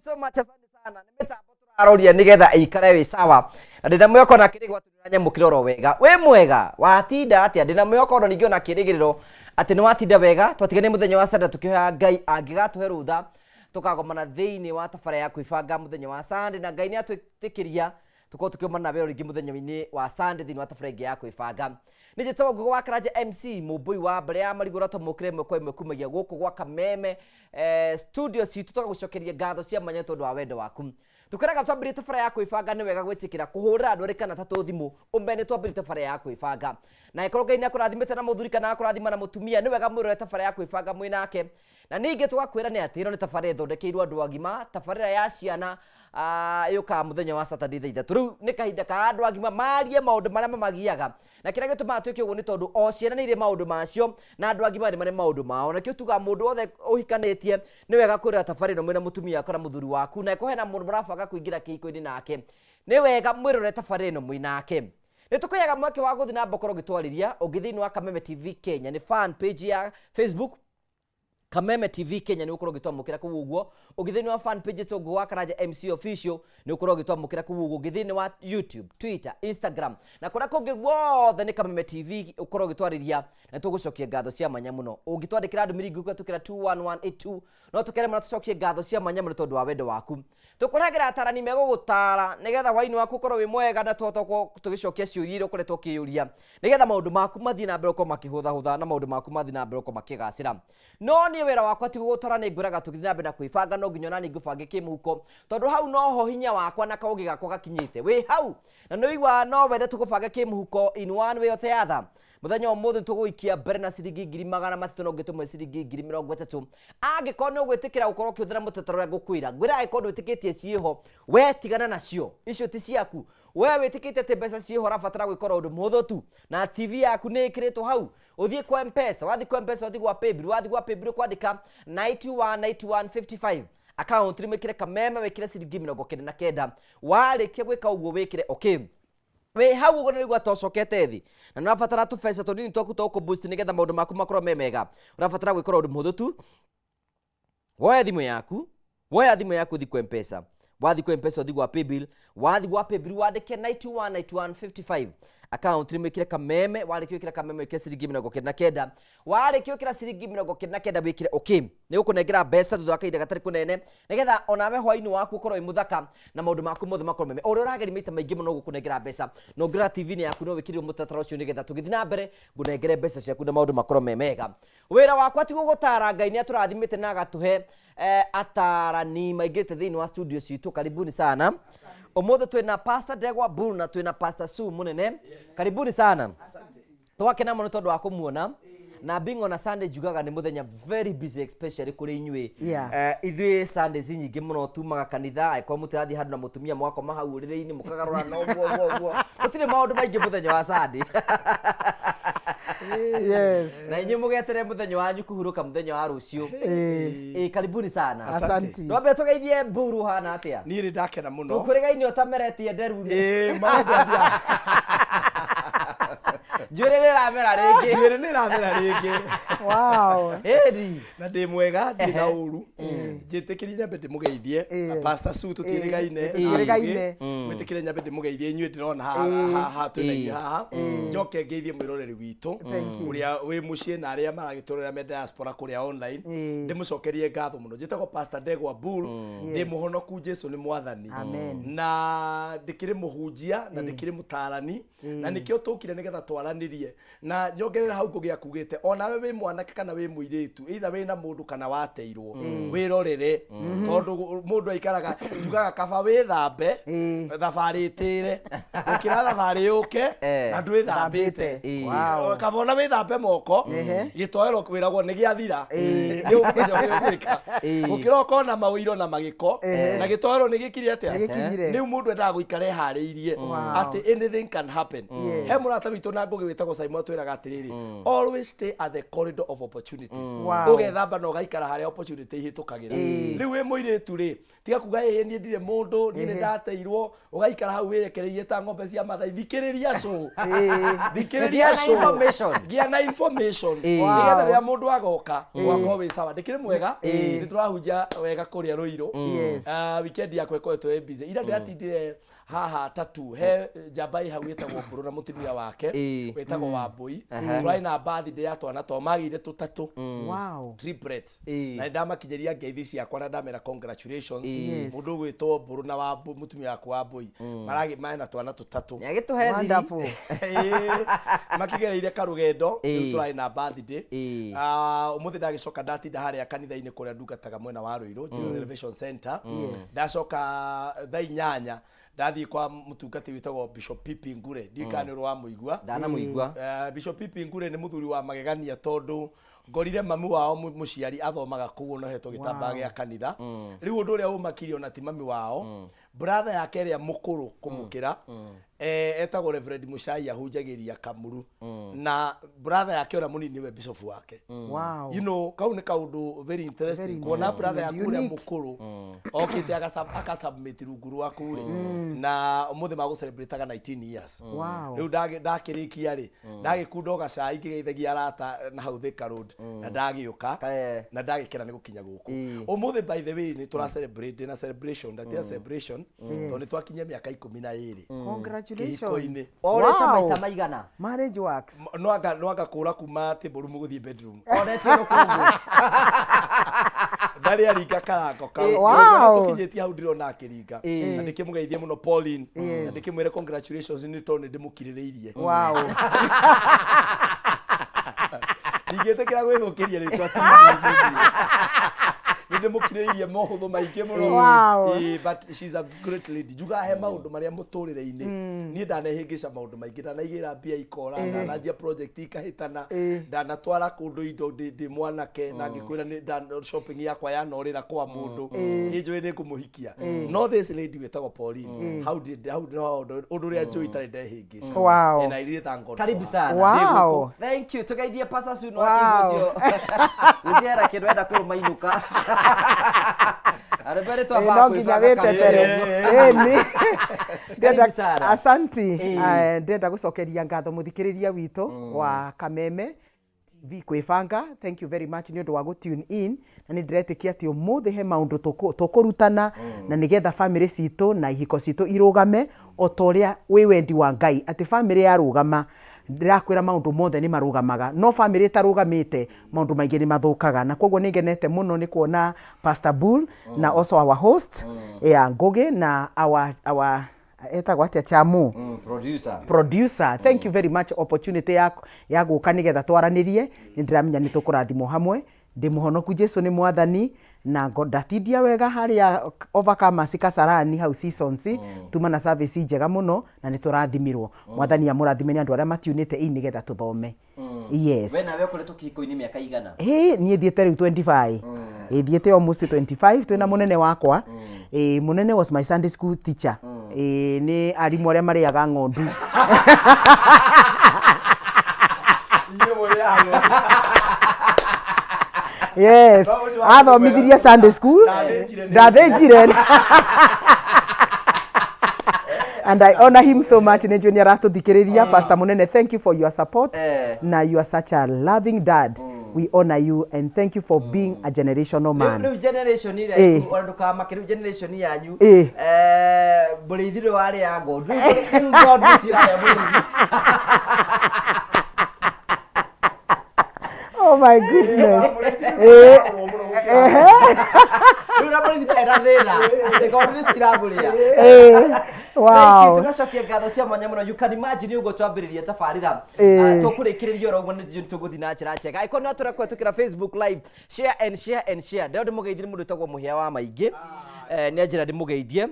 so much, asante sana. Nĩ mĩtambo tũraroria nĩgetha ĩikare wĩ sawa, na ndĩna mwĩhoko na kĩrĩgĩrĩro atĩ nĩũranyamũkĩra oro wega. Wĩ mwega, watinda atĩa? Ndĩna mwĩhoko ona ningĩ ona kĩrĩgĩrĩro atĩ nĩ watinda wega. Twatigane mũthenya wa Sunday tũkĩhoya Ngai angĩgatũhe rũtha tũkagomana thĩinĩ wa tabara ya kwĩbanga mũthenya wa Sunday, na Ngai nĩ atwĩtĩkĩria tũkorwo tũkĩomana nawe o rĩngĩ mũthenya-inĩ wa Sunday thĩinĩ wa tabara ĩngĩ ya kwĩbanga. Nĩ njĩtagwo Ngugi wa Karanja MC mũmbũi wa mbere ya marigũ ũrĩa twamũkĩra ĩmwe kwa ĩmwe kumagia gũkũ gwa Kameme studio citũ, tũgagũcokeria ngatho cia mwanya tondũ wa wendo waku. Tũkwĩraga twambĩrĩrie tabara ya kwĩbanga, nĩ wega gwĩtĩkĩra kũhũrĩra andũ erĩ kana atatũ thimũ ũmene twambĩrĩrie tabara ya kwĩbanga. Na angĩkorwo Ngai nĩ akũrathimĩte na mũthuri kana akũrathima na mũtumia, nĩ wega mwĩrore tabara ya kwĩbanga mwĩ nake. Na ningĩ tũgakwĩra nĩ atĩ ĩno nĩ tabarĩra ĩthondekeirwo andũ agima. Tabarĩra ya ciana yũkaga mũthenya wa Saturday thaa 3. Rĩu nĩ kahinda ka andũ agima marie maũndũ marĩa mamagiaga, na kĩrĩa gĩtũmaga twĩke ũguo nĩ tondũ o ciana nĩ irĩ maũndũ macio na andũ agima nĩ marĩ maũndũ mao. Na kĩo tugaga mũndũ wothe ũhikanĩtie nĩ wega kwĩrora tabarĩra ĩno mwĩna mũtumia waku kana mũthuri waku, na ĩkorwo hena mũndũ mũrabanga kũingĩra kĩhiko-inĩ nake, nĩ wega mwĩrore tabarĩra ĩno mwĩ nake. Nĩ tũkũheaga mweke wa gũthiĩ na mbere ũkorwo ũgĩtwarĩria ũngĩ thĩinĩ wa Kameme TV Kenya, nĩ fan page ya Facebook Kameme TV Kenya, nĩ ũkorwo ũgĩtwamũkĩra kũu ũguo. Ũngĩ thĩinĩ wa fan page ĩtwo Ngugi wa Karanja MC Official, nĩ ũkorwo ũgĩtwamũkĩra kũu ũguo. Ũngĩ thĩinĩ wa YouTube, Twitter, Instagram na kũrĩa kũngĩ guothe nĩ Kameme TV, ũkorwo ũgĩtwarĩria na tũgũcokia ngatho cia mwanya mũno. Ũngĩtwandĩkĩra ndũmĩrĩri ngũkĩtũkĩra 21182, no tũkere mũno tũcokie ngatho cia mwanya mũno tondũ wa wendo waku. Tũkũrehagĩra atarani megũgũtara nĩgetha hwainĩ waku ũkorwo wĩ mwega, na tũhote gũkorwo tũgĩcokia ciũria iria ũkoretwo ũkĩyũria nĩgetha maũndũ maku mathiĩ na mbere gũkorwo makĩhũthahũtha na maũndũ maku mathiĩ na mbere gũkorwo makĩgacĩra. No niĩ wĩra wakwa ti gũgũtara, nĩ ngwĩraga tũgĩthiĩ na mbere na kwĩbanga no nginya onaniĩ ngũbange kĩmũhuko, tondũ hau noho hinya wakwa na kaũgĩ gakwa gakinyĩte. Wĩ hau na nĩ ũiguaga no wende tũgũbange kĩmũhuko in one way or the other. Mũthenya wa ũmũthĩ tũgũikia mbere na ciringi 300,000 na ũngĩ tũmwe ciringi 30,000, angĩkorwo nĩ ũgwĩtĩkĩra gũkorwo ũkĩhũthĩra mũtaratara ũrĩa ngũkwĩra. Ngwĩra angĩkorwo ndwĩtĩkĩtie ciĩho, we tigana nacio, icio ti ciaku. We wĩtĩkĩtie atĩ mbeca ciĩho, ũrabatara gwĩka oro ũndũ mũhũthũ tu, na TV yaku nĩ ĩkĩrĩtwo hau, ũthiĩ kwa Mpesa. Wathiĩ kwa Mpesa, ũthiĩ gwa Paybill. Wathiĩ gwa Paybill, kwandĩka 919155, account nĩ wĩkĩre Kameme, wĩkĩre ciringi 99. Warĩkia gwĩka ũguo, wĩkĩre okay. Wĩ hau ũguo nĩguo atocokete thĩ na nĩ ũrabatara tũbeca tũnini twaku twa gũkũ-boost nĩgetha maũndũ maku makorwo me mega, ũrabatara gwĩkora ũndũ mũhũthũ tu. Woya thimũ yaku, woya thimũ yaku, ũthiĩ kwa Mpesa. Wathiĩ kwa Mpesa, ũthiĩ gwa Paybill. Wathiĩ gwa Paybill, wandĩke 919155, account nĩ wĩkĩre Kameme. Warĩkia gwĩkĩra Kameme, wĩkĩre ciringi 99. Warĩkia gwĩkĩra ciringi 99, wĩkĩre okay. Nĩ gũkũnengera mbeca thutha wa kahinda gatarĩ kũnene nĩgetha onawe hwainĩ waku ũkorwo wĩ mũthaka na maũndũ maku mothe makorwo meme ũrĩa ũrageria maita maingĩ mũno gũkũnengera mbeca. Na ũngĩrora TV-inĩ yaku, no wĩkĩrĩrwo mũtaratara ũcio nĩgetha tũgĩthiĩ na mbere ngũnengere mbeca ciaku na maũndũ makorwo me mega. Wĩra wakwa ti gũgũtara, Ngai nĩ atũrathimĩte na agatũhe atarani maingĩrĩte thĩinĩ wa studio citũ. Karibuni sana. Ũmũthĩ twĩna Pastor Ndegwa Bull na twĩna Pastor Sue Mũnene. Karibuni sana, twakena mũno tondũ wa kũmuona. Na being on a Sunday, njugaga nĩ mũthenya very busy, especially kũrĩ inyuĩ. Ithuĩ Sundays nyingĩ mũno tumaga kanitha, angĩkorwo mũtirathiĩ handũ na mũtumia, mũgakoma hau ũrĩrĩ-inĩ, mũkagarũra na ũguo ũguo ũguo. Gũtirĩ maũndũ maingĩ mũthenya wa Sunday. Na inyuĩ mũgeterere mũthenya wanyu kũhurũka mũthenya wa rũciũ. Karibuni sana. Asante. Twambe tũgeithie Mburu, hana atĩa? Niĩ nĩ ndakena mũno. Tũkwĩrĩgaine ũtameretie nderu. Ĩĩ, maũndũ athiaga. Njuĩrĩ nĩ ĩramera rĩngĩ. Njuĩrĩ nĩ ĩramera rĩngĩ. Wow. Ĩni. Na ndĩ mwega, ndĩ na ũru. Njĩtĩkĩrie nyambe ndĩmũgeithie. Pastor Sue, tũtiĩrĩgaine. Tũtiĩrĩgaine. Mwĩtĩkĩre nyambe ndĩmũgeithie inyuĩ ndĩrona haha haha twĩna inyuĩ haha. Njoke ngeithie mwĩroreri witũ Thank you. ũrĩa wĩ mũciĩ na arĩa maragĩtũrora me diaspora kũrĩa online. Ndĩmũcokerie ngatho mũno. Njĩtagwo Pastor Ndegwa Bull. Ndĩ mũhonoku, Jesu nĩ mwathani. Amen. Na ndĩkĩrĩ mũhunjia na ndĩkĩrĩ mũtarani, na nĩkĩo tũkire nĩgetha twaranĩrie. Na nyongerere hau Ngũgĩ akugĩte, onawe wĩ mwanake kana wĩ mũirĩtu, either wĩna mũndũ kana wateirwo, wĩrorere, tondũ mũndũ aikaraga. Njugaga kaba wĩthambe thabarĩ ĩtĩre gũkĩra thabarĩ yũke na ndwĩthambĩte. Kaba ona wĩthambe moko, gĩtoero wĩragwo nĩ gĩathira, nĩ ũkũmenya ũrĩa ũgwĩka, gũkĩra ũkona mawĩiro na magĩko na gĩtoero nĩ gĩkire atĩa. Nĩ gĩkinyire. Rĩu mũndũ endaga gũikara eharĩirie atĩ anything can happen. He mũrata witũ na Ngũgĩ. Wĩtagwo Simon atwĩraga atĩrĩrĩ, always stay at the corridor of opportunities. Wow. Ũgethamba na ũgaikara harĩa opportunity ihĩtũkagĩra. Rĩu wĩ mũirĩtu rĩ, tiga kuga, "Ĩĩ, niĩ ndirĩ mũndũ, niĩ nĩ ndateirwo." Ũgaikara hau wĩrekereirie ta ng'ombe cia Mathai. Thikĩrĩria cũ, thikĩrĩria. Gĩa na Cũ. information. Gĩa na information, Nĩgetha rĩrĩa mũndũ agoka ũgakorwo wĩ sawa. Ndĩkĩrĩ mwega, nĩ tũrahunjia wega kũrĩa Rũirũ. Ah, weekend yakwa ĩkoretwo ĩ busy. Ira ndĩratindire haha tatu he njamba ĩ hau ĩtagwo Mbũrũ na mũtumia wake wĩtagwo Wambũi. Tũrarĩ na birthday ya twana twao, magĩire tũtatũ, triplets. Na nĩndamakinyĩria ngeithi ciakwa na ndamera congratulations. Mũndũ ũgwĩtwo Mbũrũ na Wambũ, mũtumia waku Wambũi, maragĩ mena twana tũtatũ. Nĩagĩtũhe thiri. Wonderful. Ĩĩ, makigereire karũgendo. Rĩu tũrarĩ na birthday. Ah, ũmũthĩ ndagĩcoka ndatinda harĩa kanitha-inĩ kũrĩa ndungataga mwena wa Rũirũ, Jesus Elevation Center. Ndacoka thaa 8 ndathiĩ kwa mũtungati wĩtagwo Bishop Pipi Ngure. Ndiũĩ kana nĩ ũrĩ wamũigua. Ndanamũigua. Bishop Pipi Ngure nĩ mũthuri wa magegania, tondũ ngorire mami wao mũciari athomaga kũu, ona hetwo gĩtambaya gĩa kanitha. Rĩu ũndũ ũrĩa ũmakirie, ona ti mami wao, brother yake ĩrĩa mũkũrũ kũmũkĩra, etagwo Reverend Muchai, ahunjagĩria Kamuru, na brother yake ũrĩa mũnini nĩwe bishop wake. Kau nĩ kaũndũ very interesting, Very kuona interesting brother and yaku ũrĩa unique. mũkũrũ okĩte akasubmit rungu rwaku rĩ. Na ũmũthĩ magũcelebrataga 19 years. Rĩu ndakĩrĩkia rĩ, ndagĩkunda o gacai ngĩgeithagia arata na hau Thika Road, na ndagĩũka na ndagĩkena nĩ gũkinya gũkũ ũmũthĩ. By the way, nĩ tũra celebrate na celebration, ndatia celebration, tondũ nĩ twakinyia mĩaka 12 Congratulations. kĩhiko-inĩ. Orĩte maita maigana? Marriage works. No anga kũra kuma table room gũthiĩ bedroom. Oretie rũkũngũ. Ndarĩ aringa karango kau. Tũkinyĩtie hau ndĩrona akĩringa. Na ndĩkĩmũgeithie mũno Pauline, na ndĩkĩmwĩre congratulations, nĩ tondũ nĩ ndĩmũkirĩrĩirie. Ndingĩtĩkĩra gwĩthũkĩria rĩtwa TV-inĩ. Nĩ ndĩmũkirĩrĩirie mohũthũ maingĩ mũno. But she's a great lady. Njugaga he maũndũ marĩa mũtũrĩre-inĩ niĩ ndanehĩngĩca maũndũ maingĩ, ndanaigĩra mbia ikora, ndananjia project ikahĩtana, ndanatwara kũndũ indo ndĩ mwanake na ngĩkwĩra nĩ shopping yakwa yanorĩra kwa mũndũ, niĩ njũĩ nĩ ngũmũhikia. No this lady wĩtagwo Pauline, hau hau no ũndũ ũrĩa njũĩ itarĩ ndehĩngĩca. And I really thank God Karibu for her. sana. Thank you. Tugeithie Pastor Sue. No ũcio gũciara kĩndũ enda kũrũma inũka arĩ twambaga No nginya kwĩbanga. wĩtetere. Ĩni. Karibu sana. Asanti. Ndĩrenda gũcokeria ngatho mũthikĩrĩria witũ wa Kameme TV kwĩbanga. Thank you very much nĩ ũndũ wa gũ tune in, na nĩ ndĩretĩkia atĩ ũmũthĩ he maũndũ tũkũrutana na nĩgetha famĩlĩ citũ na ihiko citũ irũgame o ta ũrĩa wĩ wendi wa Ngai, atĩ famĩlĩ yarũgama, ndĩrakwĩra, maũndũ mothe nĩ marũgamaga. No famĩlĩ ĩtarũgamĩte, maũndũ maingĩ nĩ mathũkaga. Na koguo nĩ ngenete mũno nĩ kuona Pastor Bull na also our host ya Ngũgĩ na our etagwo atĩa, Chamu? Producer. Producer, thank you very much opportunity ya gũka nĩgetha twaranĩrie. Nĩ ndĩramenya nĩ tũkũrathimwo hamwe. Ndĩ mũhonoku, Jesu nĩ mwathani, na ndatindia wega harĩa Overcomers Kasarani hau Seasons. Tuma na service njega mũno na nĩ tũrathimirwo. Mwathani amũrathime nĩ andũ arĩa matiunĩte ii nĩgetha tũthome. Yes. We nawe ũkoretwo kĩhiko-inĩ mĩaka igana? Hĩ, niĩ thiĩte rĩu 25. Ĩ, thiĩte almost 25 twĩna mũnene wakwa. Ĩ, mũnene was my Sunday school teacher. Ĩ, nĩ arimũ arĩa marĩaga ng'ondu. Inyuĩ mũrĩaga ng'ondu. Yes. No, ũcio Athomithirie Sunday school. Ndathĩnjire nĩ- Ndathĩnjire, and I honor him so much. Nĩ njũĩ nĩ aratũthikĩrĩria. Pastor Munene, thank you for your support. Na you are such a loving dad. We honor you and thank you for being a generational man. Rĩu generation ĩrĩa ona ndũkamake, rĩu generation yanyu, mũrĩithi rĩu arĩa ng'ondu, rĩu ng'ondu cirarĩa mũrĩithi. Oh my goodness. Rĩu na mũrĩithi ndarĩ na thĩna, ng'ondu nĩ ciramũrĩa. Thank you. Tũgacokia ngatho cia mwanya mũno. You can imagine ũguo twambĩrĩria tabarĩra. Ah, tũkũrĩkĩrĩria oro ũguo, nĩ tũgũthiĩ na njĩra njega. Angĩkorwo nĩ watũra Facebook live, share and share and share. Ndĩrona ndĩmũgeithie nĩ mũndũ wĩtagwo Mũhĩa wa Maingĩ. Nĩ anjĩra ndĩmũgeithie.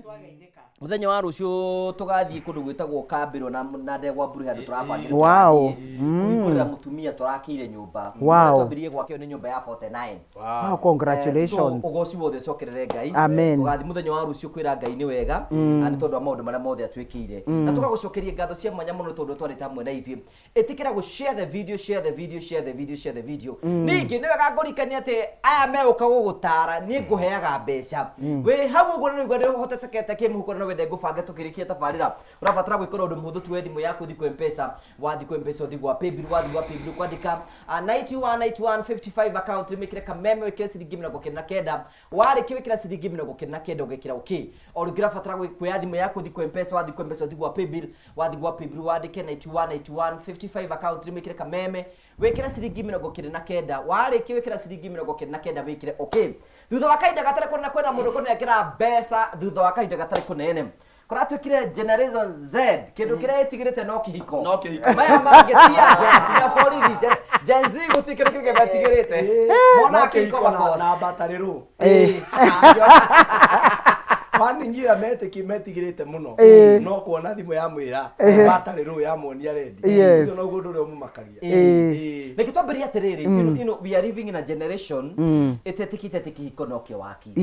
Muthenya wa rucio tugathiĩ kũndũ gwĩtagwo Kambĩrwo na Ndegwa Mburu handũ tũrabangire. Kũhingũrĩra mũtumia tũrakĩire nyũmba. Twambirie gwaka ĩyo nĩ nyũmba ya 49. Wow, congratulations. So ũgoci wothe ũcokerere Ngai. Amen. Tũgathiĩ mũthenya wa rũciũ kwĩra Ngai nĩ wega na nĩ tondũ wa maũndũ marĩa mothe atwĩkĩire, na tũgagũcokeria ngatho cia mwanya mũno tondũ twarĩte hamwe na ithuĩ. Ĩtĩkĩra gũ share the video, share the video, share the video, share the video. Ningĩ nĩ wega ngũrikania atĩ aya megũka gũgũtara, niĩ ngũheaga mbeca wĩ hau ũguo nĩ ũigua nĩ ũhotetekete kĩmũhuko na no wende ngũbange tũkĩrĩkia tabarĩra. Ũrabatara gwĩkora ũndũ mũhũthũ tu, we thimũ yaku ũthiĩ kwĩ Mpesa, wathiĩ kwĩ Mpesa ũthiĩ gwa Paybill, wathiĩ gwa Paybill kwandĩka 91 91 55 account, wĩkĩre Kameme, wĩkĩre ciringi 99. Warĩkia wĩkĩra ciringi 99, ũgekĩra okay. O rĩngĩ ũrabatara kuoya thimũ yaku ũthiĩ kwĩ Mpesa, wathiĩ kwĩ Mpesa ũthiĩ gwa Paybill, wathiĩ gwa Paybill wandĩke 91 91 55 account, wĩkĩre Kameme, wĩkĩre ciringi 99. Warĩkia wĩkĩra ciringi 99, wĩkĩre okay. Thutha wa kahinda gatarĩ kũnene kwĩna mũndũ kũnengera mbeca. Thutha wa kahinda gatarĩ kũnene kũratuĩkire Generation Z kĩndũ kĩrĩa ĩtigĩrĩte no kĩhiko. No kĩhiko. Maya mangĩ tear gas na borithi. Gen Z gũtirĩ kĩndũ kĩngĩ metigĩrĩte, monaga no kĩhiko kĩhiko na makona. Na mbatarĩrũ waningira metigĩrĩte mũno no kuona thimũ ya mwĩra mbatarĩrũ yamuonia rendi. Ũcio noguo ũndũ ũrĩa ũmũmakagia. Reke twambĩrĩrie atĩrĩrĩ, we are living in a generation ĩtetĩkĩte atĩ kĩhiko no kĩo waki.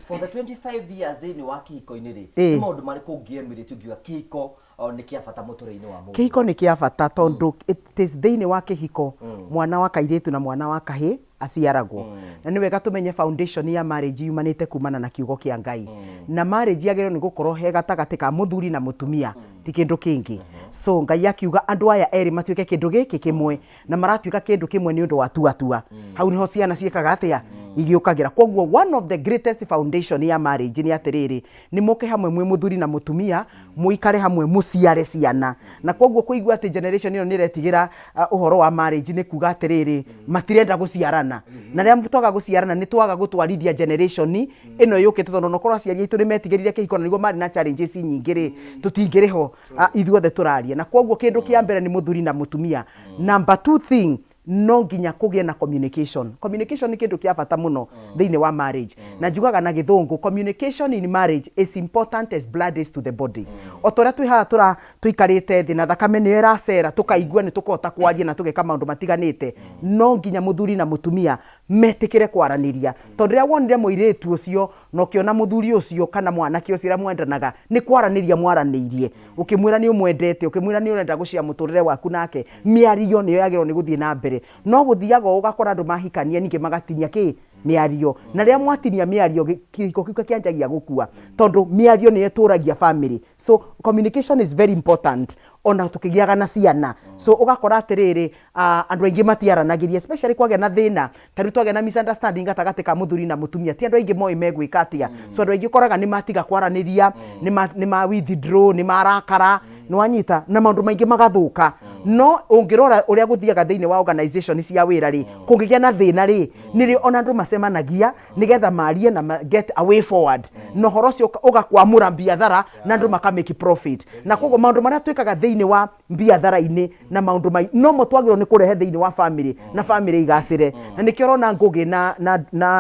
For the 25 years thĩinĩ wa kĩhiko-inĩ rĩ, nĩ maũndũ marĩkũ ũngĩemĩrĩte ũngiuga kĩhiko o, nĩ kĩa bata mũtũrĩre-inĩ wa mũndũ? Kĩhiko nĩ kĩa bata tondũ it is thĩinĩ wa kĩhiko mwana wa kairĩtu na mwana wa kahĩ aciaragwo, na nĩ wega tũmenye foundation ya marriage yumanĩte kumana na kiugo kĩa Ngai, na marriage yagĩrĩirwo nĩ gũkorwo he gatagatĩ ka mũthuri na mũtumia, ti kĩndũ kĩngĩ. So Ngai akiuga andũ aya erĩ matuĩke kĩndũ gĩkĩ kĩmwe, na maratuĩka kĩndũ kĩmwe nĩ ũndũ wa tuatua. Hau nĩho ciana ciĩkaga atĩa igĩũkagĩra. Koguo one of the greatest foundation ya marriage nĩ atĩrĩrĩ, nĩ mũke hamwe mwĩ mũthuri na mũtumia, mũikare hamwe, mũciare ciana. Na koguo kũigua atĩ generation ĩno nĩ ĩretigĩra ũhoro wa marriage nĩ kuga atĩrĩrĩ, matirenda gũciarana, na rĩrĩa twaga gũciarana nĩ twaga gũtwarithia generation ĩno yũkĩte, tondũ onokorwo aciari aitũ nĩ metigĩrire kĩhiko na nĩguo marĩ na challenges nyingĩ rĩ, tũtingĩrĩ ho ithuothe tũraria. Na koguo kĩndũ kĩa mbere nĩ mũthuri na mũtumia. Number two thing, no nginya kũgĩe na communication. Communication nĩ kĩndũ kĩa bata mũno thĩinĩ wa marriage, na njugaga na gĩthũngũ, communication in marriage is important as blood is to the body. O ta ũrĩa twĩ haha tũra tũikarĩte thĩ na thakame nĩyo ĩracera, tũkaigua nĩ tũkũhota kwaria na tũgeka maũndũ matiganĩte, no nginya mũthuri na mũtumia metĩkĩre kwaranĩria, tondũ rĩrĩa wonire mũirĩtu ũcio na ũkĩona mũthuri ũcio kana mwanake ũcio ũrĩa mwendanaga, nĩ kwaranĩria mwaranĩirie, ũkĩmwĩra nĩ ũmwendete, ũkĩmwĩra nĩ ũrenda gũcia mũtũrĩre waku nake. Mĩario nĩyo yagĩrĩirwo nĩ gũthiĩ na mbere. No gũthiaga ũũ ũgakora andũ mahikania ningĩ magatinia kĩ mĩario, na rĩrĩa mwatinia mĩario kĩhiko kĩu kĩanjagia gũkua, tondũ mĩario nĩyo ĩtũragia family. So communication is very important ona tũkĩgĩaga na ciana. So ũgakora atĩrĩrĩ, andũ aingĩ matiaranagĩria, especially kwagĩa na thĩna. Ta rĩu twagĩa na misunderstanding gatagatĩ ka mũthuri na mũtumia, ti andũ aingĩ moĩ megwĩka atĩa. So andũ aingĩ ũkoraga nĩ matiga kwaranĩria, nĩ ma withdraw, nĩ marakara, nĩ wanyita, na maũndũ maingĩ magathũka. No ũngĩrora ũrĩa gũthiaga thĩinĩ wa organization cia wĩra rĩ, kũngĩgĩa na thĩna rĩ, nĩrĩo ona andũ macemanagia nĩgetha marie na get a way forward, na ũhoro ũcio ũgakwamũra biathara na andũ maka make profit. Na koguo maũndũ marĩa twĩkaga thĩinĩ wa biathara-inĩ na maũndũ mai nomo twagĩrĩirwo nĩ kũrehe thĩinĩ wa family na family igacĩre. Na nĩkĩo ũrona Ngũgĩ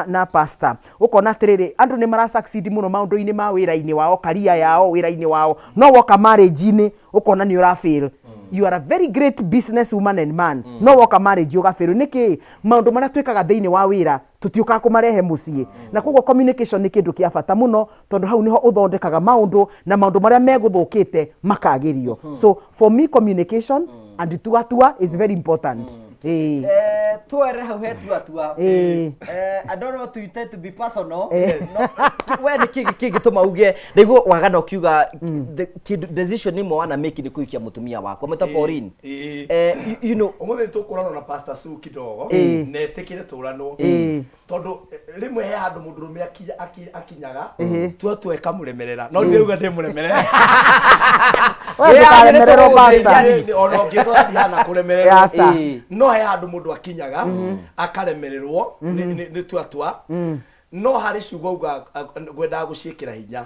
na pastor, ũkona atĩrĩrĩ, andũ nĩ mara succeed mũno maũndũ-inĩ ma wĩra-inĩ wao, career yao, wĩra-inĩ wao, no woka marriage-inĩ ũkona nĩ ũra fail. You are a very great business woman and man, no woka marriage ũga fail. Nĩkĩ? Maũndũ marĩa twĩkaga thĩinĩ wa wĩra tũtiũkaga kũmarehe mũciĩ. Na koguo communication nĩ kĩndũ kĩa bata mũno, tondũ hau nĩho ũthondekaga maũndũ na maũndũ marĩa megũthũkĩte makagĩrio. So for me, communication and tuatua is very important. Ĩĩ. Twere hau he tua. Ĩĩ. I don't want to intend to be personal. No, we nĩ kĩ kĩngĩtũma uge nĩguo wagana ũkiuga kĩndũ decision ĩmwe wana make nĩ kũhikia mũtumia waku amwĩta Pauline? Ĩĩ. You know Ũmũthĩ nĩ tũkũranwo na Pastor Sue kidogo na ĩtĩkĩre tũranwo, tondũ rĩmwe he handũ mũndũrũme akinyaga tua ĩkamũremerera, no ndirauga ndĩmũremerere. We ndũkaremererwo, pastor. Ona ũngĩrora ndihana kũremererwo. Aca. No he handũ mũndũ akinyaga akaremererwo nĩ tua. No harĩ ciugo uga ngwendaga gũciĩkĩra hinya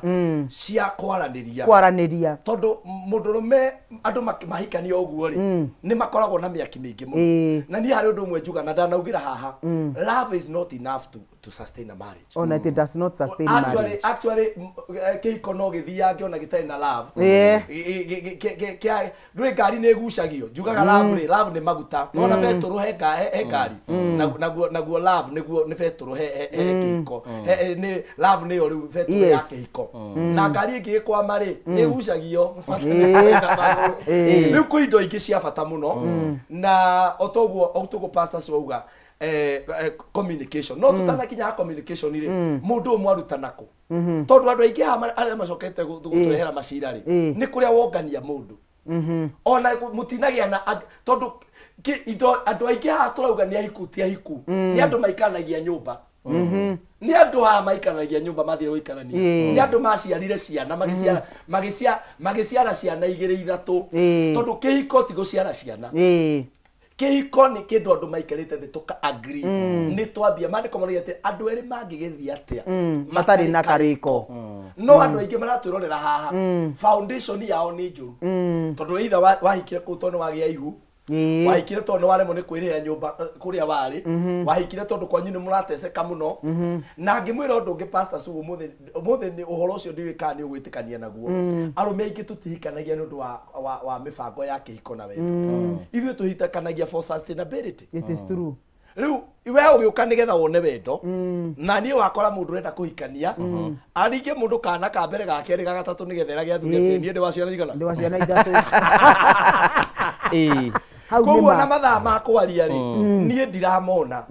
cia kwaranĩria. Kwaranĩria. Tondũ mũndũrũme andũ mahikania ũguo rĩ, nĩ makoragwo na mĩaki mĩingĩ mũno. Na niĩ harĩ ũndũ ũmwe njuga na ndanaugĩra haha, love is not enough to sustain a marriage. Ona it does not sustain Actually, marriage. actually, kĩhiko no gĩthiange ona gĩtarĩ na love. Ndũĩ ngari nĩ ĩgucagio. Njugaga love rĩ, love nĩ maguta. Nona betũrũ he ngari. Naguo love nĩguo nĩ betũrũ he kĩhiko. Nĩ love nĩyo rĩu betũrũ ya kĩhiko. Na ngari ĩngĩgĩkwama rĩ, nĩ ĩgucagio. Bata nĩ kũrĩ na magũrũ. Rĩu kwĩ indo ingĩ cia bata mũno. Na o toguo Pastor Sue auga, communication. No tutanakinya ha communication rĩ, mũndũ ũyũ mwarutana kũ? Tondũ andũ aingĩ haha arĩa macokete gũtũrehera macira rĩ, nĩ kũrĩa wongania mũndũ. Ona mũtinagĩa na tondũ indo andũ aingĩ haha tũrauga nĩ ahiku ti ahiku. Nĩ andũ maikaranagia nyũmba. Nĩ andũ haha maikaranagia nyũmba mathire gũikarania. Nĩ andũ maciarire ciana, magĩciara ciana igĩrĩ ithatũ. Tondũ kĩhiko ti gũciara ciana. Kĩhiko nĩ kĩndũ andũ maikarĩte thĩ tũka agree. Nĩ twambia maandĩko marauga atĩ andũ erĩ mangĩgĩthiĩ atĩa matarĩ na karĩko. No andũ aingĩ maratwĩrorera haha, foundation yao nĩ njũru. Tondũ either wahikire kũu tondũ wagĩa ihu, wahikire tondũ nĩ waremwo nĩ kwĩrĩhĩra nyũmba kũrĩa warĩ, wahikire tondũ kwanyu nĩ mũrateceka mũno. Na ngĩmwĩra ũndũ ũngĩ Pastor Sue, ũmũthĩ nĩ ũhoro ũcio ndiũĩ kana nĩ ũgwĩtĩkania naguo. Arũme aingĩ tũtihikanagia nĩ ũndũ wa mĩbango ya kĩhiko na wendo. Ithuĩ tũhikanagia for sustainability. It is true. Rĩu we ũgĩũka nĩgetha wone wendo, na niĩ wakora mũndũ ũrenda kũhikania, aringe mũndũ kana ka mbere ga kerĩ ga gatatũ nĩgetha ĩrage athuri atĩ niĩ ndĩ wa ciana cigana? Ndĩ wa ciana ithatũ. Hau nĩ Koguo ma. na mathaa ma kwaria rĩ, niĩ ndiramona.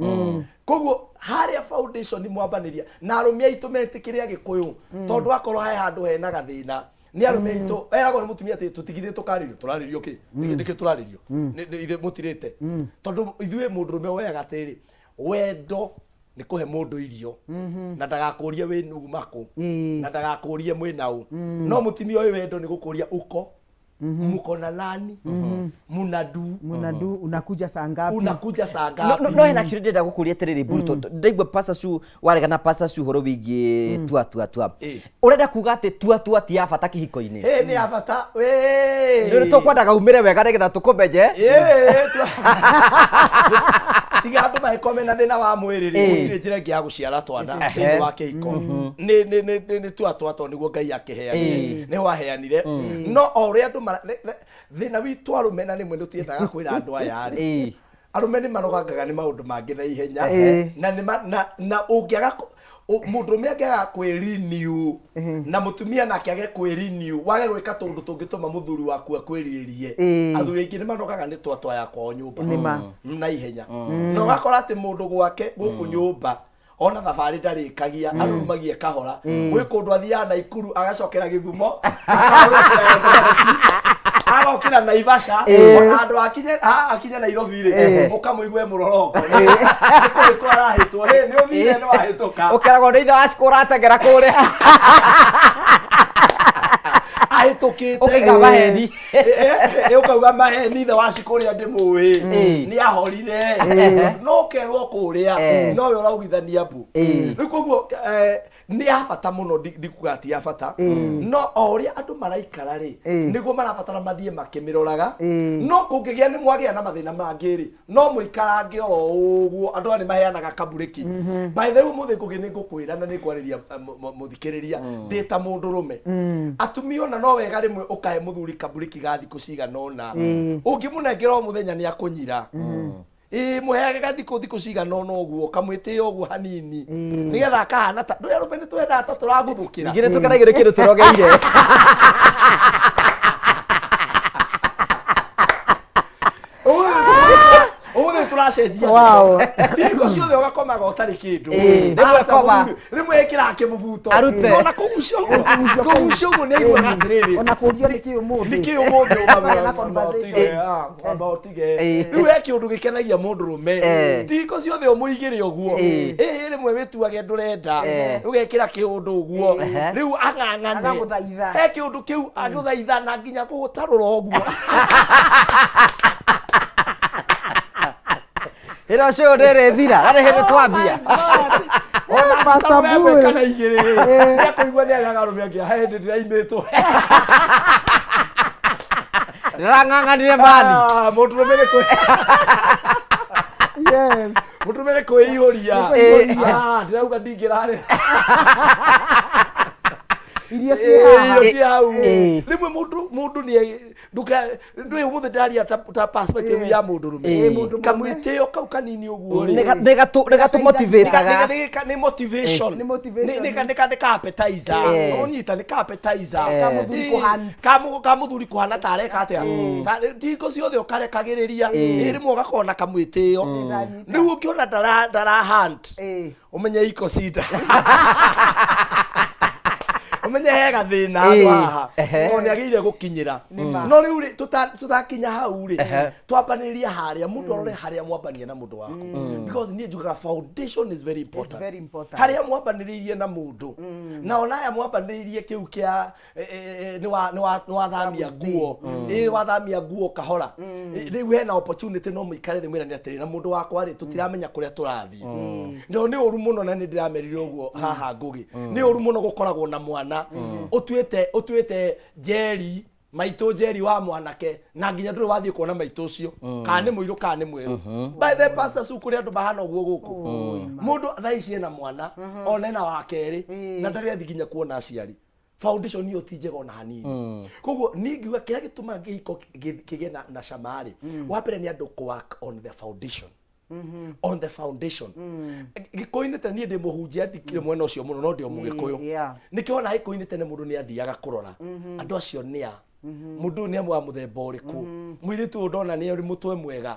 Koguo harĩa foundation mwambanĩria na arũme aitũ metĩkĩre Agĩkũyũ, tondũ akorwo he handũ hena gathĩna nĩ arũme aitũ eragwo nĩ mũtumia atĩ tũtigithĩ tũkarĩrio, tũrarĩrio kĩ? Nĩkĩ tũrarĩrio? Ithuĩ mũtirĩte. Tondũ ithuĩ mũndũrũme woyaga atĩrĩrĩ, wendo nĩ kũhe mũndũ irio na ndagakũrie wĩ uma kũ, na ndagakũrie mwĩna ũ. No mũtumia ũyũ wendo nĩ gũkũria uko muko na nani, munadu. Munadu, unakuja saa ngapi? Unakuja saa No, ngapi? no, no hena kĩũria ndĩrenda gũkũria atĩrĩrĩ Mburuto. Ndaigua Pastor Sue warega na Pastor Sue ũhoro wĩgiĩ tua tua tua. Ũrenda kuga atĩ tua tua ti ya bata kĩhiko-inĩ? Ĩ, nĩ ya bata. Wee. Nĩ tũkwendaga umĩre wega nĩgetha tũkũmenye. Ĩ, tiga andũ magĩkorwo mena thĩna wa mwĩrĩ rĩ, gũtirĩ njĩra ĩngĩ ya gũciara twana thĩinĩ wa kĩhiko. Nĩ tua tua tondũ nĩguo Ngai akĩheanire, nĩho aheanire. No o ũrĩa andũ thĩna witũ arũme, na rĩmwe nĩtũtiendaga kwĩra andũ aya rĩ, arũme nĩ marogangaga nĩ maũndũ mangĩ na ihenya. Na nĩ na ũngĩaga mũndũrũme angĩaga kwĩ-renew na mũtumia nake age kwĩ-renew, wage gwĩka tũndũ tũngĩtũma mũthuri waku akwĩrirĩrie, athuri aingĩ nĩ manogaga nĩ twatwa ya kwao nyũmba Nĩ ma. Na ihenya. Na ũgakora atĩ mũndũ gwake gũkũ nyũmba ona thabarĩ ndarĩkagia, arurumagia kahora. Gwĩ kũndũ athiaga Naikuru, agacokera Gĩthumo, akahurũkĩra Eldoret, agokĩra Naivasha, ona handũ akinye Nairobi rĩ, ũkamũigua e mũrorongo nĩ kũhĩtwo arahĩtwo. Hĩ, nĩ ũthire, nĩ wahĩtũka. Ũkeragwo nĩ ithe wa cikũ ũrateng'era kũrĩa. Ahĩtũkĩte. Ũkaiga maheni. Ũkauga maheni, ithe wa cikũ ũrĩa ndĩmũĩ nĩ ahorire, no ũkerwo kũrĩa nowe ũraugithania mbu. Rĩu koguo nĩ ya bata mũno, ndikuga ti ya bata, no o ũrĩa andũ maraikara rĩ, nĩguo marabatara mathiĩ makĩmĩroraga. No kũngĩgĩa nĩ mwagĩa na mathĩna mangĩ rĩ, no mũikarange oro ũguo. Andũ aya nĩ maheanaga kaburĩki. By the way, ũmũthĩ ngũgĩ nĩ ngũkwĩra na nĩ ngwarĩria mũthikĩrĩria ndĩ ta mũndũrũme. Atumia ona no wega rĩmwe ũkahe mũthuri kaburĩki ga thikũ cigana ũna. Ũngĩmũnengera o mũthenya nĩ akũnyira. Ĩ, mũheage gathikũ thikũ cigana ũna ũguo, kamwĩtĩe ũguo hanini, nĩgetha akahana ta ndũĩ arũme nĩ twendaga ta tũraguthũkĩra. Ningĩ nĩ tũkenagio nĩ kĩndũ tũrogeire. Ũmũthĩ tũracenjia. Hingo ciothe ũgakomaga ũtarĩ kĩndũ. Rĩmwe Aca, koma. mũthuri, rĩmwe ĩkĩraga kĩmũbuto. Arute. Ona kũgucia ũguo, kũgucia ũguo nĩ aiguaga atĩrĩrĩ, Ona kũrio nĩ kĩ ũmũthĩ? Nĩ kĩ ũmũthĩ? Tũkagĩa na conversation. Amba ũtige. Rĩu he kĩũndũ gĩkenagia mũndũrũme. Ti hingo ciothe ũmũigĩre ũguo. Ĩ, rĩmwe wĩtuage ndũrenda, ũgekĩra kĩũndũ ũguo, rĩu ang'ang'ane. Agagũthaitha. He kĩũndũ kĩu agũthaitha na nginya kũgũtarũra ũguo. Ĩno ũcio ndĩrĩthira na nĩ hĩndĩ twambia. Ona Pastor Angĩtarora ĩmwe Mbui. kana igĩrĩ rĩ nĩakũigua nĩ arĩaga arũme angĩ he hĩndĩ ndĩraimĩtwo. Ndĩrang'ang'anire mani. Ah, mũndũrũme nĩ kwĩ Yes. Mũndũrũme nĩ kwĩihũria. Nĩ kwĩihũria. Ah, ndĩrauga ndingĩrarĩra. Irio ciĩ haha. Irio ciĩ hau. Ĩĩ. Rĩmwe mũndũ nĩ nduka ndũĩ ũmũthĩ ndaria ta perspective ya mũndũrũme. Ĩĩ. Mũndũrũme. Kamwĩtĩo kau kanini ũguo rĩ. Nĩgatũmotivĩtaga. Nĩ motivation. Nĩ motivation. Nĩ ka appetizer. Ĩĩ. Ũnyita nĩ ka appetizer. Ka mũthuri Ĩĩ. kũhunt. Ka mũthuri kũhana ta areka atĩa. Ti hingo ciothe ũkarekagĩrĩria. Ĩĩ, rĩmwe ũgakorwo na kamwĩtĩo. Ndanyita. Rĩu ũngĩona ndara hunt Ĩĩ. Ũmenye iko cita, ũmenye he gathĩna handũ Ĩĩ, haha ehe. tondũ nĩ agĩrĩire gũkinyĩra. Ma. No rĩu rĩ, tũtakinya hau rĩ, Ehe. twambanĩrĩria harĩa mũndũ arore harĩa mwambania na mũndũ waku, because niĩ njugaga foundation is very important. Very important. Harĩa mwambanĩrĩirie na mũndũ na ona aya mwambanĩrĩirie kĩu kĩa nĩ wathamia nguo, ĩ wathamia nguo kahora. Rĩu hena opportunity no mũikare thĩ mwĩrane atĩrĩ, na mũndũ wakwa rĩ, tũtiramenya kũrĩa tũrathiĩ. No nĩ ũru mũno, na nĩ ndĩramerire ũguo haha Ngũgĩ, nĩ ũru mũno gũkoragwo na mwana ũtuĩte Njeri maitũ, Njeri wa mwanake, na nginya ndũrĩ wathiĩ kuona maitũ ũcio kana nĩ mũirũ kana nĩ mwerũ. By the pastor su, kũrĩ andũ mahana ũguo gũkũ. Mũndũ thaa ici ena mwana ona ena wa kerĩ na ndarĩ athi nginya kuona aciari. Foundation iyo ti njega ona hanini. Koguo niĩ ngiuga kĩrĩa gĩtũmaga kĩhiko kĩgĩe na cama rĩ, wa mbere nĩ andũ kũ work on the foundation, on the foundation. Gĩkũyũ-inĩ tene, niĩ ndĩ mũhunjia, ndikĩrĩ mwena ũcio mũno, no ndĩ o mũgĩkũyũ. Nĩkĩo ona gĩkũyũ-inĩ tene mũndũ nĩ athiaga kũrora andũ acio nĩ a mũndũ ũyũ nĩ wa mũthemba ũrĩkũ, mũirĩtu ũyũ ndona nĩ ũrĩ mũtwe mwega.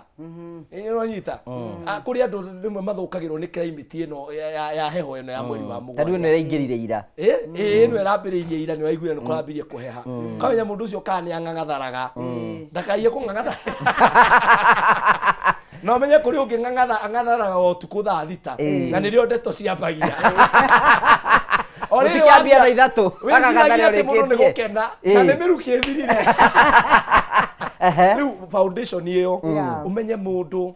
Ĩ, ũranyita? Ah, kũrĩ andũ rĩmwe mathũkagĩrwo nĩ climate ĩno ya heho ĩno ya mweri wa Ta rĩu mũgwanja. nĩ ĩraingĩrire ira. Ĩ ĩ, ĩno ĩrambĩrĩirie ira, nĩ waiguire nĩ kũrambĩrĩria kũheha, kamenya mũndũ ũcio kana nĩ ang'ang'atharaga, ndakaiye kũng'ang'atha no menye kũrĩ ũngĩ ng'ang'atha ang'atharaga o ũtukũ thaa 6 na nĩrĩo ndeto ciambagia. O rĩrĩ Ũtikĩambia wambia- thaa 3. wĩciragia atĩ mũndũ nĩ ũrĩkĩtie. gũkena na nĩ mĩrukĩ ĩthirire. Rĩu foundation ĩyo, ũmenye mũndũ,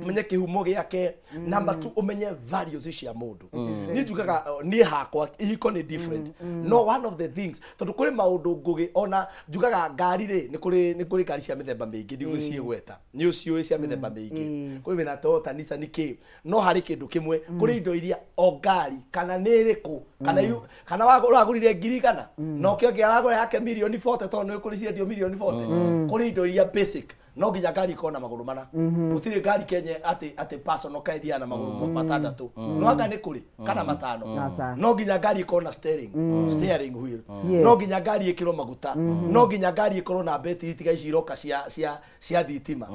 ũmenye kĩhumo gĩake. Number two, ũmenye values cia mũndũ. Niĩ njugaga niĩ hakwa ihiko nĩ different, no one of the things, tondũ kũrĩ maũndũ Ngũgĩ ona njugaga ngari rĩ, nĩ kũrĩ ngari cia mĩthemba mĩingĩ, ndigũciĩgweta, nĩ ũciũĩ cia mĩthemba mĩingĩ. Kũrĩ wĩna Toyota, Nissan, kĩ, no harĩ kĩndũ kĩmwe, kũrĩ indo iria o ngari kana nĩ ĩrĩkũ kana ũragũrire 100,000 na ũkĩ ũngĩ aragũra yake mirioni 40, tondũ nĩ kũrĩ ciendio mirioni 40. Kũrĩ indo iria basic, no nginya ngari ikorwo na magũrũ mana. Gũtirĩ ngari Kenya atĩ personal car ĩthiaga na magũrũ matandatũ, no anga nĩ kũrĩ kana matano. Aca. No nginya ngari ikorwo na steering wheel. No nginya ngari ĩkĩrwo maguta. No nginya ngari ĩkorwo na betiri, tiga ici iroka cia thitima.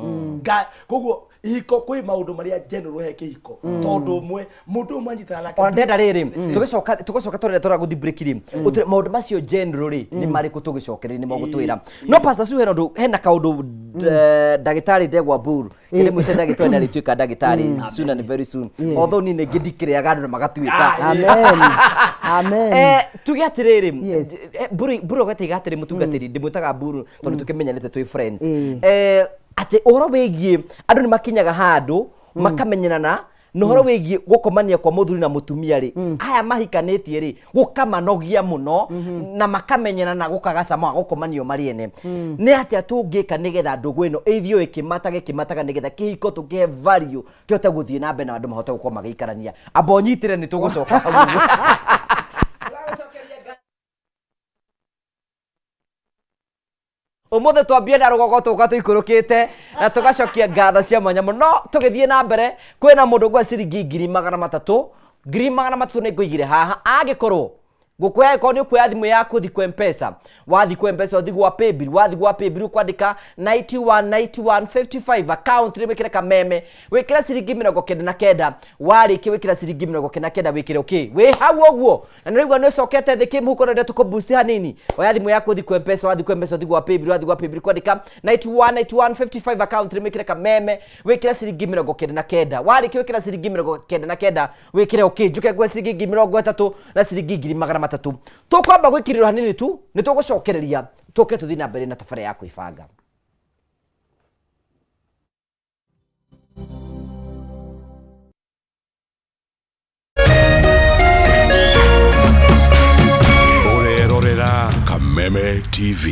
Koguo ihiko kwĩ maũndũ marĩa general he kĩhiko, tondũ ũmwe mũndũ ũmwe anyitana nake. Ona ndenda rĩrĩ, tũgĩcoka tũrere tũra gũthi break rĩ, ũtwĩre maũndũ macio general rĩ nĩ marĩkũ, tũgĩcokereria nĩ mogũtwĩra. No Pastor Sue, hena ũndũ, hena kaũndũ ndagĩtarĩ Ndegwa Mburu, kĩrĩ mwĩte ndagĩtarĩ na rĩtuĩka ndagĩtarĩ soon and very soon, although niĩ nĩngĩ ndikĩrĩaga andũ na magatuĩka. Amen, amen. Tuge atĩrĩrĩ, Mburu agatiga atĩrĩ, mũtungatĩri, ndĩmwĩtaga Mburu tondũ tũkĩmenyanĩte twĩ friends. Atĩ ũhoro wĩgiĩ andũ nĩ makinyaga handũ makamenyerana na ũhoro wĩgiĩ gũkomania kwa mũthuri na mũtumia rĩ, aya mahikanĩtie rĩ, gũkamanogia mũno na makamenyerana gũkaga cama wa gũkomanio marĩ ene. Nĩ atĩa tũngĩka nĩgetha ndũgũ ĩno ĩthiĩ ĩkĩmataga ĩkĩmataga, nĩgetha kĩhiko tũkĩhe value kĩhote gũthiĩ na mbere na andũ mahote gũkorwo magĩikarania? Amba ũnyitĩre, nĩ tũgũcoka hau ũguo. Umuthi twambie na rũgongo, tũka tũikũrũkĩte na tũgacokia ngatho cia mwanya mũno. Tũgĩthiĩ na mbere, kwĩna mũndũ ngwa ciringi 300,000. 300,000 nĩ ngũigire haha. Angĩkorwo ngũkuoya, angĩkorwo nĩ ũkuoya thimũ yaku ũthi kwa Mpesa, wathi kwa Mpesa ũthi gwa paybill, wathi gwa paybill ũkwandĩka 91 91 55, account nĩ wĩkĩre Kameme, wĩkĩre ciringi 99. Warĩkia wĩkĩra ciringi 99, wĩkĩre okay, wĩ hau ũguo na nĩ ũraigua nĩ ũcokete thĩ kĩmũhuko na ũrenda tũkũ hanini, oya thimũ yaku ũthi kwa Mpesa, wathi kwa Mpesa ũthi gwa paybill, wathi gwa paybill kwandĩka 91 91 55, account nĩ wĩkĩre Kameme, wĩkĩre ciringi 99. Warĩkia wĩkĩra ciringi 99, wĩkĩre okay, njuke ngwe ciringi 30,000 na ciringi 300,000. Tũkwamba gwĩkĩrĩrwo hanini tu, nĩ tũgũcokereria tũke tũthiĩ na mbere na tabarĩra ya kwĩbanga. Kameme TV.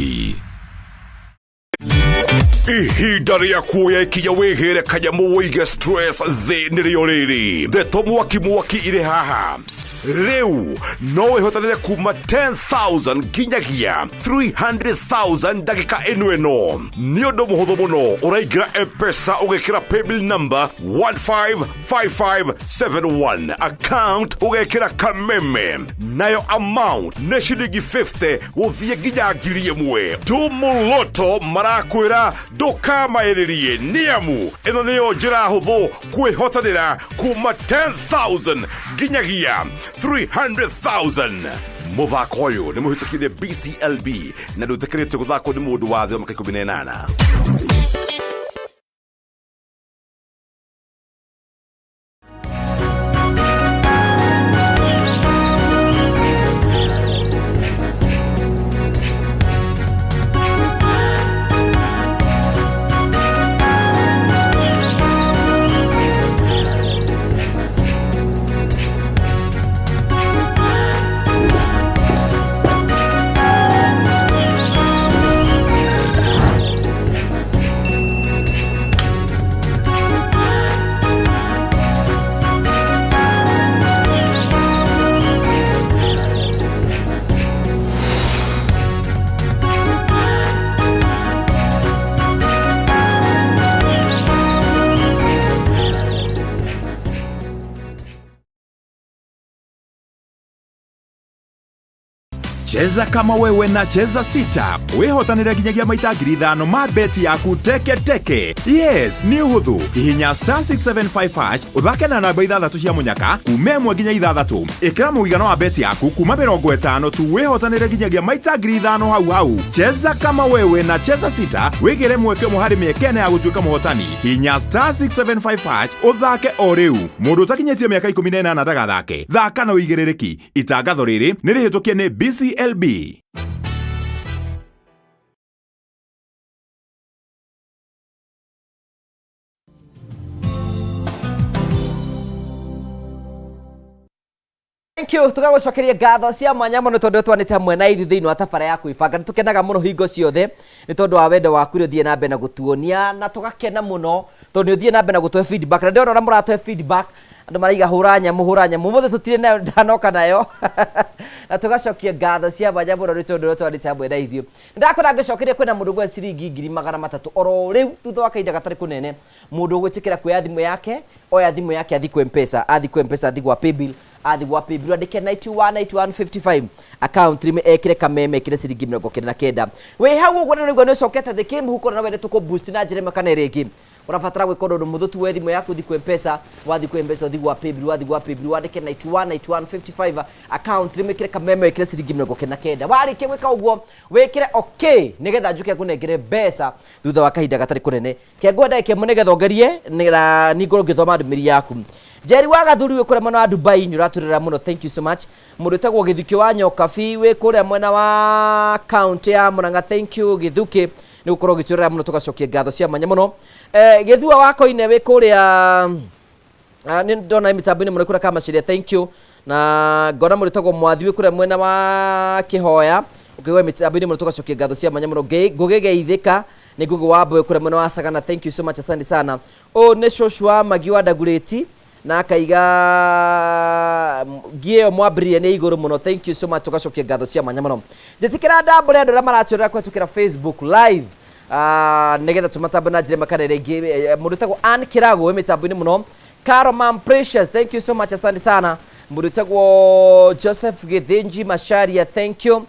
Ihinda rĩa kuoya ikinya wĩgĩre kanyamũ wĩige stress thĩ nĩrĩo rĩrĩ. Ndeto mwaki mwaki irĩ haha. Rĩu no wĩhotanĩre kuma 10,000 nginyagia 300,000 ndagĩka ĩno ĩno. Nĩ ũndũ mũhũthũ mũno, ũraingĩra M-Pesa ũgekĩra paybill number 155571, account ũgekĩra Kameme, nayo amount nĩ ciringi 50 gũthiĩ nginya 1,000. Tumuloto marakwĩra ndũkamaĩrĩrie, nĩamu ĩno nĩyo njĩra hũthũ kwĩhotanĩra kuma 10,000 nginyagia 300,000. Mũthako ũyũ nĩ mũhĩtũkire BCLB na ndũtĩkĩrĩtio gũthakwo nĩ mũndũ wa thĩ wa mĩaka 18. Cheza kama wewe na Cheza Sita wihotanire nginyagia maita 5,000 ma beti yaku teke teke. Yes, nĩ ũhũthũ. Hihinya star 675 hash ũthake na namba ithathatũ cia mũnyaka kuma 1 nginya 6. Ĩkĩra mũigana wa beti yaku kuma 50 tu wĩhotanĩre nginyagia maita 5,000 hau hau. Cheza kama wewe na Cheza Sita wĩgĩre mweke ũmwe harĩ mĩeke ĩna ya gũtuĩka mũhotani. Hihinya star 675 hash ũthake o rĩu. Mũndũ ũtakinyĩtie mĩaka 18 ndagathake. Thaka na ũigĩrĩrĩki. Itangatho rĩrĩ nĩ rĩhĩtũkie nĩ BCLB. Thank you. Tũgagũcokeria ngatho cia mwanya mũno tondũ twanĩte hamwe na ithuĩ thĩinĩ wa tabara ya kwĩbanga. Nĩ tũkenaga mũno hingo ciothe nĩ tondũ wa wendo waku ũrĩa ũthiĩ na mbere na gũtuonia, na tũgakena mũno tondũ nĩ ũthiĩ na mbere na gũtũhe feedback. Na ndĩrona ũrĩa mũratũhe feedback, andũ maraiga hũra nyamũ, hũra nyamũ, ũmũthĩ tũtirĩ nayo, ndanoka nayo. Na tũgacokia ngatho cia mwanya mũno nĩ tondũ ũrĩa twanĩte hamwe na ithuĩ. Nĩndakora ngĩcokeria kwĩna mũndũ ũgwe ciringi 300,000 oro rĩu thutha wa kahinda gatarĩ kũnene. Mũndũ ũgwĩtĩkĩra kuoya thimũ yake, oya thimũ yake athiĩ kwĩ M-Pesa, athiĩ kwĩ M-Pesa, athiĩ gwa paybill, athiĩ gwa paybill andĩke 91 91 55, account rĩmwe ekĩre Kameme, ekĩre ciringi 99. Wĩ hau ũguo nĩ ũraigua nĩ ũcokete thĩ kĩmũhuko na wende tũkũ boost na njĩra ĩmwe kana ĩrĩa ĩngĩ. Ũrabatara gwĩka ũndũ mũhũthũ tu, we thimũ yaku ũthiĩ kwĩ M-Pesa, wathiĩ kwĩ M-Pesa ũthiĩ gwa paybill, wathiĩ gwa paybill wandĩke 91 91 55, account rĩmwe ĩkĩre Kameme, wĩkĩre ciringi 99. Warĩkia gwĩka ũguo wĩkĩre okay nĩgetha njuke ngũnengere mbeca thutha wa kahinda gatarĩ kũnene. Kĩangwa ndagĩka ĩmwe nĩgetha ũngerie na ningorwo ngĩthoma ndũmĩrĩri yaku. Njeri wa Gathuri wĩ kũrĩa mwena wa Dubai, nĩ ũratũrĩra mũno, thank you so much. Mũndũ wĩtagwo Gĩthukĩ wa Nyokabi wĩ kũrĩa mwena wa county ya Murang'a, thank you Gĩthukĩ nĩ gũkorwo ũgĩtũrĩra mũno, tũgacokia ngatho cia mwanya mũno. Gĩthua wa Koine wĩ kũrĩa, nĩ ndona mĩtambo-inĩ mũno kũrĩa Kamaciria, thank you. Na ngona mũndũ wĩtagwo Mwathi wĩ kũrĩa mwena wa Kĩhoya, ũkĩgwa mĩtambo-inĩ mũno, tũgacokia ngatho cia mwanya mũno. Ngũgĩ Geithĩka nĩ Ngũgĩ wa Mboyo kũrĩa mwena wa Sagana, thank you so much, asante sana. Ũyũ nĩ cũcũ wa Magi wa Ndagurĩti na akaiga ngie ĩyo mwambĩrĩria nĩ igũrũ mũno, thank you so much, tũgacokia ngatho cia mwanya mũno. Njĩtĩkĩra ndambũre andũ arĩa maratũrĩra kũhetũkĩra Facebook live, nĩgetha tũmatambe na njĩra ĩmwe kana ĩrĩa ĩngĩ. Mũndũ wĩtagwo Ann Kĩrago wĩ mĩtambo-inĩ mũno. Caro Mam Precious, thank you so much, asante sana. Mũndũ wĩtagwo Joseph Gĩthĩnji Macharia, thank you.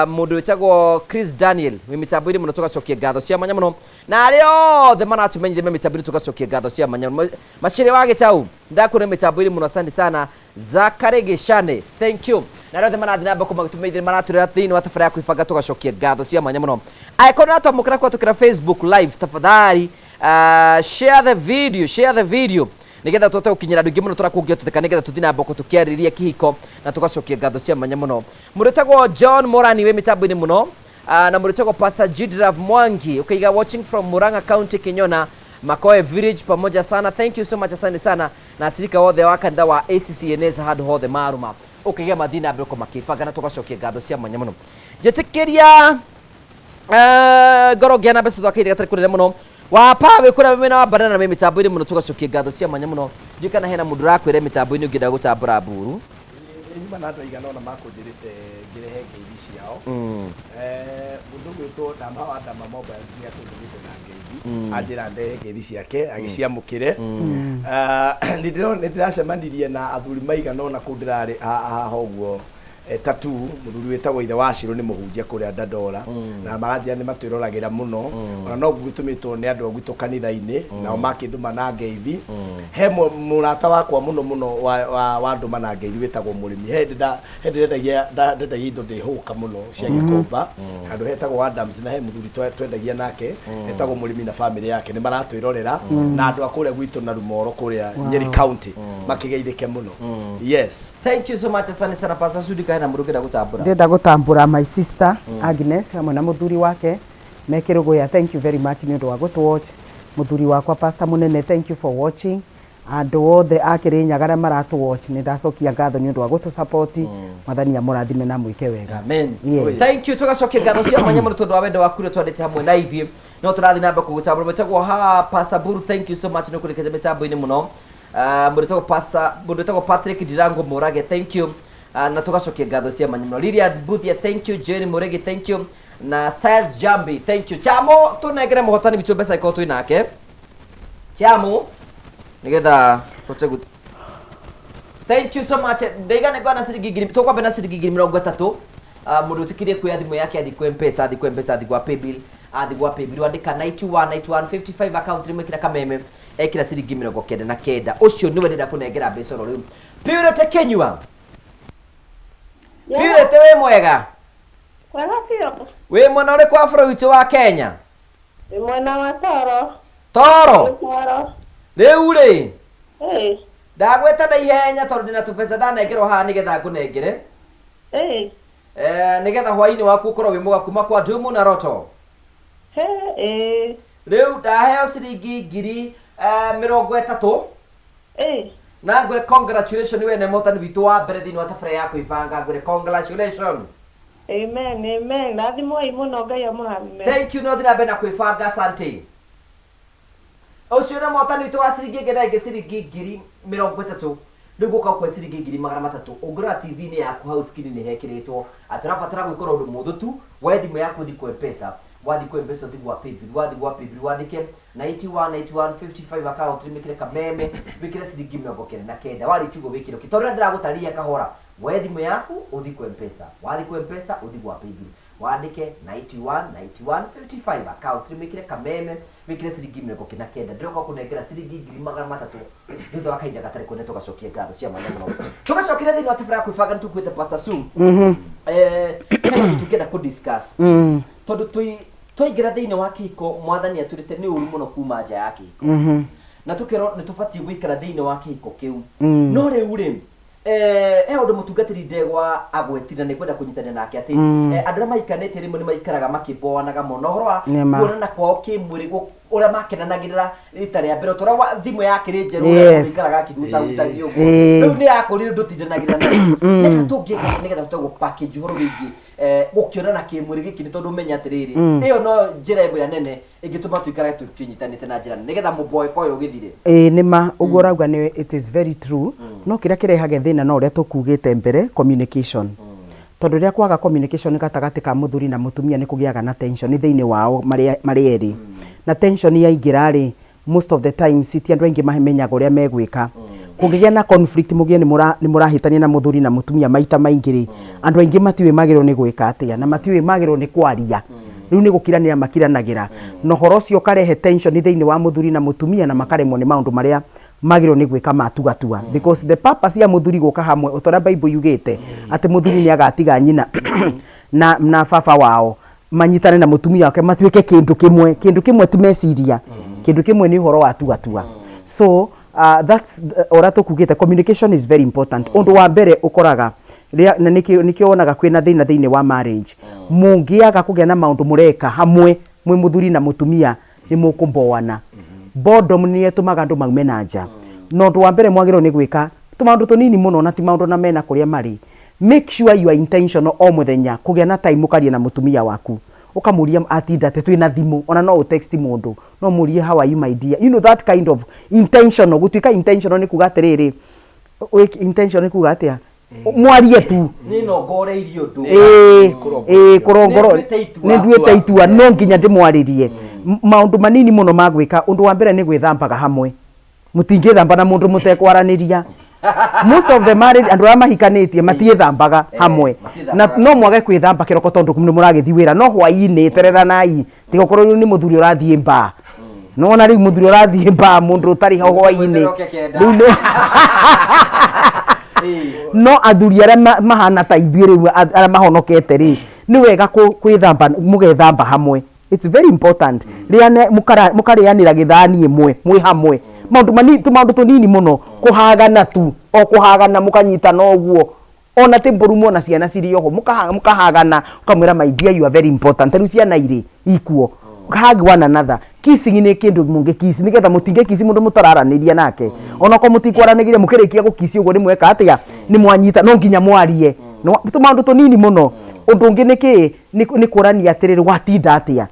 Mũndũ wĩtagwo Chris Daniel wĩ mĩtambo-inĩ mũno, tũgacokia ngatho cia mwanya mũno. Na arĩa othe maratumenyithia me mĩtambo-inĩ, tũgacokia ngatho cia mwanya mũno. Macĩrĩ wa Gĩtau ndakuona mĩtambo-inĩ mũno, asante sana. Zakari Gĩcane, thank you. Na arĩa othe marathiĩ na mbere kũmagĩtũmenyithia maratũrĩra thĩinĩ wa tabara ya kwĩbanga, tũgacokia ngatho cia mwanya mũno. Angĩkorwo nĩũratwamũkĩra kũhetũkĩra Facebook live, tafadhali, share the video, share the video nĩgetha tũhote gũkinyĩra andũ aingĩ mũno tũrĩa kũngĩhoteka, nĩgetha tũthiĩ na mbere tũkĩarĩrĩria kĩhiko na tũgacokia ngatho cia mwanya mũno. Mũndũ wĩtagwo John Morani wĩ mĩtambo-inĩ mũno, na mũndũ wĩtagwo Pastor Jidrav Mwangi ukaiga watching from Murang'a County, Kinyona Makoe Village, pamoja sana, thank you so much, asante sana. Na acirika othe wa kanitha wa ACCNS handũ hothe maruma ũkĩgĩa mathiĩ na mbere makĩbanga, na tũgacokia ngatho cia mwanya mũno. Njĩtĩkĩria ngoro ngĩana mbeca twakĩire gatarĩ kũnene mũno wapa wĩ kũrĩa mwena wa banana wĩ mĩtambo-inĩ mũno tũgacokia ngatho cia mwanya mũno. Ndiũĩ kana hena mũndũ ũrakwĩra mĩtambo-inĩ ũngĩenda gũtambũra mburu. Nyuma na andũ aigana ũna makũnjĩrĩte ngĩrehe ngeithi ciao. Mũndũ ũgwĩtwo Dama wa Dama Mobiles nĩ atũndũmĩte na ngeithi, anjĩra ndehe ngeithi ciake agĩciamũkĩre. Nĩ ndĩracemanirie na athuri maigana ũna kũu ndĩrarĩ haha ũguo, tatu mũthuri wĩtagwo ithe wa Shiro nĩ mũhunjia kũrĩa Dandora, na maranjĩra nĩ matwĩroragĩra mũno, ona no ngũgĩtũmĩtwo nĩ andũ a gwitũ kanitha-inĩ, nao makĩndũma na ngeithi. He mũrata wakwa mũno mũno wandũma na ngeithi wĩtagwo mũrĩmi. He hĩndĩ he hĩndĩ ndendagia indo ndĩhũka mũno cia Gĩkomba handũ hetagwo Adams, na he mũthuri twendagia nake etagwo mũrĩmi na famĩlĩ yake nĩ maratwĩrorera, na andũ a kũrĩa gwitũ na Rumoro kũrĩa Nyeri County makĩgeithĩke mũno. Yes. Thank you so much, asante sana Pastor Sudi kaena mũndũ ũngĩenda gũtambũra. Ndĩrenda gũtambũra my sister Agnes hamwe na mũthuri wake me Kĩrũgũya. Thank you very much nĩ ũndũ wa gũtũ watch. Mũthuri wakwa Pastor Mũnene, thank you for watching. Andũ othe a Kĩrĩnyaga arĩa maratũ watch, nĩ ndacokia ngatho nĩ ũndũ wa gũtũ support. Mwathani amũrathime na mwĩke wega. Amen. Yes. Thank you, tugacokia ngatho cia mwanya mũno tondũ wa wendo waku ũrĩa twandĩte hamwe na ithuĩ. No tũrathiĩ na mbere kũgũtambũra. Mwĩtagwo ha Pastor Buru, thank you so much nĩ kũrĩkĩte mĩtambo-inĩ mũno. Mũndũ wĩtagwo Pastor, mũndũ wĩtagwo Patrick Ndirango Mũrage, thank you. Na tũgacokia ngatho cia mwanya mũno. Lilian Buthia, thank you. Jane Mũrĩgi, thank you. Na Styles Jambi, thank you. Chamo, tũnengere mũhotani witũ mbeca ikorwo twĩ nake. Chamo, nĩgetha tũhote gũ. Thank you so much. Ndaiga nĩ ngona ciringi ngiri, tũkwambia na ciringi 30,000. Mũndũ ũtĩkĩrie kuoya thimũ yake athiĩ kwa M-Pesa, athiĩ kwa M-Pesa, athiĩ gwa Paybill, athiĩ gwa Paybill, andĩka 91 91 55 account rĩmwe kĩra kameme, ekĩra ciringi 99. Ũcio nĩwe ndĩrenda kũnengera mbeca oro rĩu. Purity Kinyua. Purity wĩ mwega? Kwega biũ. Wĩ mwena ũrĩkũ wa bũrũri witũ wa Kenya? Wĩ mwena wa Toro. Toro? Toro. Rĩu rĩ? Ĩĩ. Ndagwĩta na ihenya tondũ ndĩna tũbeca ndanengerwo haha nĩgetha ngũnengere. Ĩĩ. Nĩgetha hwaĩ-inĩ waku ũkorwo wĩ mwega kuma kwa Ndumu na Roto. He, ĩĩ. Rĩu ndaheo ciringi 30,000. Ĩĩ. Na ngwĩre congratulation we nĩ mũhotani witũ wa mbere thĩinĩ wa tabarĩra ya kwĩbanga, ngwĩre congratulation. Amen, amen. Rathimwoi mũno, Ngai amũrathime. Thank you, no thiĩ na mbere na kwĩbanga, asante. Ũcio nĩ mũhotani witũ wa ciringi ĩngĩ na ĩngĩ ciringi 30,000. Rĩu gũka kwa ciringi 300,000. Ũngĩrora TV-inĩ yaku hau screen nĩ hekĩrĩtwo atĩ ũrabatara gwĩkora ũndũ mũhũthũ tu, woe thimũ yaku ũthiĩ kwa M-Pesa, wathiĩ kwa M-Pesa ũthiĩ gwa Paybill, wathiĩ gwa Paybill wandĩke 91 91 55 account wĩkĩre kameme, wĩkĩre ciringi 99, warĩkia ũguo wĩkĩre okay. Tondũ ũrĩa ndĩragũtarĩria kahora, woe thimũ yaku ũthiĩ kwa M-Pesa, wathiĩ kwa M-Pesa ũthiĩ gwa Paybill, wandĩke 91 91 55 account wĩkĩre kameme, wĩkĩre ciringi 99. Ndĩroka kũnengera ciringi 300,000 thutha wa kahinda gatarĩ kũnene. Tũgacokia ngatho cia mwanya mũno, tũgacokera thĩinĩ wa tabarĩra ya kwĩbanga. Nĩ tũkuĩte Pastor Sue, hena ũndũ tũngĩenda kũ discuss tondũ twaingĩra thĩinĩ wa kĩhiko, mwathani atwĩrĩte nĩ ũru mũno kuma nja ya kĩhiko, na tũkerwo nĩ tũbatiĩ gũikara thĩinĩ wa kĩhiko kĩu. No rĩu rĩ, he ũndũ mũtungatĩri ndegwa agwetire na nĩngwenda kũnyitanĩra nake atĩ andũ arĩa maikanĩtie rĩmwe nĩ maikaraga makĩboanaga mũno ũhoro wa Nĩma. kuonana kwao kĩmwĩrĩ, ũrĩa makenanagĩrĩra rita rĩa mbere, ũrĩa thimũ yakĩrĩ njerũ, ũrĩa mũndũ aikaraga akĩhutahutagia ũguo. Rĩu nĩ yakũrire, ndũtindanagĩra nayo. Nĩkĩ tũngĩka nĩgetha tũhote gũ package ũhoro wĩgiĩ gũkĩonana kĩmwĩrĩ gĩkĩ? Nĩ tondũ ũmenye atĩrĩrĩ, ĩyo no njĩra ĩmwe ĩrĩa nene ĩngĩtũma tũikare tũkĩnyitanĩte na njĩra nene nĩgetha mũboeko ũyũ ũgĩthire. Ĩĩ nĩ ma, ũguo ũrauga nĩ it is very true. No kĩrĩa kĩrehage thĩna no ũrĩa tũkugĩte mbere, communication. Tondũ rĩrĩa kwaga communication gatagatĩ ka mũthuri na mũtumia, nĩ kũgĩaga na tension thĩinĩ wao marĩ erĩ. Na tension yaingĩra rĩ, most of the times ti andũ aingĩ mamenyaga ũrĩa megwĩka. Kũngĩgĩa na conflict, mũgĩe nĩ mũrahĩtania na mũthuri na mũtumia maita maingĩ rĩ, andũ aingĩ matiũĩ magĩrĩirwo nĩ gwĩka atĩa na matiũĩ magĩrĩirwo nĩ kwaria. Rĩu nĩ gũkiranĩra makiranagĩra, na ũhoro ũcio ũkarehe tension thĩinĩ wa mũthuri na mũtumia, na makaremwo nĩ maũndũ marĩa magĩrĩirwo nĩ gwĩka matugatua, because the purpose ya mũthuri gũka hamwe, o ta ũrĩa Bible yugĩte atĩ mũthuri nĩ agatiga nyina na baba wao manyitane na mũtumia wake matuĩke kĩndũ kĩmwe. Kĩndũ kĩmwe ti meciria, kĩndũ kĩmwe nĩ ũhoro wa tugatua. So that's ũrĩa tũkugĩte, communication is very important. Ũndũ wa mbere ũkoraga na nĩkĩo wonaga kwĩna thĩna thĩinĩ wa marriage, mũngĩaga kũgĩa na maũndũ mũreka hamwe mwĩ mũthuri na mũtumia, nĩ mũkũmboana. Boredom nĩyo ĩtũmaga andũ maume na nja. Na ũndũ wa mbere mwagĩrĩirwo nĩ gwĩka tũmaũndũ tũnini mũno, na ti maũndũ na mena kũrĩa marĩ. Make sure you are intentional o mũthenya kũgĩa na time ũkaria na mũtumia waku. Ũkamũria atinda atĩa, twĩna thimũ, ona no ũ text mũndũ, no ũmũrie how are you my dear, you know that kind of intentional. Gũtuĩka intentional nĩ kuga atĩrĩrĩ, intentional nĩ kuga atĩa? Mwarie tu. Nĩ nongoreirie ũndũ. Ĩĩ, ĩĩ, kũrongoro Nĩ nduĩte itua. nĩ nduĩte itua no nginya ndĩmwarĩrie. Maũndũ manini mũno ma gwĩka, ũndũ wa mbere nĩ gwĩthambaga hamwe. Mũtingĩthamba na mũndũ mũtekwaranĩria. Most of the married, andũ arĩa mahikanĩtie matiĩthambaga hamwe. Na Matiĩthambaga. no mwage kwĩthamba kĩroko tondũ nĩ mũragĩthiĩ wĩra, no hwaĩ-inĩ tereranai, tiga ũkorwo rĩu nĩ mũthuri ũrathiĩ mbaa. Nĩwona rĩu mũthuri ũrathiĩ mbaa mũndũ ũtarĩ ho hwaĩ-inĩ. Ũke kenda. Rĩu nĩ no athuri arĩa mahana ta ithuĩ rĩu arĩa mahonokete rĩ, nĩ wega kwĩthamba, mũgethamba hamwe. It's very important. Rĩane, mũkarĩanĩra gĩthani ĩmwe mwĩ hamwe. Maũndũ manini, tũmaũndũ tũnini mũno, kũhagana tu, o kũhagana mũkanyitana ũguo. Ona ti mbũru muona ciana cirĩ oho, mũkahagana, ũkamwĩra my dear you are very important. Rĩu ciana irĩ ikuo. Hug one another. Kissing nĩ kĩndũ mũngĩ kiss, nĩgetha mũtingĩ kiss mũndũ mũtararanĩria nake. Onokorwo mũtikwaranĩria, mũkĩrĩkia gũ kiss ũguo nĩ mweka atĩa? Nĩ mwanyita, no nginya mwarie. No, tũmaũndũ tũnini mũno. Ũndũ ũngĩ nĩ kĩ? Nĩ kũrania atĩrĩrĩ, watinda atĩa?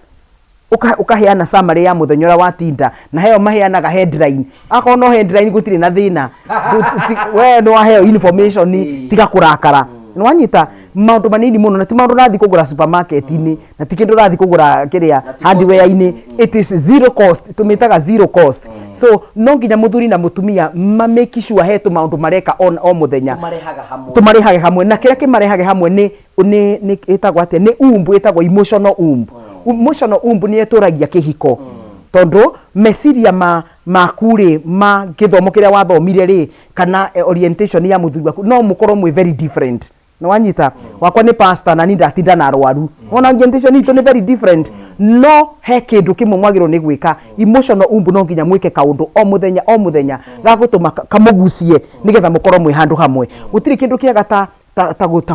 Ũkaheana summary ya mũthenya ũrĩa watinda, na heo maheanaga headline. Akorwo no headline gũtirĩ na thĩna. We nĩ waheo information, tiga kũrakara. Nĩ wanyita maũndũ manini mũno, na ti maũndũ ũrathiĩ kũgũra supermarket-inĩ, na ti kĩndũ ũrathiĩ kũgũra kĩrĩa hardware-inĩ. It is zero cost, tũmĩtaga zero cost. So no nginya mũthuri na mũtumia ma make sure he tũmaũndũ mareka o mũthenya. Tũmarehaga hamwe. Tũmarehage hamwe, na kĩrĩa kĩmarehage hamwe nĩ ĩtagwo atĩa? Nĩ umbu, ĩtagwo emotional umbu. Emotional umbu nĩ ĩtũragia kĩhiko. Tondũ meciria maku rĩ, ma gĩthomo kĩrĩa wathomire rĩ, kana orientation ya mũthuri waku, no mũkorwo mwĩ very different. Nĩ wanyita? Wakwa nĩ pastor na niĩ ndatinda na arwaru. Wona orientation itũ nĩ very different. No he kĩndũ kĩmwe mwagĩrĩirwo nĩ gwĩka. Emotional umbu no nginya mwĩke kaũndũ o mũthenya o mũthenya ga gũtũma kamũgucie nĩgetha mũkorwo mwĩ handũ hamwe. Gũtirĩ kĩndũ kĩega ta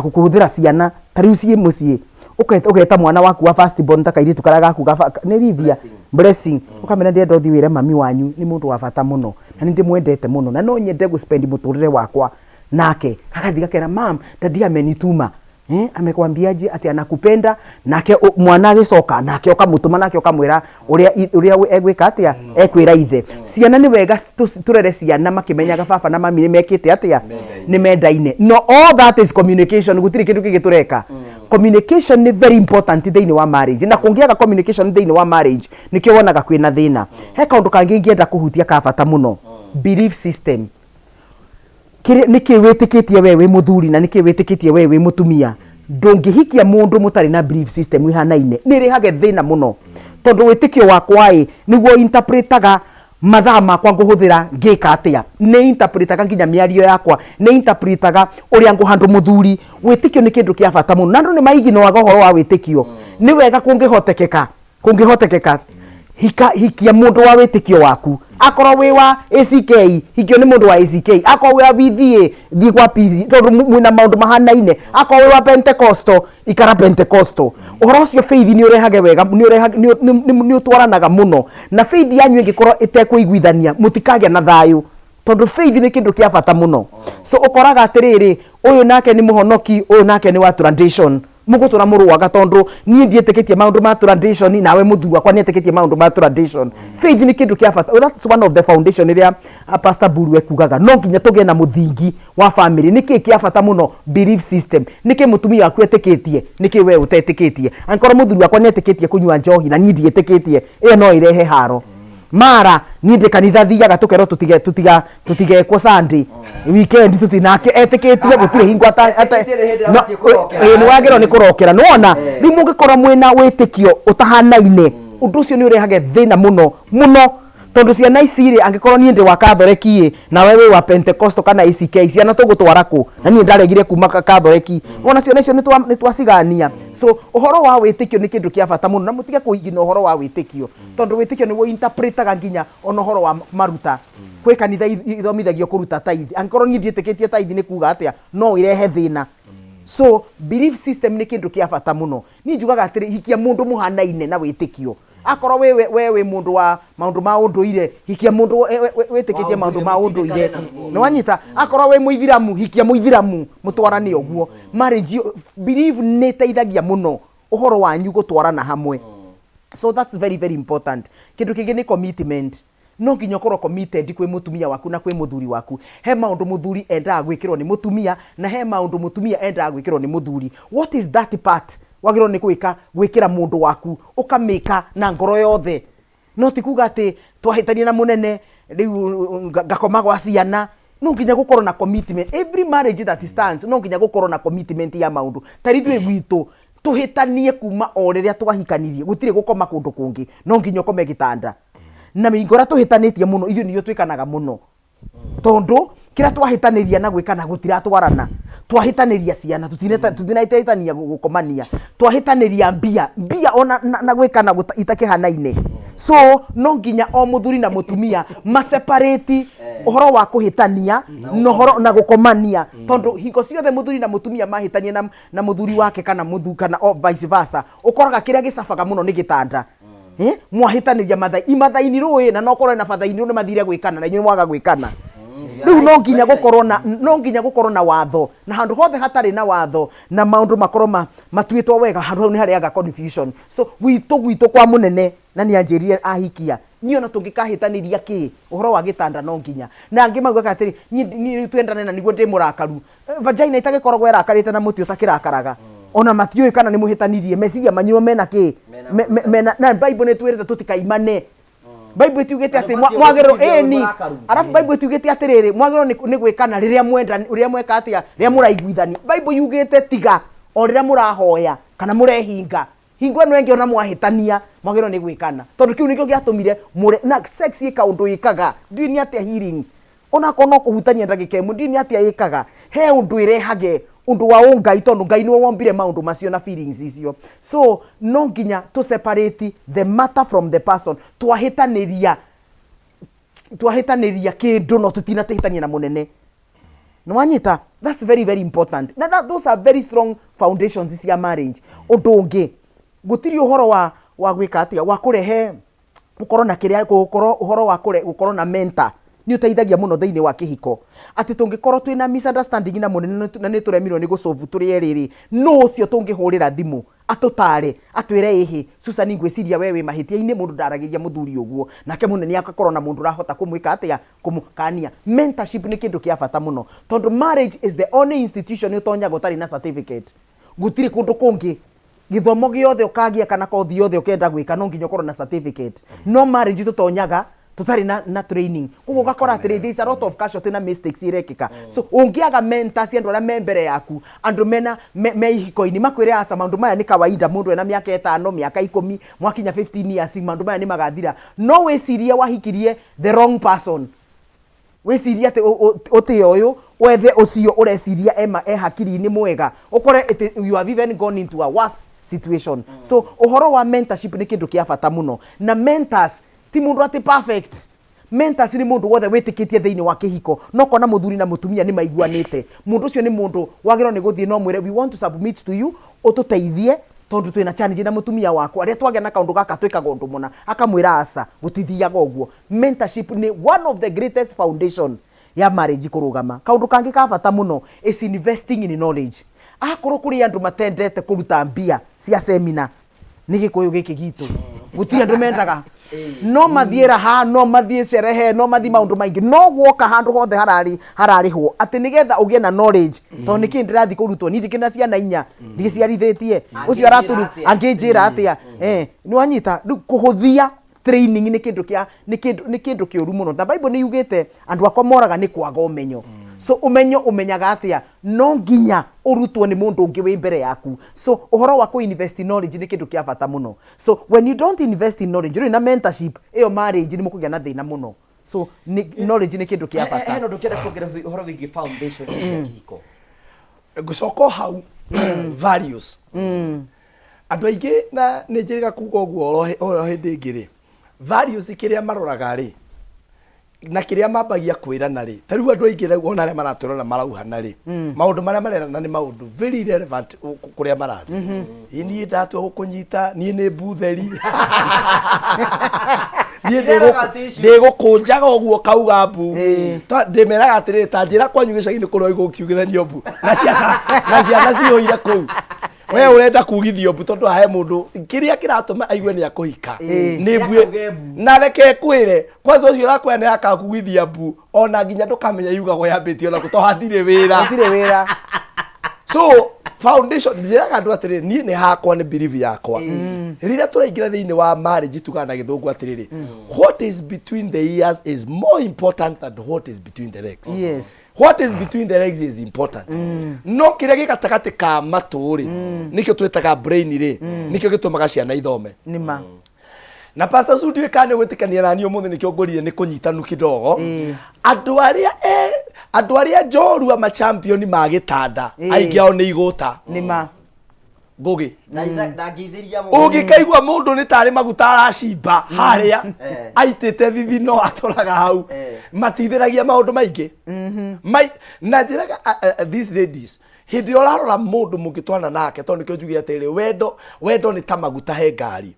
kũhũthĩra ciana ta rĩu ciĩ mũciĩ. Ũgeta mwana waku wa first born ta kairĩtu karĩa gaku nĩ Livia Blessing. Ũkamwĩra ndĩrenda ũthiĩ wĩre mami wanyu nĩ mũndũ wa bata mũno na nĩ ndĩmwendete mũno na no nyende gũ spend mũtũrĩre wakwa nake. Agathiĩ gakera mam, daddy amenituma. Amekwambiaje atĩ anakupenda? Nake mwana agĩcoka nake ũkamũtũma nake ũkamwĩra ũrĩa egwĩka atĩa, ekwĩra ithe. Ciana nĩ wega tũrere ciana makĩmenyaga baba na mami nĩ mekĩte atĩa, nĩ mendaine. No all that is communication, gũtirĩ kĩndũ kĩngĩ tũreka. Communication nĩ very important thĩinĩ wa marriage, na kũngĩaga communication thĩinĩ wa marriage nĩkĩo wonaga kwĩna thĩna. He kaũndũ kangĩ ingĩenda kũhutia ka bata mũno, belief system. Kĩrĩa nĩkĩ wĩtĩkĩtie we wĩ mũthuri na nĩkĩ wĩtĩkĩtie we wĩ mũtumia. Ndũngĩhikia mũndũ mũtarĩ na belief system ihanaine, nĩ ĩrehage thĩna mũno. Tondũ wĩtĩkio wakwa ĩ nĩguo interpretaga mathaa makwa ngũhũthĩra ngĩka atĩa, nĩ interpretaga nginya mĩario yakwa, nĩ interpretaga ũrĩa ngũhandũ mũthuri. Wĩtĩkio nĩ kĩndũ kĩa bata mũno, na andũ nĩ maiginoaga ũhoro wa wĩtĩkio. Nĩ wega kũngĩhotekeka hikia mũndũ wa wĩtĩkio waku. Akorwo wĩ wa ACK, hikio nĩ mũndũ wa ACK. Akorwo wĩ wa PDA, thiĩ kwa PDA, tondũ mwĩna maũndũ mahanaine. Akorwo wĩ wa Pentecostal, ikara Pentecostal. Ũhoro ũcio faith nĩ ũrehage wega, nĩ ũtwaranaga mũno. Na faith yanyu ĩngĩkorwo ĩtekũiguithania, mũtikagĩa na thayũ. Tondũ faith nĩ kĩndũ kĩa bata mũno. So ũkoraga atĩrĩrĩ, ũyũ nake nĩ mũhonoki, ũyũ nake nĩ wa tradition. Mũgũtũra mũrũaga tondũ niĩ ndiĩtĩkĩtie maũndũ ma tradition, nawe mũthuri wakwa nĩetĩkĩtie maũndũ ma tradition. Faith nĩ kĩndũ kĩa bata. That's one of the foundation ĩrĩa Pastor Mburu ekugaga. No nginya tũgĩe na mũthingi wa family. Nĩ kĩĩ kĩa bata mũno? Belief system. Nĩ kĩĩ mũtumia waku etĩkĩtie? Nĩ kĩĩ we ũtetĩkĩtie? Angĩkorwo mũthuri wakwa nĩetĩkĩtie kũnyua njohi na niĩ ndiĩtĩkĩtie, ĩyo no ĩrehe haro. Mara niĩ ndĩ kanitha thiaga tũkerwo tũtigekwo Sunday weekend tũti nake etĩkĩtie gũtirĩ hingo Etĩkĩtie nĩ hĩndĩ no, abatiĩ kũrokera. Nĩ wagĩrĩirwo nĩ kũrokera. Nĩwona? Rĩu mũngĩkorwo mwĩna wĩtĩkio ũtahanaine, ũndũ ũcio nĩ ũrehage thĩna mũno mũno, tondũ ciana ici rĩ, angĩkorwo niĩ ndĩ wa Catholic ĩ, nawe wĩ wa Pentecostal kana ACK, ciana tũgũtwara kũ? Na niĩ ndaregire kuma Catholic. Wona ciana icio nĩ twacigania. So ũhoro wa wĩtĩkio nĩ kĩndũ kĩa bata mũno, na mũtige kũigina ũhoro wa wĩtĩkio, tondũ wĩtĩkio nĩguo interpretaga nginya ona ũhoro wa maruta. Kwĩ kanitha ithomithagio kũruta tithe. Angĩkorwo niĩ ndiĩtĩkĩtie tithe nĩ kuga atĩa? No ĩrehe thĩna. So belief system nĩ kĩndũ kĩa bata mũno. Niĩ njugaga atĩrĩ, hikia mũndũ mũhanaine na wĩtĩkio. Akorwo we we wĩ mũndũ wa maũndũ ma ũndũire, hikia mũndũ wĩtĩkĩtie maũndũ ma ũndũire. Nĩ wanyita? Akorwo wĩ mũithiramu, hikia mũithiramu, mũtwarane ũguo. Marriage belief nĩ ĩteithagia mũno ũhoro wanyu gũtwarana hamwe. So that's very very important. Kĩndũ kĩngĩ nĩ commitment. No nginya ũkorwo committed kwĩ mũtumia waku na kwĩ mũthuri waku. He maũndũ mũthuri endaga gwĩkĩrwo nĩ mũtumia na he maũndũ mũtumia endaga gwĩkĩrwo nĩ mũthuri. What is that part wagĩrĩirwo nĩ gwĩka gwĩkĩra mũndũ waku ũkamĩka na ngoro yothe? No ti kuga atĩ twahĩtania na mũnene rĩu ngakoma gwa ciana. No nginya gũkorwo na commitment. Every marriage that stands no nginya gũkorwo na commitment ya maũndũ. Ta rĩu ithuĩ gwitũ tũhĩtanie kuma o rĩrĩa twahikanirie, gũtirĩ gũkoma kũndũ kũngĩ, no nginya ũkome gĩtanda. Na mĩhingo ĩrĩa tũhĩtanĩtie mũno ithuĩ nĩyo twĩkanaga mũno, tondũ kĩrĩa twahĩtanĩria na gwĩkana gũtiratwarana. Twahĩtanĩria ciana, tũtinahĩtania gũkomania, twahĩtanĩria mbia mbia ona na gwĩkana itakĩhanaine. So no nginya o mũthuri na mũtumia maseparate ũhoro wa kũhĩtania na ũhoro na gũkomania, tondũ hingo ciothe mũthuri na mũtumia mahĩtania na mũthuri wake kana mũthu kana o vice versa, ũkoraga kĩrĩa gĩcabaga mũno nĩ gĩtanda. Mwahĩtanĩria mathai imathaini rũĩ na no korwo na bathaini nĩ mathire gwĩkana na inyuĩ mwaga gwĩkana. Rĩu no nginya gũkorwo na watho, na handũ hothe hatarĩ na watho na maũndũ makorwo matuĩtwo wega, handũ hau nĩ harĩaga confusion. So gwitũ kwa mũnene na nĩ anjĩrire ahikia niĩ ona tũngĩkahĩtanĩria kĩ ũhoro wa gĩtanda no nginya. Na angĩ maugaga atĩrĩ, niĩ rĩu twendane na nĩguo ndĩ mũrakaru. Vagina itagĩkoragwo ĩrakarĩte na mũtĩ ũtakĩrakaraga, ona matiũĩ kana nĩ mũhĩtanirie, meciria manyuo mena kĩ mena na Bible nĩ twĩrĩte tũtikaimane. Bible ĩtiugĩte atĩ Ndũbatiĩ mwagĩrĩrwo gũtigithia wĩ ĩni mũrakaru. Arabu Bible ĩtiugĩte atĩrĩrĩ, mwagĩrĩrwo nĩ gwĩkana rĩrĩa mwenda, rĩrĩa mweka atĩa, rĩrĩa mũraiguithania. Bible yugĩte tiga o rĩrĩa mũrahoya kana mũrehinga hingo ĩno ĩngĩ, ona mwahĩtania mwagĩrĩrwo nĩ gwĩkana, tondũ kĩu nĩkĩo gĩatũmire mũre na sex ĩ kaũndũ ĩkaga. Ndiũĩ nĩ atĩa healing, onakorwo no kũhutania ndagĩka ĩmwe, ndiũĩ nĩ atĩa ĩkaga, he ũndũ ĩrehage, ũndũ wa ũngai, tondũ Ngai nĩwe wombire maũndũ macio na feelings icio. So no nginya tũ separate the matter from the person. Twahĩtanĩria kĩndũ no tũtinatĩhĩtania na mũnene. Nĩwanyita? That's very very important na those are very strong foundations cia marriage. Ũndũ ũngĩ, gũtirĩ ũhoro wa gwĩka atĩa, wa kũrehe gũkorwo na kĩrĩa, gũkorwo ũhoro wa kũre gũkorwo na mentor nĩ ũteithagia mũno thĩinĩ wa kĩhiko, atĩ tũngĩkorwo twĩna misunderstanding na mũnene na nĩ tũremirwo nĩ gũcovu tũrĩ erĩ rĩ, no ũcio tũngĩhũrĩra thimũ atũtare, atwĩre, "Ĩhĩ Susan, ngwĩciria we wĩ mahĩtia-inĩ, mũndũ ndaragĩria mũthuri ũguo," nake mũnene agakorwo na mũndũ ũrahota kũmwĩka atĩa, kũmũkania. Mentorship nĩ kĩndũ kĩa bata mũno, tondũ marriage is the only institution ũtonyaga ũtarĩ na certificate. Gũtirĩ kũndũ kũngĩ gĩthomo gĩothe ũkagĩa kana kothi yothe ũkenda gwĩka no nginya ũkorwo na certificate, no marriage tũtonyaga tũtarĩ na training. Koguo ũgakora atĩrĩ, there is a lot of casualty na mistakes irekĩka. So ũngĩaga mentors, andũ arĩa me mbere yaku, andũ mena me ihiko-inĩ, makwĩre, "Aca, maũndũ maya nĩ kawaida. Mũndũ ena mĩaka 5, mĩaka 10, mwakinya 15 years, maũndũ maya nĩ magathira." No wĩcirie wahikirie the wrong person, wĩcirie atĩ ũtĩe ũyũ, wethe ũcio ũreciria ema e hakiri-inĩ mwega, ũkore you have even gone into a worse situation. So ũhoro wa mentorship nĩ kĩndũ kĩa bata mũno, na mentors ti mũndũ atĩ perfect. Mentors nĩ mũndũ wothe wĩtĩkĩtie thĩinĩ wa kĩhiko no kona mũthuri na mũtumia nĩ maiguanĩte. Mũndũ ũcio nĩ mũndũ wagĩrĩirwo nĩ gũthiĩ no mwĩre, "We want to submit to you, ũtũteithie tondũ twĩna challenge na mũtumia wakwa. Rĩrĩa twagĩa na kaũndũ gaka twĩkaga ũndũ mũna," akamwĩra, "Aca, gũtithiaga ũguo." Mentorship nĩ one of the greatest foundation ya marriage kũrũgama. Kaũndũ kangĩ ka bata mũno is investing in knowledge. Akorwo kũrĩ andũ matendete kũruta mbia cia seminar, nĩ gĩkũyũ gĩkĩ gitũ gũtirĩ andũ mendaga, no mathiĩ raha, no mathiĩ cerehe, no mathiĩ maũndũ maingĩ, no woka handũ hothe hararĩ hararĩhwo atĩ nĩgetha ũgĩe na knowledge, tondũ nĩkĩ ndĩrathiĩ kũrutwo niĩ ndikĩrĩ na ciana inya ndigĩciarithĩtie ũcio aratũru angĩnjĩra atĩa? Nĩ wanyita? Rĩu kũhũthia training nĩ kĩndũ kĩa nĩ kĩndũ kĩũru mũno, na Bible nĩ yugĩte andũ akwa moraga nĩ kwaga ũmenyo. So ũmenyo ũmenyaga atĩa? No nginya ũrutwo nĩ mũndũ ũngĩ wĩ mbere yaku. So ũhoro wa kũ invest in knowledge nĩ kĩndũ kĩa bata mũno. So when you don't invest in knowledge rĩu na mentorship ĩyo, marriage nĩ mũkũgĩa na thĩna mũno. So knowledge nĩ kĩndũ kĩa bata. Hena ũndũ ũngĩenda kuongerera ũhoro wĩgiĩ foundation cia kĩhiko? Ngũcoka o hau values. Andũ aingĩ, na nĩ njĩrĩga kuga ũguo oro hĩndĩ ĩngĩ rĩ, values kĩrĩa maroraga rĩ, Na kĩrĩa mambagia kwĩrana rĩ, ta rĩu andũ aingĩ rĩu ona arĩa maratwĩrora marauhana rĩ, maũndũ marĩa marerana nĩ maũndũ very relevant kũrĩa marathiĩ. Ĩ niĩ ndatua gũkũnyita, niĩ nĩ mbutheri, niĩ Irelevant issue. ndĩgũkũnjaga ũguo kauga mbu. Ndĩmeraga atĩrĩrĩ, ta njĩra kwanyu gĩcagi-inĩ kũrĩa gũkiugithanio mbu na ciana, na ciana cihũire kũu, we ũrenda kugithio mbu tondũ hahe mũndũ kĩrĩa kĩratũma aigue nĩ akũhika nĩ mbu. Nĩakauge mbu. Na reke kwĩre kwanza, ũcio ũrakwĩra nĩ akakugithia mbu, ona nginya ndũkamenya yugagwo yambĩtie ona kũ, tondũ hatirĩ wĩra. Hatirĩ wĩra. So foundation, njĩraga andũ atĩrĩrĩ, niĩ nĩ hakwa, nĩ belief yakwa, rĩrĩa tũraingĩra thĩinĩ wa marriage, tugaga na Gĩthũngũ atĩrĩrĩ, "What is between the ears is more important than what is between the legs." What is between the legs is important, no kĩrĩa gĩ gatagatĩ ka matũ rĩ, nĩkĩo twĩtaga brain rĩ, nĩkĩo gĩtũmaga ciana ithome. Nĩ ma. Na Pastor Sudi, kana nĩ gwĩtĩkania na niĩ ũmũthĩ, nĩkĩo ngũrire nĩ kũnyitanu kidogo. Andũ arĩa njorua, machampion ma gĩtanda, aingĩ ao nĩ igũta. Nĩ ma. Ngũgĩ. Ndangĩithĩria mũndũ. Ũngĩkaigua mũndũ nĩ tarĩ maguta aracimba harĩa aitĩte thithino atũraga hau, matithĩragia maũndũ maingĩ. Na njĩraga these ladies, hĩndĩ ĩrĩa ũrarora mũndũ mũngĩtwana nake, tondũ nĩkĩo njugire atĩrĩrĩ, wendo, wendo nĩ ta maguta he ngari.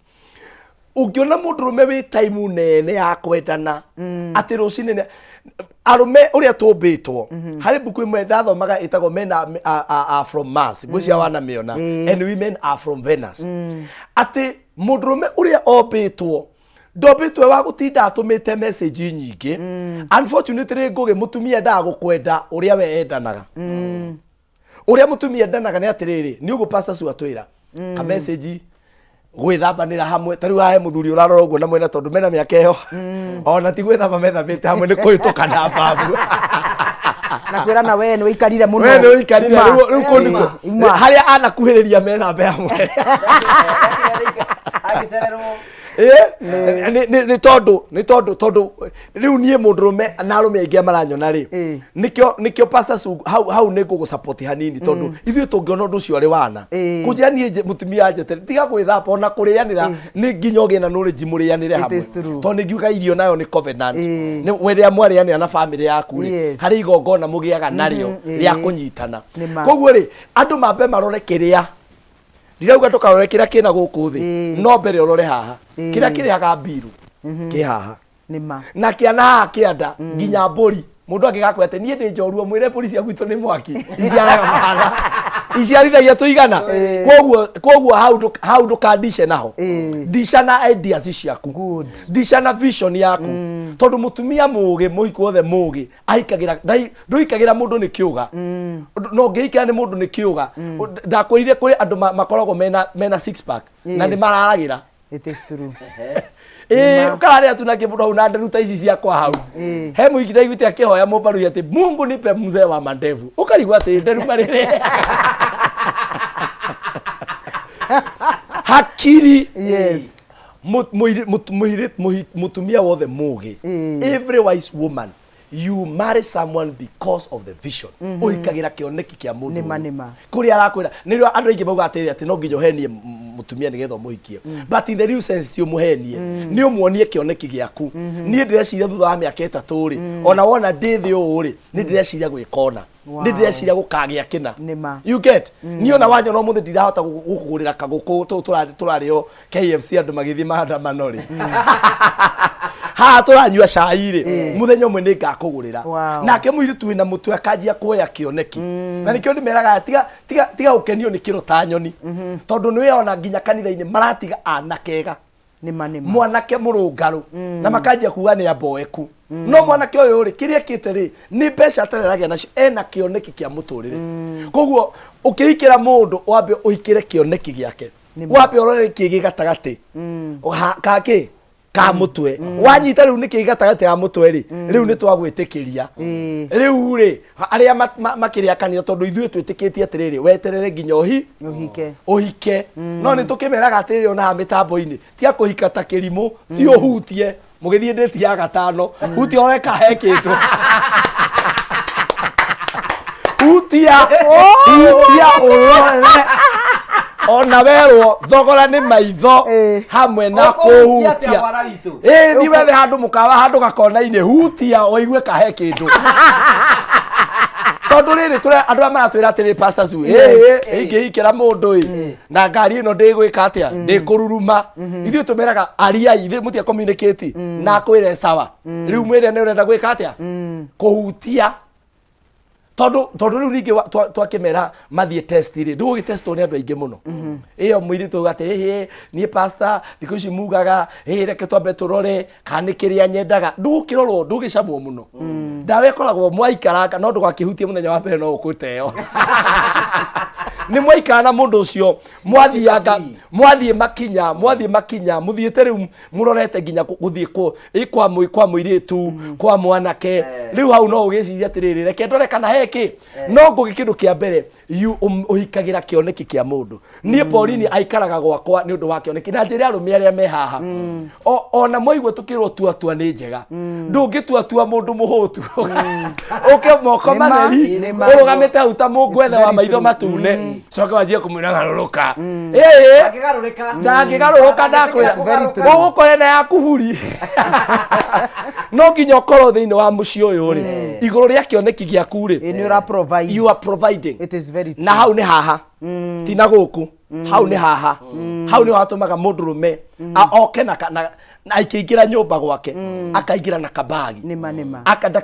Ũngĩona mũndũrũme wĩ taimu nene ya kwendana atĩ rũcinĩ arũme ũrĩa tũmbĩtwo, harĩ mbuku ĩmwe ndathomaga ĩtagwo Men are from Mars, ngwĩciria wanamĩona, and Women Are from Venus, atĩ mũndũrũme ũrĩa ombĩtwo ndombĩtwo wa gũtinda atũmĩte message nyingĩ. Unfortunately, Ngũgĩ, mũtumia endaga gũkwenda ũrĩa we endanaga. Ũrĩa mũtumia endanaga nĩ atĩrĩrĩ, nĩ ũguo Pastor Sue atwĩra ka message, gwĩthambanĩra hamwe. Ta rĩu hahe mũthuri ũrarora ũguo na mwena, tondũ mena mĩaka ĩyo, ona ti gwĩthamba methambĩte hamwe, nĩ kũhĩtũka na babu. Na kwĩrana, we nĩ wĩikarire mũno. We nĩ ũikarire. Uma. Rĩu kũu nĩkuo Uma. harĩa anakuhĩrĩria methambe hamwe. Angĩcererwo. Nĩ tondũ rĩu niĩ mũndũrũme na arũme aingĩ maranyona rĩ, nĩkĩo Pastor Sue, hau nĩ ngũgũsupport hanini, tondũ ithuĩ tũngĩona ũndũ ũcio ũrĩ wana kũnjĩra niĩ mũtumia anjetere tiga gwĩthamba, ona kũrĩanĩra nĩ nginya ũgĩe na knowledge mũrĩanĩre hamwe, Is true. Tondũ nĩ ngiuga irio nayo nĩ covenant. Nĩ rĩrĩa mwarĩanĩra na family yaku rĩ, harĩ igongona mũgĩaga narĩo rĩa kũnyitana. Nĩ ma. Koguo rĩ, andũ mambe marore kĩrĩa ndirauga, ndũkarore kĩrĩa kĩna gũkũ thĩ, no mbere ũrore haha, kĩrĩa kĩrĩhaga mbiru kĩ haha. Nĩ ma. Na kĩana haha kĩanda nginya mbũri, mũndũ angĩgakwĩra atĩ niĩ ndĩ njorua, mwĩre mbũri cia gwitũ nĩ mwaki iciaraga mahana, iciarithagia tũigana. Koguo hau ndũkandice naho, ndica na ideas ciaku. Good. Ndica na vision yaku, tondũ mũtumia mũgĩ, mũhiki wothe mũgĩ ahikagĩra ndũhikagĩra mũndũ nĩ kĩũga. No ũngĩhikĩra nĩ mũndũ nĩ kĩũga, ndakwĩrire kũrĩ andũ makoragwo mena six pack na nĩ mararagĩra. It is true. Ĩĩ, ũkararĩa tu na kĩmũndũ hau na nderu ta ici ciakwa hau. He mũingĩ ndaiguĩte akĩhoya mũmbarui atĩ, "Mungu, nipe mzee wa mandevu." Ũkarigwo atĩ nderu marĩrĩ hakiri. Mũtumia wothe mũgĩ, every wise woman, you marry someone because of the vision. Ũhikagĩra kĩoneki kĩa mũndũ Nĩma, ũyũ. Nĩma. Kũrĩa arakwĩra nĩrĩo andũ aingĩ mauga atĩrĩrĩ, atĩ no nginya ũhenie mũtumia nĩgetha ũmũhikie, but in the real sense ti ũmũhenie, nĩ ũmuonie kĩoneki gĩaku. Niĩ ndĩreciria thutha wa mĩaka 3 rĩ, ona wona ndĩ thĩ ũũ rĩ, nĩ ndĩreciria gwĩka ona nĩ ndĩreciria gũkagĩa kĩna. Nĩma. You get? Niĩ ona wanyona ũmũthĩ ndirahota gũkũgũrĩra kagũkũ tũu tũrarĩo KFC, andũ magĩthiĩ maandamano rĩ, haha tũranyua cai rĩ, mũthenya ũmwe nĩ ngakũgũrĩra. Nake mũirĩtu wĩna mũtwe akanjia kuoya kĩoneki, na nĩkĩo ndĩmeraga, tiga tiga tiga gũkenio nĩ kĩro ta nyoni, tondũ nĩ ona nginya kanitha-inĩ maratiga anake ega, Nĩma, nĩma. Mwanake mũrũngarũ, na makanjia kuga nĩ amboeku. No mwanake ũyũ rĩ, kĩrĩa ekĩte rĩ, nĩ mbeca atareragia nacio, ena kĩoneki kĩa mũtũrĩre. Koguo ũkĩhikĩra mũndũ, wambe ũhikĩre kĩoneki gĩake, wambe ũrore kĩ gĩ gatagatĩ ka kĩ ka mũtwe. Wanyita rĩu nĩ kĩ gatagatĩ ga mũtwe rĩ, rĩu nĩ twagwĩtĩkĩria. Rĩu rĩ, arĩa makĩrĩa kanitha, tondũ ithuĩ twĩtĩkĩtie atĩrĩrĩ, weterere nginya ũhi Ũhike. Ũhike. No nĩ tũkĩmeraga atĩrĩrĩ, ona haha mĩtambo-inĩ, tiga kũhika ta kĩrimũ, ti ũhutie mũgĩthiĩ ndĩti ya gatano, hutia ũreka he kĩndũ, hutia, hutia ũrore. Ona werwo thogora nĩ maitho hamwe na Ũkũhutia atĩa kũhutia. mwana witũ? Ĩ, thiĩ wethe handũ mũkawa, handũ gakona-inĩ, hutia ũigue kahe kĩndũ. Tondũ rĩrĩ andũ aya maratwĩra atĩrĩ, Pastor Sue, ĩ ingĩhikĩra mũndũ ĩ na ngari ĩno ndĩgwĩka atĩa, ndĩkũruruma. Ithuĩ tũmeraga ariai, ithuĩ mũtia communicate na akwĩre sawa. Rĩu mwĩre nĩ ũrenda gwĩka atĩa, kũhutia. Tondũ rĩu ningĩ twakĩmera mathiĩ test rĩ, ndũgũgĩtestwo nĩ andũ aingĩ mũno. Ĩyo mũirĩtu auga atĩrĩ, "Hĩ, niĩ pastor, thikũ ici mugaga hĩ, reke twambe tũrore kana nĩ kĩrĩa nyendaga." Ndũgũkĩrorwo, ndũgĩcamwo mũno. Ndawa ĩkoragwo mwaikaranga, no ndũgakĩhutie mũthenya wa mbere, no ũkũteo. Nĩ mwaikara na mũndũ ũcio, mwathianga, mwathiĩ makinya, mwathiĩ makinya, mũthiĩte rĩu mũrorete nginya gũthiĩ kũ ĩ kwa mũirĩtu, kwa mwanake. Rĩu hau no ũgĩciria atĩrĩrĩ, reke ndore kana he kĩ. No ngũgĩ kĩndũ kĩa mbere, ũhikagĩra kĩoneki kĩa mũndũ. Niĩ Pauline aikaraga gwakwa nĩ ũndũ wa kĩoneki, na njĩre arũme arĩa me haha, ona mwaigua tũkĩrwo tua tua nĩ njega, ndũngĩtua tua mũndũ mũhũtu ũke moko Nĩ ma, matheri, nĩ ma. ũrũgamĩte hau ta mũngwethe wa Very maitho true. matune, coke wanjie kũmwĩra garũrũka. Ĩĩ. Angĩgarũrĩka. Ndangĩgarũrũka, ndakwĩra. Very true. Ũgũkora ĩna ya kuburi. No nginya ũkorwo thĩinĩ wa mũciĩ ũyũ rĩ, igũrũ rĩa kĩoneki gĩaku rĩ, Ĩ, nĩ ũra provide. You are providing. It is very true. Na hau nĩ haha, ti na gũkũ, hau nĩ haha, hau nĩho hatũmaga mũndũrũme oke na akĩingĩra nyũmba gwake, akaingĩra na kabagi. Nĩma, nĩma.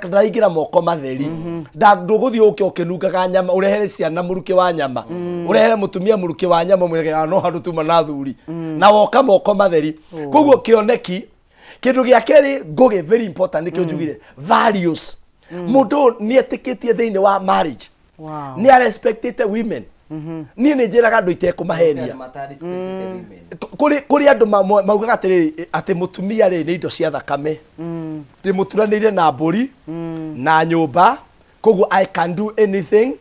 Ndaraingĩra moko matheri. Ndũgũthiĩ ũke ũkĩnungaga nyama, ũrehere ciana mũrukĩ wa nyama, ũrehere mũtumia mũrukĩ wa nyama, mwĩrage, "Ah, no handũ tuma na thuri," na woka moko matheri. Koguo kĩoneki, kĩndũ gĩa kerĩ, ngũgĩ, very important, nĩkĩo njugire values. Mũndũ ũyũ nĩ etĩkĩtie thĩinĩ wa marriage, nĩ arespectĩte women. Niĩ nĩ njĩraga andũ itekũmahenia, kũrĩ andũ maugaga atĩrĩrĩ, atĩ mũtumia rĩ nĩ indo cia thakame, ndĩmũturanĩire na mbũri na nyũmba, koguo I can do anything.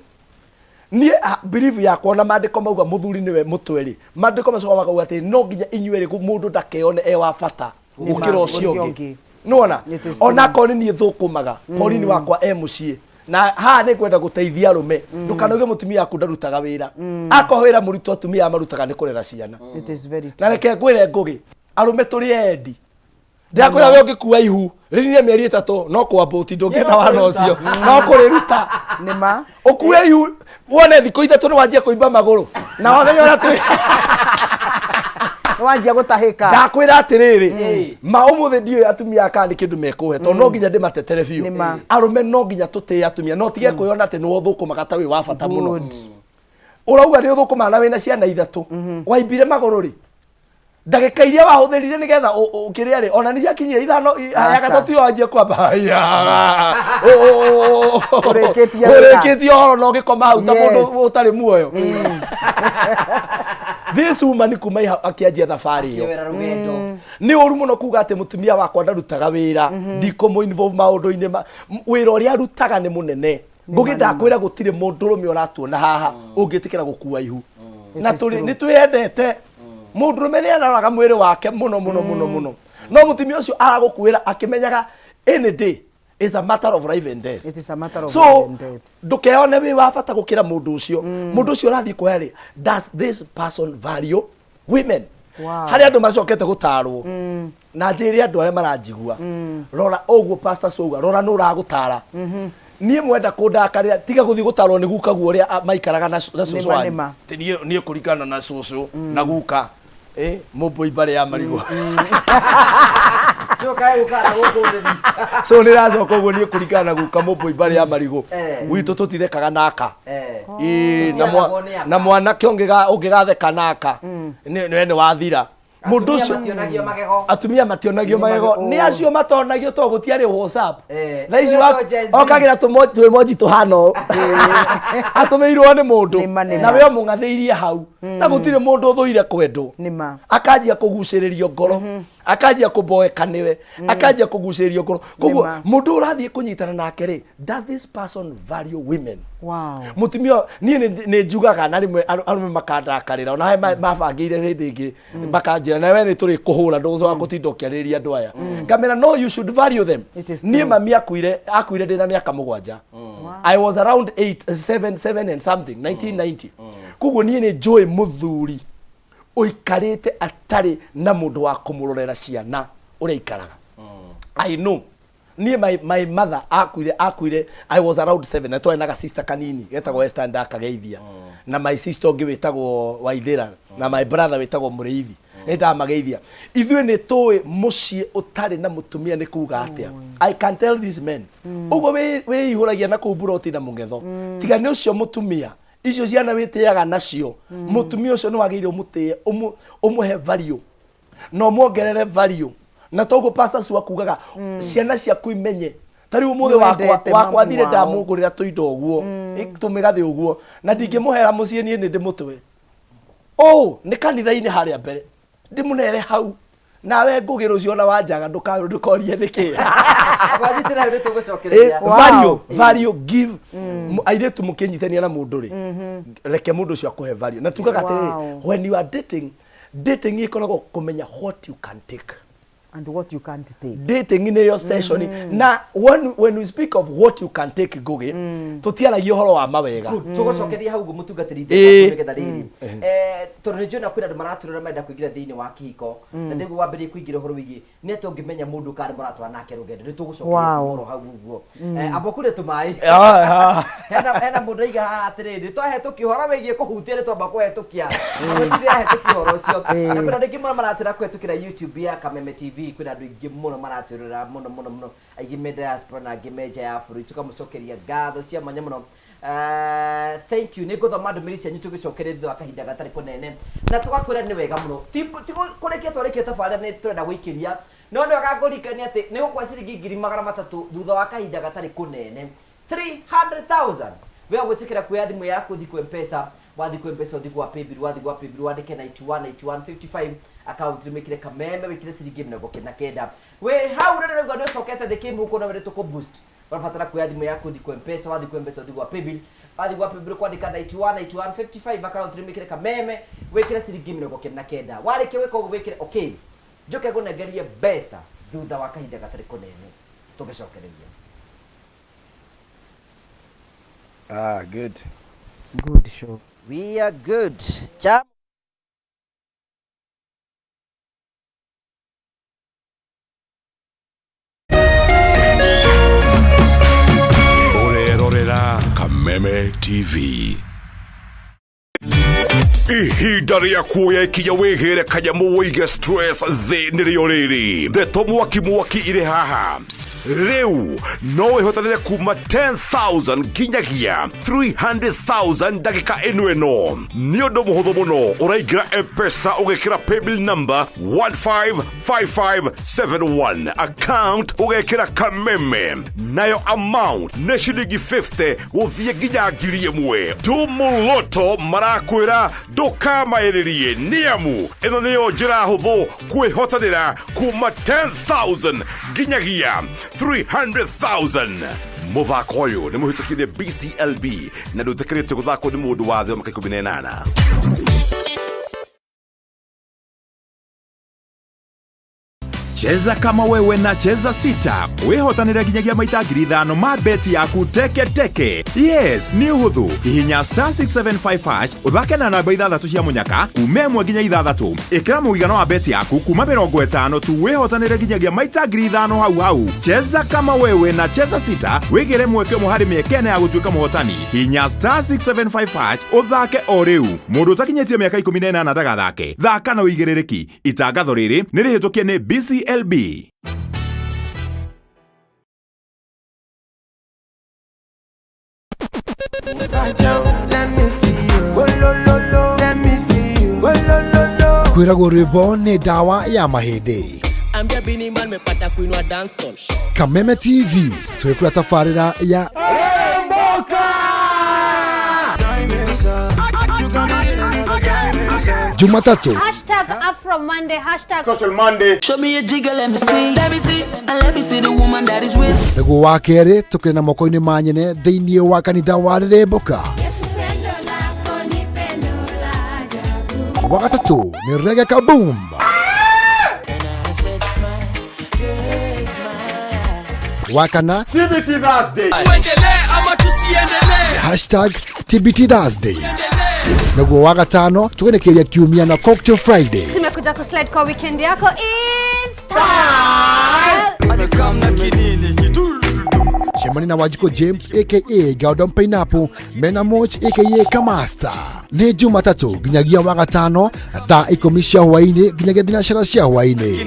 Niĩ belief yakwa, na maandĩko mauga mũthuri nĩwe mũtwe rĩ, maandĩko macoka makauga atĩ no nginya inyuĩ rĩ, mũndũ ndakeyone e wa bata gũkĩra ũcio ũrĩa ũngĩ. Ũngĩ. Nĩwona? It is Ona akorwo nĩ niĩ thũkũmaga, Pauline wakwa e mũciĩ. Na haha nĩ ngwenda gũteithia arũme, ndũkanauge mũtumia waku ndarutaga wĩra. Akorwo wĩra mũritũ atumia aya marutaga nĩ kũrera ciana. It is very Na reke ngwĩre ngũgĩ, arũme tũrĩ endi. Ndakwĩra, we ũngĩkua ihu rĩrire mĩeri 3, no kwambũti ndũngĩenda wana ũcio, no kũrĩruta. Nĩma. Ũkue ihu wone thikũ 3 nĩ wanjia kũimba magũrũ na wamenya ũrĩa twĩ. Nĩ wanjia gũtahĩka. Ndakwĩra atĩrĩrĩ, ma ũmũthĩ ndiũĩ atumia aka nĩ kĩndũ mekũhe, tondũ no nginya ndĩmatetere biũ. Nĩma. Arũme no nginya tũtĩe atumia, no tige kwĩona atĩ nĩwe ũthũkũmaga ta wĩ wa bata mũno. Good. Ũrauga nĩ ũthũkũmaga na wĩna ciana 3, waimbire magũrũ rĩ, ndagĩka iria wahũthĩrire nĩgetha ũkĩrĩa rĩ, ona nĩ ciakinyire 5 ya Aca. gatatũ tiyo wanjia kwamba Ũrĩkĩtie wĩra. Ũrĩkĩtie ũhoro na ũgĩkoma hau ta mũndũ ũtarĩ muoyo. This woman kuma akĩanjia thabarĩ ĩyo Kĩwera rũgendo. Nĩ ũru mũno kuga atĩ mũtumia wakwa ndarutaga wĩra, ndikũmũ involve maũndũ-inĩ ma wĩra ũrĩa arutaga nĩ mũnene. Ngũgĩ, ndakwĩra, gũtirĩ mũndũrũme ũratuona haha ũngĩtĩkĩra gũkua ihu na tũrĩ nĩ twĩyendete. Mũndũrũme nĩ aroraga mwĩrĩ wake mũno mũno mũno mũno, no mũtumia ũcio aragũkuĩra akĩmenyaga any day is a matter of life and death. It is a matter of So life and death. Ndũkeyone wĩ wa bata gũkĩra mũndũ ũcio. Mũndũ ũcio ũrathiĩ kuoya rĩ, does this person value women? Harĩ andũ macokete gũtarwo, na njĩre andũ arĩa maranjigua, rora ũguo Pastor Souga, rora nũ ũragũtara. Niĩ mwenda kũndakarĩra, tiga gũthiĩ gũtarwo nĩ guka guo ũrĩa maikaraga na cũcũ Nĩma, wanyu. nĩma. Atĩ niĩ kũringana na cũcũ na guka, mũmbũi mbarĩ ya marigũ. Coka gũkara gũkũ thĩ. So nĩ racoka ũguo, niĩ kũringana na guka mũmbũi mbarĩ ya marigũ gwitũ tũtithekaga naka. Ĩĩ, na Tũtiaragwo nĩ aka. Na mwanake ũngĩgatheka naka nĩ nĩ wathira mũndũ Atumia ũcio. mationagio magego. Atumia mationagio magego. Nĩ acio matonagio tondũ gũtiarĩ WhatsApp. Thaa ici Twĩtwo Gen Z. okagĩra tũemoji tũhana ũũ atũmĩirwo nĩ mũndũ. Nĩma, nĩma. Na we ũmũng'athĩirie hau, na gũtirĩ mũndũ ũthũire kwendwo. Nĩma. Akanjia kũgucĩrĩrio ngoro, akanjia kũboeka nĩwe, akanjia kũgucĩrĩrio ngoro. Koguo Nĩma. mũndũ ũrathiĩ kũnyitana nake rĩ, does this person value women? Mũtumia ũyũ, niĩ nĩ njugaga na rĩmwe arũme makandakarĩra, ona he mabangĩire hĩndĩ ĩngĩ makanjĩra, "Na we nĩ tũrĩ kũhũra, ndũgũcoka gũtinda ũkĩarĩrĩria andũ aya." Ngamera, "No, you should value them." It is Niĩ true. mami akuire ndĩ na mĩaka 7. I was around 8, 7, 7 and something, 1990. Koguo niĩ nĩ njũĩ mũthuri. Ũikarĩte atarĩ na mũndũ wa kũmũrorera ciana ũrĩa aikaraga. I know, niĩ my mother akuire I was around 7, na twarĩ na ga sister kanini getagwo Esther, ndakageithia, na my sister ũngĩ wĩtagwo Waithĩra, na my brother wĩtagwo Mũrĩithi, nĩ ndamageithia. Ithuĩ nĩ tũĩ mũciĩ ũtarĩ na mũtumia nĩ kuga atĩa. I can tell these men, ũguo wĩihũragia na kũu mburoti na mũgetho, tiga nĩ ũcio mũtumia, icio ciana wĩtĩaga nacio, mũtumia ũcio nĩ wagĩrĩire ũmũtĩe, ũmũhe value na ũmuongerere value. Na toguo Pastor Sue akugaga ciana ciaku imenye, ta rĩu ũmũthĩ wakwa Nĩwendete wakwa mamu thire wao. Ndamũgũrĩra tũindo ũguo, tũmĩgathĩ ũguo, na ndingĩmũhera mũciĩ, niĩ nĩ ndĩmũtwe ũ nĩ kanitha-inĩ harĩa mbere, ndĩmũnere hau. Nawe Ngũgĩ, rũcio ona wanjaga ndũkorie nĩkĩ. Wanyitĩra hau, nĩ tũgũcokereria. Value, value, give. Airĩtu mũkĩnyitania na mũndũ rĩ, reke mũndũ ũcio akũhe value. Na tugaga atĩrĩrĩ, when you are dating, dating ĩkoragwo kũmenya what you can take and what you can't take. Dating nĩyo session. Na when we speak of what you can take, Ngũgĩ, tũtiaragia ũhoro wa mawega. Good. Tũgũcokeria hau ũguo, mũtungatĩri, nĩgetha rĩrĩ, tondũ nĩ njũĩ na kwĩna andũ maratũrora marenda kũingĩra thĩinĩ wa kĩhiko, na ndĩguo wambĩrĩrie kũingĩra ũhoro wĩgiĩ nĩ atĩa ũngĩmenya mũndũ kana mũratwara nake rũgendo. Nĩ tũgũcokeria ũhoro hau ũguo. Amba ũkure tũmaĩ. Ah, ah. Hena mũndũ aiga haha atĩrĩrĩ, nĩ twahĩtũkia ũhoro wĩgiĩ kũhutia, nĩ twamba kũhetũkia, gũtirĩ ahĩtũkia ũhoro ũcio. Na kwĩna andũ aingĩ mũno maratwĩra kũhetũkĩra YouTube ya Kameme TV. Kwĩna andũ aingĩ mũno maratwĩrora mũno mũno mũno, aingĩ me diaspora na angĩ me nja ya bũrũri. Tũkamũcokeria ngatho cia mwanya mũno. Thank you. Nĩ ngũthoma ndũmĩrĩri cianyu tũgĩcokeria thutha wa kahinda gatarĩ kũnene, na tũgakwĩra nĩ wega mũno. Ti kũrĩkia twarĩkia tabarĩra, nĩ tũrenda gũikĩria, no nĩ wega ngũririkania atĩ nĩ gũkwa ciringi 300,000 thutha wa kahinda gatarĩ kũnene, 300,000. We gwĩtĩkĩra kuoya thimũ yaku, ũthiĩ kwa Mpesa. Wathiĩ kwa Mpesa, ũthiĩ gwa Paybill. Wathiĩ gwa Paybill, wandĩke 91 91 55, account nĩ wĩkĩre Kameme, wĩkĩre ciringi 90. Wĩ hau rĩrĩ rĩu nĩ ũcokete thĩ kĩmũhuko na wĩrĩ tũkũ boost. Ũrabatara kuoya thimũ yaku, ũthiĩ kwa Mpesa. Wathiĩ kwa Mpesa, ũthiĩ gwa Paybill. Wathiĩ gwa Paybill, kwandĩka 91 91 55, account nĩ wĩkĩre Kameme, wĩkĩre ciringi 99. Warĩkia gwĩka ũguo, wĩkĩre okay, njoke ngũnengerie mbeca thutha wa kahinda gatarĩ kũnene tũgĩcokereria. Ah, good. Good show. We are good. Cha Ũrerorera Kameme TV. Ihinda rĩa kuoya ikinya wĩgĩre kanyamũ wĩige stress thĩ nĩrĩo rĩrĩ. Ndeto mwaki mwaki irĩ haha. Rĩu no wĩhotanĩre kuma 10,000 nginyagia 300,000 ndagĩka ĩno. Ĩno nĩ ũndũ mũhũthũ mũno. Ũraingĩra Mpesa, ũgekĩra paybill number 155571, account ũgekĩra Kameme, nayo amount nĩ ciringi 50 gũthiĩ nginya 1,000. Tumuloto marakwĩra ndũkamaĩrĩrie, nĩamu ĩno nĩyo njĩra hũthũ kwĩhotanĩra kuma 10,000 nginyagia 300,000. Mũthako ũyũ nĩ mũhĩtũkie nĩ BCLB na ndũtĩkĩrĩtio gũthakwo nĩ mũndũ wa thĩ wa mĩaka 18. Cheza kama wewe na Cheza Sita wĩhotanĩre nginyagia maita 5,000 ma beti yaku teke teke. Yes, nĩ ũhũthũ. Hihinya star 675 hash, ũthake na namba ithathatũ cia mũnyaka kuma 1 nginya 6. Ĩkĩra mũigana wa beti yaku kuma 50 tu, wĩhotanĩre nginyagia maita 5,000 hau hau. Cheza kama wewe na Cheza Sita, wĩgĩre mweke ũmwe harĩ mĩeke 4 ya gũtuĩka mũhotani. Hinya star 675 hash ũthake o rĩu. Mũndũ ũtakinyĩtie mĩaka 18 ndagathake. Thaka na ũigĩrĩrĩki. Itangatho rĩrĩ nĩ rĩhĩtũkie nĩ BCLB. Let me see you. Oh, lo, lo, lo. Let me see you. Oh, lo, lo, lo. Kwĩragwo rwĩmbo nĩ ndawa ya mahĩndĩ. Ambia Bini Man mepata kuinua dancehall. Kameme TV twĩkũra tabarĩra ya Jumatatu. Hashtag Afro Monday, hashtag Show me a jigger, let me see. Let me see. And let me see the woman that is with. Nĩguo wa kerĩ tũkĩrĩ na moko-inĩ ma nyene thĩinĩ wa kanitha wa Rĩrĩmbũka. Wa gatatũ nĩ Rege Kaboom. Wa kana Tuendelee ama tusiendelee? Hashtag TBT Thursday. Tuendelee. Naguo wa gatano tũgerekeria kiumia na Cocktail Friday. Tumekuja kuslide kwa weekend yako in style. Cemania na Wanjikũ James aka Galdon Pineapple mena Moch aka Kamasta. Nĩ Jumatatũ nginyagia wa gatano thaa 10 cia hwaĩ-inĩ nginyagia thinacara cia hwaĩ-inĩ.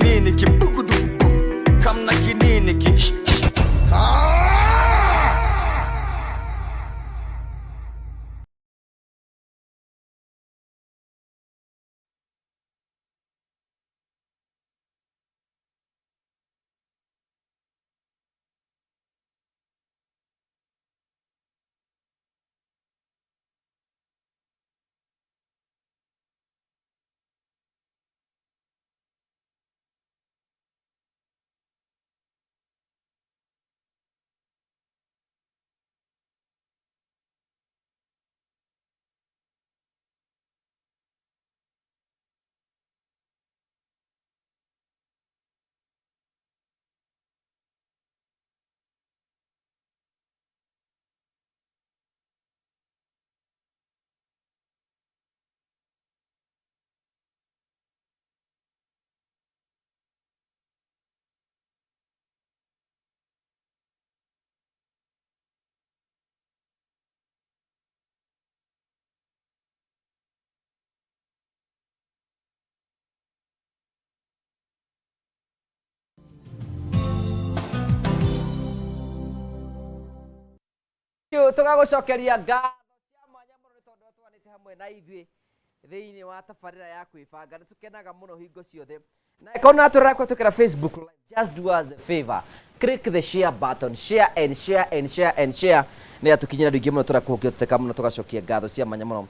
Tũgagũcokeria ngatho cia mwanya mũno nĩ tondũ twanĩte hamwe na ithuĩ thĩinĩ wa tabarĩra ya kwĩbanga. Nĩ tũkenaga mũno hingo ciothe, na ĩkorwo nĩ watũrora kũhetũkĩra Facebook Live, just do us the favor, click the share button, share and share and share and share, nĩ atũkinyĩra andũ aingĩ mũno tũrakũngĩteka mũno. Tũgacokia ngatho cia mwanya mũno.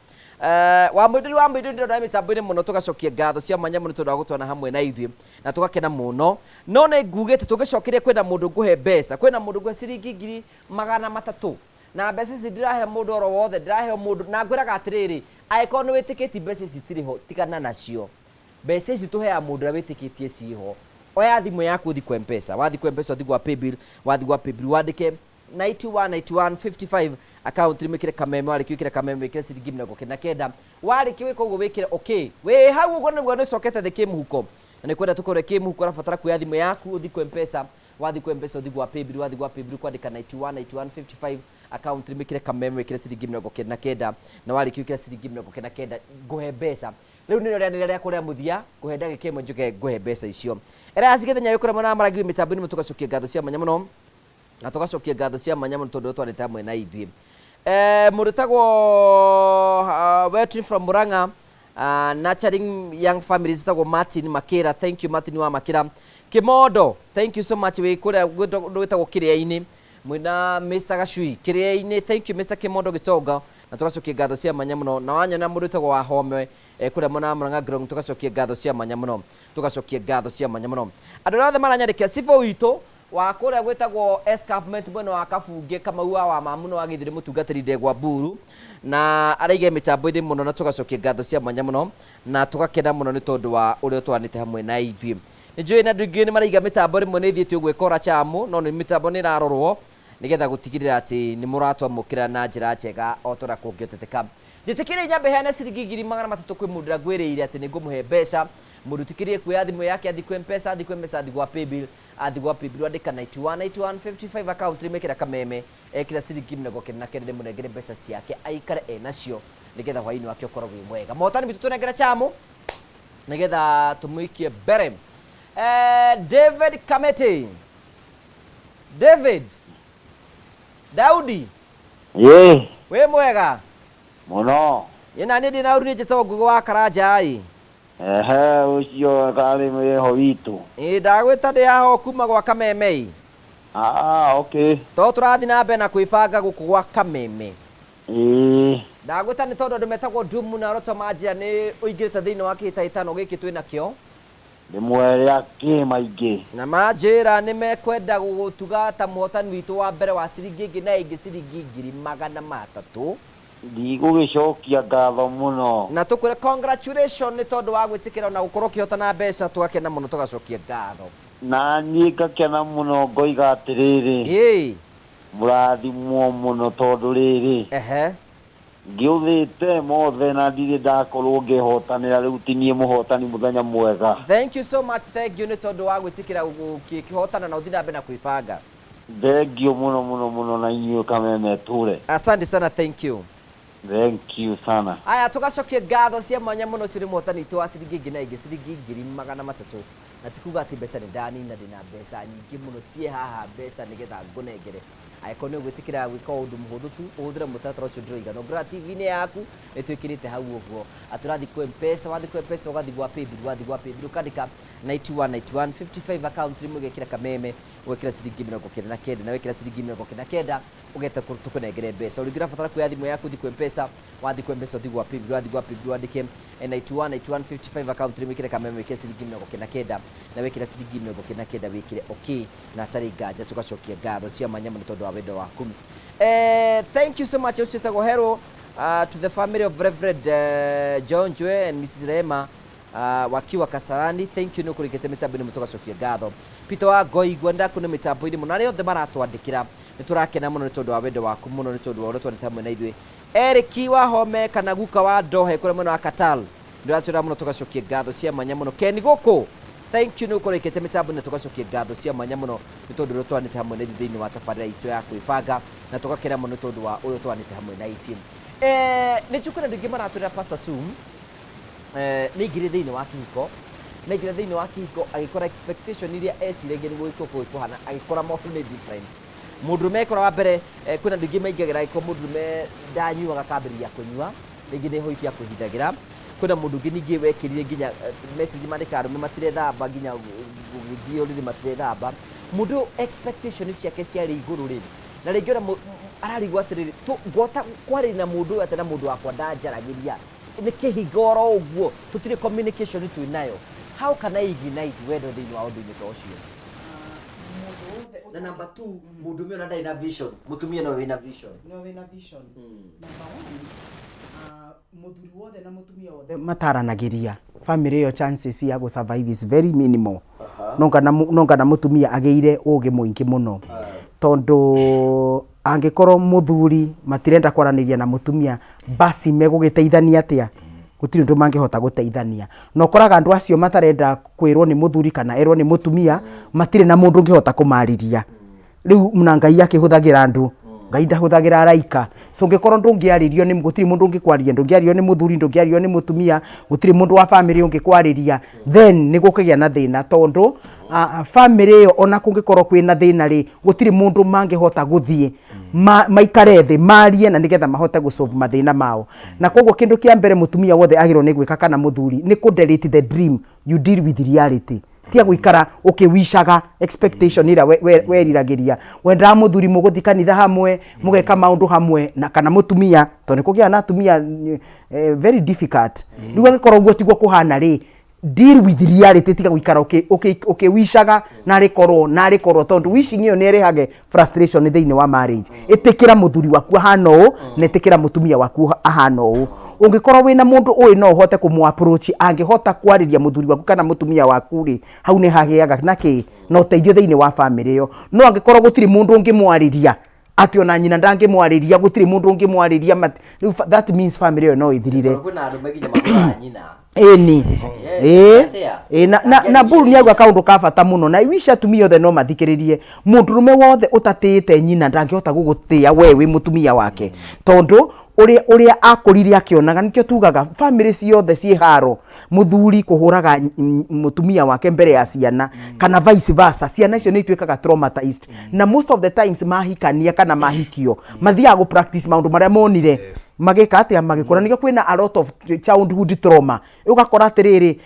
Wa mũindũri wa mũindũri ndĩrona mĩtambo-inĩ mũno. Tũgacokia ngatho cia mwanya mũno tondũ wa gũtwana hamwe na ithuĩ na tũgakena mũno. No nĩ ngugĩte tũngĩcokeria, kwĩna mũndũ ngũhe mbeca, kwĩna mũndũ ngũhe ciringi 300,000, na mbeca ici ndĩrahe mũndũ oro wothe, ndĩrahe mũndũ na ngwĩraga atĩrĩrĩ, angĩkorwo nĩ wĩtĩkĩtie mbeca ici itirĩ ho, tigana nacio. Mbeca ici tũheaga mũndũ ũrĩa wĩtĩkĩtie ciĩho. Oya thimũ yaku, ũthi kwa Mpesa. Wathi kwa Mpesa, ũthi gwa Paybill. Wathi gwa Paybill, wandĩke 91 91 55, account wĩkĩre Kameme. Warĩkia wĩkĩre Kameme, wĩkĩre ciringi 99. Warĩkia gwĩka ũguo, wĩkĩre okay. Wĩ hau ũguo nĩguo nĩ ũcokete thĩ kĩmũhuko, na nĩ kwenda tũkũre kĩmũhuko. Ũrabatara kuoya thimũ yaku, ũthi kwa Mpesa. Wathi kwa Mpesa, ũthi gwa Paybill. Wathi gwa Paybill, kwandĩka 91 91 55, account wĩkĩre Kameme, wĩkĩre ciringi 99, na warĩkia wĩkĩre ciringi 99, ngũhe mbeca. Rĩu nĩrĩo rĩanĩrĩra rĩakwa rĩa mũthia, ngũhe ndagĩka 1 njuke ngũhe mbeca icio. Era cigĩthenya wĩ kũrĩa mwena wa Maragiri mĩtambo-inĩ mũno. Tũgacokia ngatho cia mwanya mũno, na tũgacokia ngatho cia mwanya mũno tondũ twarĩte hamwe na ithuĩ. Mũndũ tagwo Wetrin from Murang'a, nurturing young families, tagwo Martin Makira. Thank you, Martin wa Makira Kimondo, thank you so much. Wĩ kũrĩa gwĩtagwo Kĩrĩa-inĩ mwĩna Mr Gacui Kĩrĩa-inĩ. Thank you, Mr Kimondo Gĩtonga, na tũgacokia ngatho cia mwanya mũno. Na wanyona mũndũ wĩtagwo Wahome kũrĩa mwena wa Murang'a Ngong, tũgacokia ngatho cia mwanya mũno, tũgacokia ngatho cia mwanya mũno. Andũ arĩa othe maranyandĩkĩra, cibũ witũ wa kũrĩa gwĩtagwo escarpment mwena wa Kabunge, Kamau wa Mamuno wa Gĩthũri, mũtungatĩri Ndegwa Mburu, na araiga mĩtambo-inĩ mũno, na tũgacokia ngatho cia mwanya mũno na tũgakena mũno nĩ tondũ wa ũrĩa ũtwaranĩte hamwe na ithuĩ. Nĩ njũĩ na andũ aingĩ nĩ maraiga mĩtambo rĩmwe nĩ ĩthiĩte ũguo ĩkora chamu, no nĩ mĩtambo nĩ ĩrarorwo nĩgetha gũtigĩrĩra atĩ nĩ mũratwamũkĩra na njĩra njega o ta ũrĩa kũngĩhoteteka. Njĩtĩkĩrie nyambe heane ciringi 300,000 kwĩ mũndũ ũrĩa ngwĩrĩire atĩ nĩ ngũmũhe mbeca. Mũndũ ũtĩkĩrie kuoya thimũ yake, athiĩ kwĩ Mpesa, athiĩ kwĩ Mpesa, athiĩ gwa Paybill, athiĩ gwa Paybill, andĩka 91 91 55, account rĩmwĩkĩra Kameme, ekĩra ciringi 99, ndĩmũnengere mbeca ciake aikare enacio nĩgetha hwaĩ-inĩ wake ũkorwo wĩ mwega. Mũhotani witũ, tũnengere chamu nĩgetha tũmũikie mbere. David Kamete, David Daudi. Ĩ. Wĩ mwega? Mũno. Ĩ na niĩ ndĩ na ũru, nĩ njĩtagwo Ngũgĩ wa Karanja ĩ. Ehe, ũcio karĩ wĩho witũ. Ĩ ndagwĩta ndĩ haha kuma gwa Kameme ĩ. Ah, okay. To tũrathiĩ na mbere na kwĩbanga gũkũ gwa Kameme. Ĩ. Ndagwĩta nĩ tondũ andũ metagwo Ndumu na Roto manjĩra nĩ ũingĩrĩte thĩinĩ wa kĩhĩtahĩtano gĩkĩ twĩ nakĩo. Rĩmwe rĩa kĩmaingĩ. Na manjĩra nĩ mekwenda gũgũtuga ta mũhotani witũ wa mbere wa ciringi ĩngĩ na ĩngĩ ciringi 300,000. Ndigũgĩcokia ngatho mũno. Na tũkwĩre congratulation nĩ tondũ wa gwĩtĩkĩra na gũkorwo ũkĩhotana mbeca. Tũgakena mũno, tũgacokia ngatho. Na niĩ ngakena mũno, ngoiga atĩrĩrĩ, Ĩ. Mũrathimwo mũno tondũ rĩrĩ, Ehe. Ngĩũthĩte mothe na ndirĩ ndakorwo ngĩhotanĩra rĩu ti niĩ mũhotani mũthenya mwega. Thank you so much, thank you nĩ tondũ wa gwĩtĩkĩra gũkĩhotana na ũthiĩ na mbere na kwĩbanga. Thank you mũno mũno mũno na inyuĩ Kameme tũre. Asante sana, thank you. Thank you sana. Aya, tũgacokia ngatho cia mwanya mũno. Ũcio nĩ mũhotani witũ wa ciringi ĩngĩ na ĩngĩ, ciringi 300,000. Na ti kuga atĩ mbeca nĩ ndanina, ndĩna mbeca nyingĩ mũno ciĩ haha, mbeca nĩgetha ngũnengere angĩkorwo nĩ ũgwĩtĩkĩra gwĩka ũndũ mũhũthũ tu, ũhũthĩre mũtaratara ũcio ndĩroiga. Na ũngĩrora TV-inĩ yaku nĩ twĩkĩrĩte hau ũguo atĩ ũrathiĩ kwĩ Mpesa, wathiĩ kwĩ Mpesa ũgathiĩ gwa paybill, wathiĩ gwa paybill ũkandĩka 91 91 55, account rimwe ũgekĩra Kameme, ũgekĩra ciringi 99, na wekĩra ciringi 99 ũgeta tũkũnengere mbeca. Ũrĩa ũrabatara kuoya thimũ yaku ũthiĩ kwĩ Mpesa, wathiĩ kwĩ Mpesa ũthiĩ gwa paybill, wathiĩ gwa paybill wandĩke 91 91 55, account rimwe ĩkĩre Kameme, wĩkĩre ciringi 99, na wĩkĩra ciringi 90 wĩkĩre okay, na hatarĩ nganja tũgacokia ngatho cia mwanya mũno tondũ wa wendo waku. Thank you so much. Ũcio wĩtagwo Hero to the family of Reverend John Jwe and Mrs. Rema wakiwa Kasarani. Thank you nĩ ũkũrĩkĩte mĩtambo-inĩ, mũtũgacokia ngatho. Peter wa Ngoigua ndakũ nĩ mĩtambo-inĩ mũno, arĩa othe maratwandĩkĩra nĩ tũrakena mũno nĩ tondũ wa wendo waku mũno, nĩ tondũ wa ũrĩa twanĩte hamwe na ithuĩ. Eric wa Home kana guka wa Ndohe kũrĩa mwena wa Katal, ndĩratwĩra mũno, tũgacokia ngatho cia mwanya mũno. Ken gũkũ, thank you nĩ gũkorwo ĩkĩte mĩtambo-inĩ, tũgacokia ngatho cia mwanya mũno nĩ tondũ ũrĩa twanĩte hamwe na ithuĩ thĩinĩ wa tabarĩra itũ ya kwĩbanga, na tũgakena mũno nĩ tondũ wa ũrĩa twanĩte hamwe na ithuĩ. Nĩ njũĩ kwĩna andũ aingĩ maratwĩra, Pastor Sum, nĩ aingĩrire thĩinĩ wa kĩhiko, na aingĩra thĩinĩ wa kĩhiko agĩkora expectation iria eciragia nĩguo gĩkĩko kũu kũhana, agĩkora maũndũ nĩ different. Mũndũrũme ekora wa mbere, kwĩna andũ aingĩ maingagĩra agĩkorwo mũndũrũme ndanyuaga, akambĩrĩria kũnyua, rĩngĩ nĩ hoibi akwĩhithagĩra. Kwĩna mũndũ ũngĩ ningĩ wekĩrire nginya message mandĩkaga arũme matirethamba, nginya gũgĩthiĩ ũrĩrĩ matirethamba. Mũndũ ũyũ expectation ciake ciarĩ igũrũ rĩ, na rĩngĩ ona ararigwo atĩrĩrĩ, ngwata kwarĩria na mũndũ ũyũ atĩa na mũndũ wakwa ndanjaragĩria, nĩ kĩhinga oro ũguo, tũtirĩ communication twĩ nayo. How can I ignite wendo thĩinĩ wa ũndũ-inĩ ta ũcio? Na number two, mũndũrũme ona ndarĩ na vision, mũtumia no wĩna vision. No wĩna vision. Number one, mũthuri wothe na mũtumia wothe mataranagĩria, family ĩyo chances ya gũ survive is very minimal. No ngana mũtumia agĩire ũgĩ mũingĩ mũno, tondũ angĩkorwo mũthuri matirenda kwaranĩria na mũtumia, basi megũgĩteithania atĩa? Gũtirĩ ũndũ mangĩhota gũteithania. Na ũkoraga andũ acio matarenda kwĩrwo nĩ mũthuri kana erwo nĩ mũtumia, matirĩ na mũndũ ũngĩhota kũmarĩria. Rĩu na Ngai akĩhũthagĩra andũ, Ngai ndahũthagĩra araika. So ũngĩkorwo ndũngĩarĩrio nĩ, gũtirĩ mũndũ ũngĩkwarĩria, ndũngĩarĩrio nĩ mũthuri, ndũngĩarĩrio nĩ mũtumia, gũtirĩ mũndũ wa family ũngĩkwarĩria, then nĩ gũkũgĩa na thĩna, tondũ family ĩyo ona kũngĩkorwo kwĩna thĩna rĩ, gũtirĩ mũndũ mangĩhota gũthiĩ maikare thĩ marie na nĩgetha mahote gũ solve mathĩna mao. Na koguo kĩndũ kĩa mbere mũtumia wothe agĩrĩirwo nĩ gwĩka kana mũthuri nĩ kũ delete the dream, you deal with reality. Tia gũikara ũkĩwicaga expectation ĩrĩa weriragĩria, wendaga mũthuri mũgũthiĩ kanitha hamwe, mũgeka maũndũ hamwe, na kana mũtumia, tondũ nĩ kũgĩaga na atumia very difficult. Rĩu angĩkorwo ũguo tiguo kũhana rĩ, deal with reality, tiga gũikara ũkĩwicaga narĩ korwo narĩ korwo, tondũ wishing ĩyo nĩ ĩrehage frustration thĩinĩ wa marriage. Ĩtĩkĩra mũthuri waku ahana ũũ na ĩtĩkĩra mũtumia waku ahana ũũ. Ũngĩkorwo wĩna mũndũ ũĩ no ũhote kũmũ approach, angĩhota kwarĩria mũthuri waku kana mũtumia waku rĩ, hau nĩ hagĩaga na kĩ na ũteithio thĩinĩ wa family ĩyo. No angĩkorwo gũtirĩ mũndũ ũngĩmwarĩria, atĩ ona nyina ndangĩmwarĩria, gũtirĩ mũndũ ũngĩmwarĩria, rĩu that means family ĩyo no ĩthirire. Kwĩna andũ nginya mahũraga nyina. Ĩni. Yes, Ĩĩ. atĩa? Ĩĩ, na mburu nĩ auga kaũndũ ka bata mũno, na I wish atumia othe no mathikĩrĩrie. Mũndũrũme wothe ũtatĩĩte nyina ndangĩhota gũgũtĩĩa we wĩ mũtumia wake, tondũ ũrĩa akũrire akĩonaga. Nĩkĩo tugaga family ciothe ciĩ haro, mũthuri kũhũraga mũtumia wake mbere ya ciana kana vice versa, ciana icio nĩ ituĩkaga traumatized. Na most of the times mahikania kana mahikio mathiaga gũ practice maũndũ marĩa monire magĩka atĩa magĩkũra. Nĩkĩo kwĩna a lot of childhood trauma. Ũgakora atĩrĩrĩ,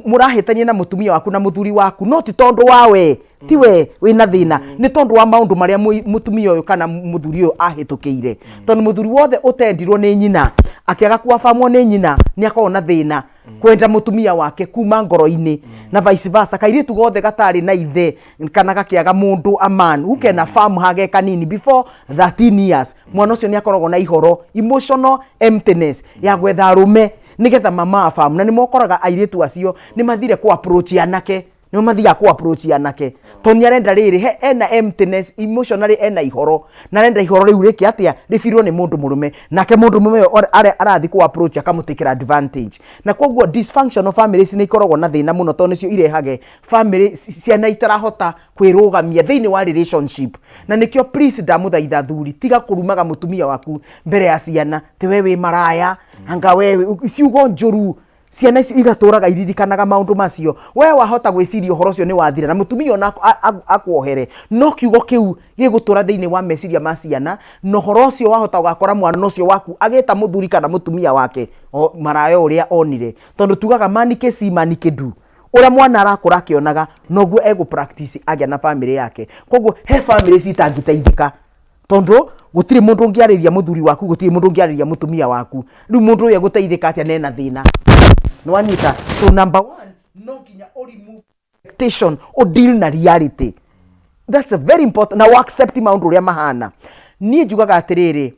mũrahĩtania na mũtumia waku na mũthuri waku, no ti tondũ wa we, ti we wĩna thĩna, nĩ tondũ wa maũndũ marĩa mũtumia ũyũ kana mũthuri ũyũ ahĩtũkĩire. Tondũ mũthuri wothe ũtendirwo nĩ nyina, akĩaga kuabamwo nĩ nyina, nĩ akoragwo na thĩna kwenda mũtumia wake kuma ngoro-inĩ, na vice versa. Kairĩtu gothe gatarĩ na ithe kana gakĩaga mũndũ, a man who can affirm hage kanini before 13 years, mwana ũcio nĩ akoragwo na ihoro, emotional emptiness ya gwetha arũme nĩgetha mama affirm. Na nĩ mokoraga airĩtu acio nĩ mathire ku approach anake. Nĩ Nĩo mathiaga kũ approach anake tondũ nĩ arenda rĩrĩ he ena emptiness emotionally, ena ihoro na arenda ihoro rĩu rĩke atĩa? Rĩbirwo nĩ mũndũ mũrũme. Nake mũndũ mũrũme ũyũ arathiĩ kũ approach akamũtĩkĩra advantage, na koguo dysfunctional families nĩ ikoragwo na thĩna mũno, tondũ nĩcio irehage family ciana itarahota kwĩrũgamia thĩinĩ wa relationship. Na nĩkĩo please ndamũthaitha thuri, tiga kũrumaga mũtumia waku mbere ya ciana, ti we wĩ maraya, anga we ciugo njũru. Ciana icio igatũraga iririkanaga maũndũ macio. We wahota gwĩciria ũhoro ũcio nĩ wathira na mũtumia ona akuohere, no kiugo kĩu gĩgũtũra thĩinĩ wa meciria ma ciana, na ũhoro ũcio wahota ũgakora mwana ũcio waku agĩta mũthuri kana mũtumia wake o maraya ũrĩa onire, tondũ tugaga manike si manike du. Ũrĩa mwana arakũra akĩonaga noguo egũ practice agĩa na family yake. Koguo he family citangĩteithĩka, tondũ gũtirĩ mũndũ ũngĩarĩria mũthuri waku, gũtirĩ mũndũ ũngĩarĩria mũtumia waku. Rĩu mũndũ ũyũ egũteithĩka atĩa nena thĩna? Nĩwanyita? So number one, no nginya ũ remove expectation, ũ deal na reality. That's a very important, na accept maũndũ ũrĩa mahana. Niĩ njugaga atĩrĩrĩ,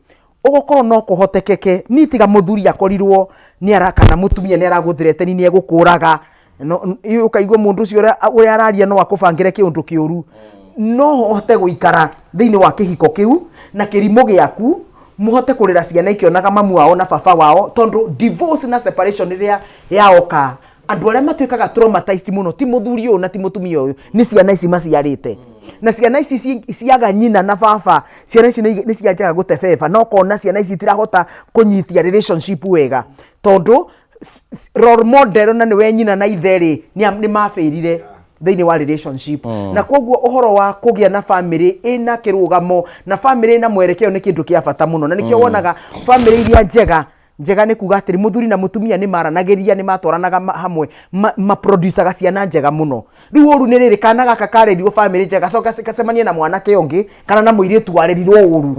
ũgũkorwo no kũhotekeke niĩ tiga mũthuri akorirwo nĩ ara kana mũtumia nĩ aragũthreteni, nĩ egũkũraga, no ũkaigua mũndũ ũcio ũrĩa araria no akũbangĩre kĩũndũ kĩũru, no hote gũikara thĩinĩ wa kĩhiko kĩu na kĩrimũ gĩaku, mũhote kũrera ciana ikĩonaga mamu wao na baba wao, tondũ divorce na separation rĩrĩa yaoka, andũ arĩa matuĩkaga traumatized mũno ti mũthuri ũyũ na ti mũtumia ũyũ, nĩ ciana ici maciarĩte. Na ciana ici ciaga nyina na baba, ciana ici nĩ cianjaga gũtebeba, na ũkona ciana ici itirahota kũnyitia relationship wega, tondũ role model na nĩwe nyina na ithe rĩ, nĩ mabĩrire thĩinĩ wa relationship. Na koguo ũhoro wa kũgĩa na family ĩna kĩrũgamo na family ĩna mwerekeo nĩ kĩndũ kĩa bata mũno. Na nĩkĩo wonaga family iria njega njega, nĩ kuga atĩrĩ, mũthuri na mũtumia nĩ maranagĩria, nĩ matwaranaga hamwe, maproducaga ciana njega mũno. Rĩu ũru nĩ rĩrĩ, kana gaka karerirwo family njega coka gacemanie na mwanake ũngĩ kana na mũirĩtu warerirwo ũru,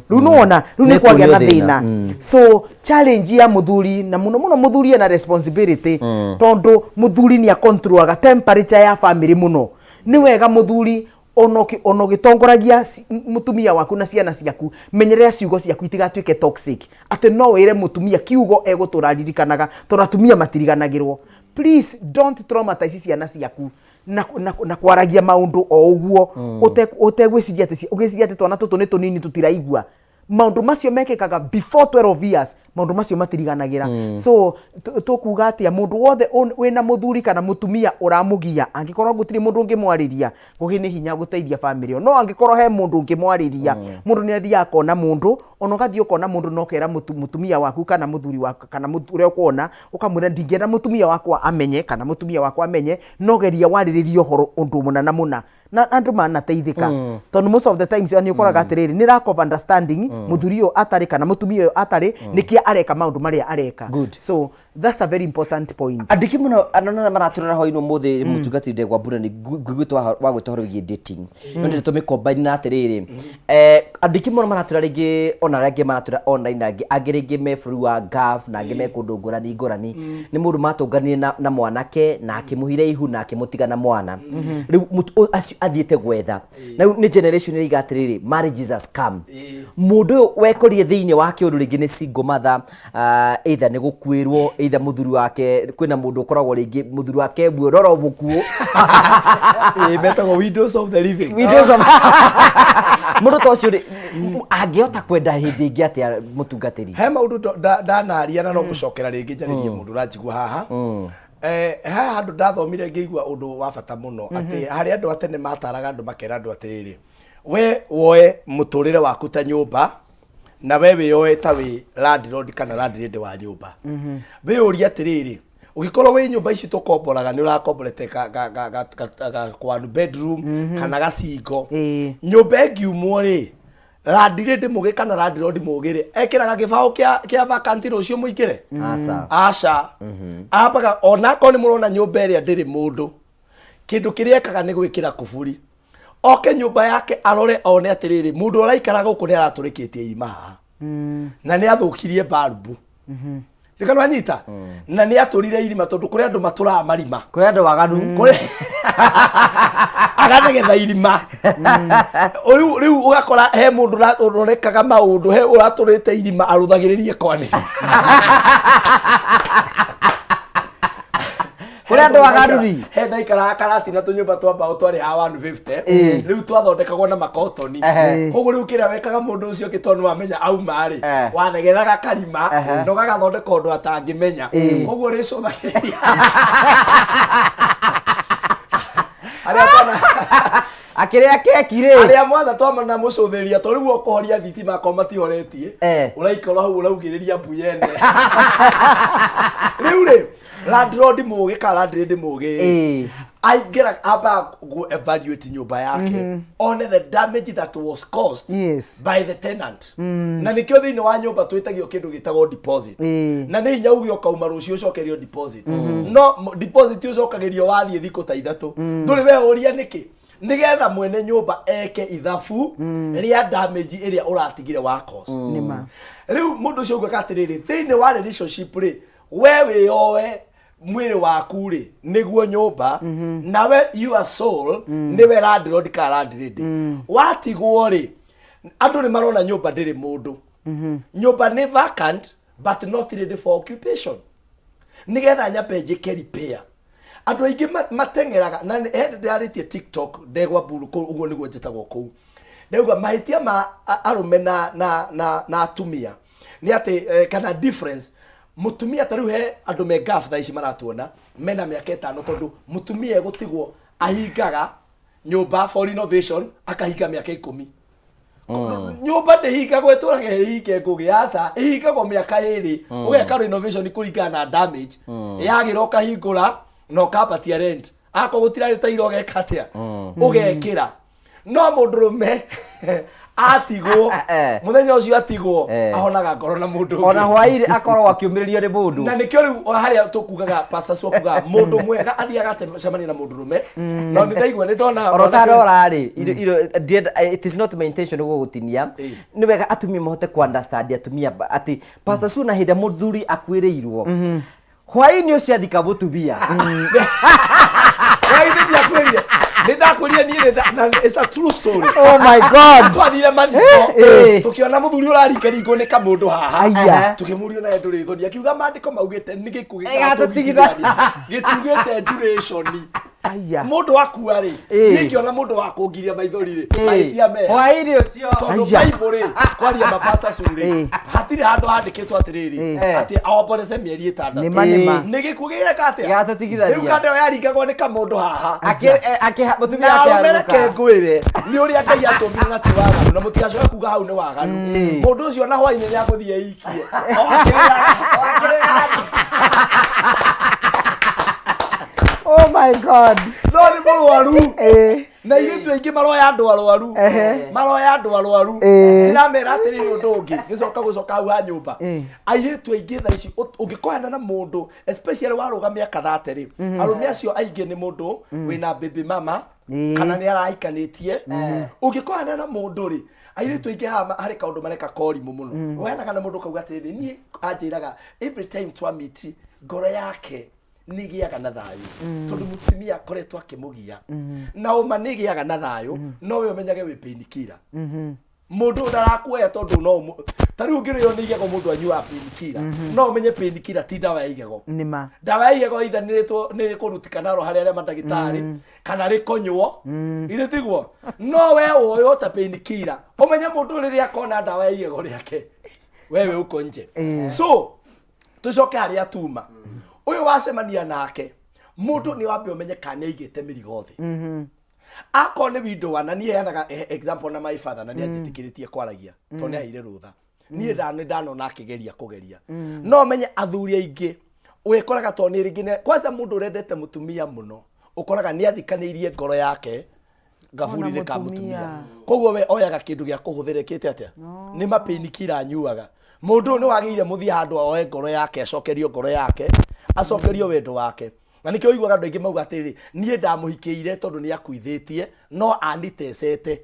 rĩu nĩwona rĩu nĩ Nĩ kwagĩa na kuonio thĩna. thĩna. So challenge ya mũthuri, na mũno mũno mũthuri ena responsibility, tondũ mũthuri nĩ akontrolaga temperature ya family mũno. Nĩ wega mũthuri ona ũgĩtongoragia mũtumia waku na ciana ciaku, menyerera ciugo ciaku itigatuĩke toxic, atĩ no wĩre mũtumia kiugo egũtũra aririkanaga, tondũ atumia matiriganagĩrwo. Please don't traumatize ciana ciaku na kwaragia maũndũ o ũguo ũtegwĩciria atĩ ũgĩciria atĩ twana tũtũ nĩ tũnini tũtiraigua. Maũndũ macio mekĩkaga before 12 years, maũndũ macio matiriganagĩra. So tũkuga atĩa? Mũndũ wothe wĩna mũthuri kana mũtumia ũramũgia, angĩkorwo gũtirĩ mũndũ ũngĩmwarĩria, ngũgĩ nĩ hinya gũteithia family ĩyo. No angĩkorwo he mũndũ ũngĩmwarĩria, mũndũ nĩ athiaga akona mũndũ, ona ũgathiĩ ũkona mũndũ na ũkera mũtumia waku kana mũthuri waku kana ũrĩa ũkuona, ũkamwĩra, "Ndingĩenda mũtumia wakwa amenye kana mũtumia wakwa amenye, no geria warĩrĩrie ũhoro ũndũ mũna na mũna," na andũ manateithĩka, tondũ most of the times nĩ ũkoraga atĩrĩrĩ, nĩ lack of understanding, mũthuri ũyũ atarĩ kana mũtumia ũyũ atarĩ, nĩkĩo areka maũndũ marĩa areka. Good. So that's a very important point. Andĩki mũno anona maratũrora hwainĩ ũmũthĩ, mũtungatĩri Ndegwa Mbura nĩ ngũigĩte wa gwĩta ũhoro wĩgiĩ dating, no ndĩrĩ tũmĩkombaini na atĩrĩrĩ, andĩki mũno maratũra rĩngĩ, ona arĩa angĩ maratũra online, na angĩ rĩngĩ me bũrũri wa Gulf, na angĩ me kũndũ ngũrani ngũrani, nĩ mũndũ matũnganire na mwanake na akĩmũhire ihu na akĩmũtiga na mwana. Rĩu acio athiĩte gwetha, na rĩu nĩ generation ĩraiga atĩrĩrĩ, marriage is a scam. Mũndũ ũyũ wekorire thĩinĩ wa kĩũndũ rĩngĩ nĩ single mother, either nĩ gũkuĩrwo, either mũthuri wake, kwĩna mũndũ ũkoragwo rĩngĩ mũthuri wake muororo mũkuũ. Ĩĩ, metagwo widows of the living. Widows of mũndũ ta ũcio rĩ, angĩhota kwenda hĩndĩ ĩngĩ atĩa, mũtungatĩri? He maũndũ ndanaria na no gũcokera rĩngĩ njarĩrie mũndũ ũranjigua haha. He handũ ndathomire ngĩigua ũndũ wa bata mũno, atĩ harĩ andũ a tene mataraga andũ, makera andũ atĩrĩrĩ, we woe mũtũrĩre waku ta nyũmba, na we wĩyoe ta wĩ landlord kana landlady wa nyũmba. Wĩyũrie atĩrĩrĩ, ũngĩkorwo wĩ nyũmba ici tũkomboraga, nĩ ũrakomborete ka one bedroom kana gacingo, nyũmba ĩngiumwo rĩ, landlady mũgĩ kana landlord mũgĩ rĩ, ekĩraga gĩbaũ kĩa vacant, rũciũ mũingĩre? Aca. Aca, ambaga onakorwo nĩ mũrona nyũmba ĩrĩa ndĩrĩ mũndũ, kĩndũ kĩrĩa ekaga nĩ gwĩkĩra kuburi, oke nyũmba yake arore one atĩrĩrĩ, mũndũ ũraikara gũkũ nĩ aratũrĩkĩtie irima haha na nĩ athũkirie balbu ndikana anyita na nĩ atũrire irima, tondũ kũrĩ andũ matũraga marima. Kũrĩ andũ waganu. Kũrĩ agathegetha irima. Rĩu ũgakora he mũndũ ũrekaga maũndũ, he ũratũrĩte irima arũthagĩrĩrie kwane. Kũrĩ andũ agarũri. He ndaikaraga Karatina tũnyũmba twa mbaũ twarĩ ha 150. Rĩu twathondekagwo na makotoni. Koguo rĩu kĩrĩa wekaga mũndũ ũcio ũngĩ tondũ wamenya auma rĩ, wathegethaga karima na ũgagathondeka ũndũ atangĩmenya. Koguo rĩcũthagĩrĩria arĩa twana Akĩrĩa keki rĩ. Arĩa mwatha twamana mũcũthĩrĩria to rĩu ũkũhoria thitima akorwo matihoretie. Ũraikara hau ũraugĩrĩria mbu yene. Rĩu rĩ, landlord mũgĩ kana landlady mũgĩ aingĩra ambaga gũ evaluate nyũmba yake, one the damage that was caused by the tenant. Na nĩkĩo thĩinĩ wa nyũmba twĩtagio kĩndũ gĩtagwo deposit. Na nĩ hinya uge ũkauma rũciũ ũcokerio deposit. No deposit ũcokagĩrio wathiĩ thikũ ta 3. Ndũrĩ we ũria nĩkĩ, nĩgetha mwene nyũmba eke ithabu rĩa damage ĩrĩa ũratigire wa cause. Nĩma. Rĩu mũndũ ũcio ũgwĩka atĩrĩrĩ, thĩinĩ wa relationship rĩ, we wĩyoe mwĩrĩ waku rĩ nĩguo nyũmba, nawe your soul nĩwe landlord kana landlady. Watigwo rĩ, andũ nĩ marona nyũmba ndĩrĩ mũndũ. Nyũmba nĩ vacant but not ready for occupation. Nĩgetha nyambe njĩke repair, andũ aingĩ mateng'eraga na he ndĩrarĩtie TikTok, ndegwa mburu kũu, ũguo nĩguo njĩtagwo kũu. Ndauga mahĩtia ma arũme na atumia nĩ atĩ kana difference mũtumia, ta rĩu he andũ me gaf thaa ici maratuona mena mĩaka 5, tondũ mũtumia egũtigwo ahingaga nyũmba for renovation, akahinga mĩaka 10. Nyũmba ndĩhingagwo ĩtũraga ĩhinge ngũgĩ, aca, ĩhingagwo mĩaka 2, ũgeka renovation kũringana na damage yagĩra, ũkahingũra na ũkambatia rent. Akorwo gũtirarĩ tairo, ũgeka atĩa? Ũgekĩra. No mũndũrũme atigwo, mũthenya ũcio atigwo, ahonaga ngoro na mũndũ Ona ũngĩ. Hwaĩ-inĩ akorwo akĩũmĩrĩrio nĩ mũndũ. Na nĩkĩo rĩu o harĩa tũkugaga, Pastor Sue kugaga mũndũ mwega athiaga acemania na mũndũrũme, no nĩ ndaigua nĩ ndona Oro tarora rĩ, it is not my intention gũgũtinia. Nĩ wega atumia mahote ku understand atumia atĩ Pastor Sue, na hĩndĩ ĩrĩa mũthuri akuĩrĩirwo, hwaĩ-inĩ ũcio athika mũtumia. Hwaĩ-inĩ ndiakwĩrire, nĩ ndakwĩrire niĩ na it's a true story. Oh my God. Twathire mathiko, tũkĩona mũthuri ũraringaringwo nĩ kamũndũ haha. Aya. Tũkĩmũria naye ndũrĩ thoni, akiuga maandĩko maugĩte nĩ gĩkuũ Gĩgatũtigithania. gĩgatũtigithania, gĩtiugĩte duration. Aya. Mũndũ akua rĩ, niĩ ngĩona mũndũ wa kũngiria maithori rĩ, mahĩtia meha? Hwaĩ-inĩ ũcio. Tondũ Aya. Bible rĩ, kwaria mapasta su rĩ, hatirĩ handũ handĩkĩtwo atĩrĩrĩ atĩ aomborece mĩeri 6. Nĩma, nĩma. Nĩ gĩkuũ gĩgeka atĩa? Gĩgatũtigithania. Rĩu kanda ĩyo yaringagwo nĩ kamũndũ haha. Mũtumia Na arũme reke akĩharũrũka. ngwĩre nĩ ũrĩa Ngai atũmbire na ti waganu, na mũtigacoke kuga hau nĩ waganu. Mũndũ ũcio na hwainĩ nĩ agũthiĩ eikie o akĩrĩraga. Oh my God. No nĩ mũrwaru. Na airĩtu aingĩ maroya andũ arwaru, maroya andũ arwaru. Ndĩramera atĩrĩrĩ, ũndũ ũngĩ gĩcoka gũcoka hau ha nyũmba, airĩtu aingĩ thaa ici ũngĩkoyana na mũndũ, especially warũga mĩaka 30 rĩ, arũme acio aingĩ nĩ mũndũ wĩna baby mama kana nĩ arahikanĩtie. Ũngĩkoyana na mũndũ rĩ, airĩtu aingĩ haha harĩ kaũndũ mareka korimũ mũno. Woyanaga na mũndũ kauga atĩrĩrĩ, niĩ anjĩraga every time twamiti ngoro yake nĩ ĩgĩaga na thayũ, tondũ mũtumia akoretwo akĩmũgia na ũma nĩ ĩgĩaga na thayũ. No we ũmenyage wĩ painkiller, mũndũ ndarakuoya tondũ no ta rĩu ũngĩrĩo nĩ igego, mũndũ anyuaga painkiller, no ũmenye painkiller ti ndawa ya igego. Nĩma. Ndawa ya igego ithe nĩ kũrutikana ro harĩ arĩa mandagĩtarĩ kana rĩkonywo, ithe tiguo? No we woywo ta painkiller, ũmenye mũndũ rĩrĩa akona ndawa ya igego rĩake, wewe uko nje. So tucoke harĩa tuma ũyũ wacemania nake, mũndũ nĩ wambe ũmenye kana nĩ aigĩte mĩrigo thĩ. Akorwo nĩ window na niĩ heanaga example na my father, na nĩ anjĩtĩkĩrĩtie kwaragia tondũ nĩ aheire rũtha. Niĩ nĩ ndanona akĩgeria kũgeria. No menye athuri aingĩ wĩkoraga tondũ nĩ rĩngĩ kwanza mũndũ ũrendete mũtumia mũno, ũkoraga nĩ athikanĩirie ngoro yake ngaburi-inĩ ka mũtumia. Koguo we oyaga kĩndũ gĩa kũhũthĩra ĩkĩte atĩa, nĩ mapainkiller anyuaga. Mũndũ ũyũ nĩ wagĩrĩire mũthiĩ handũ oe ngoro yake, acokerio ngoro yake, acokerio wendo wake. Na nĩkĩo ũiguaga andũ aingĩ mauga atĩrĩrĩ, niĩ ndamũhikĩire tondũ nĩ akuithĩtie no anitecete.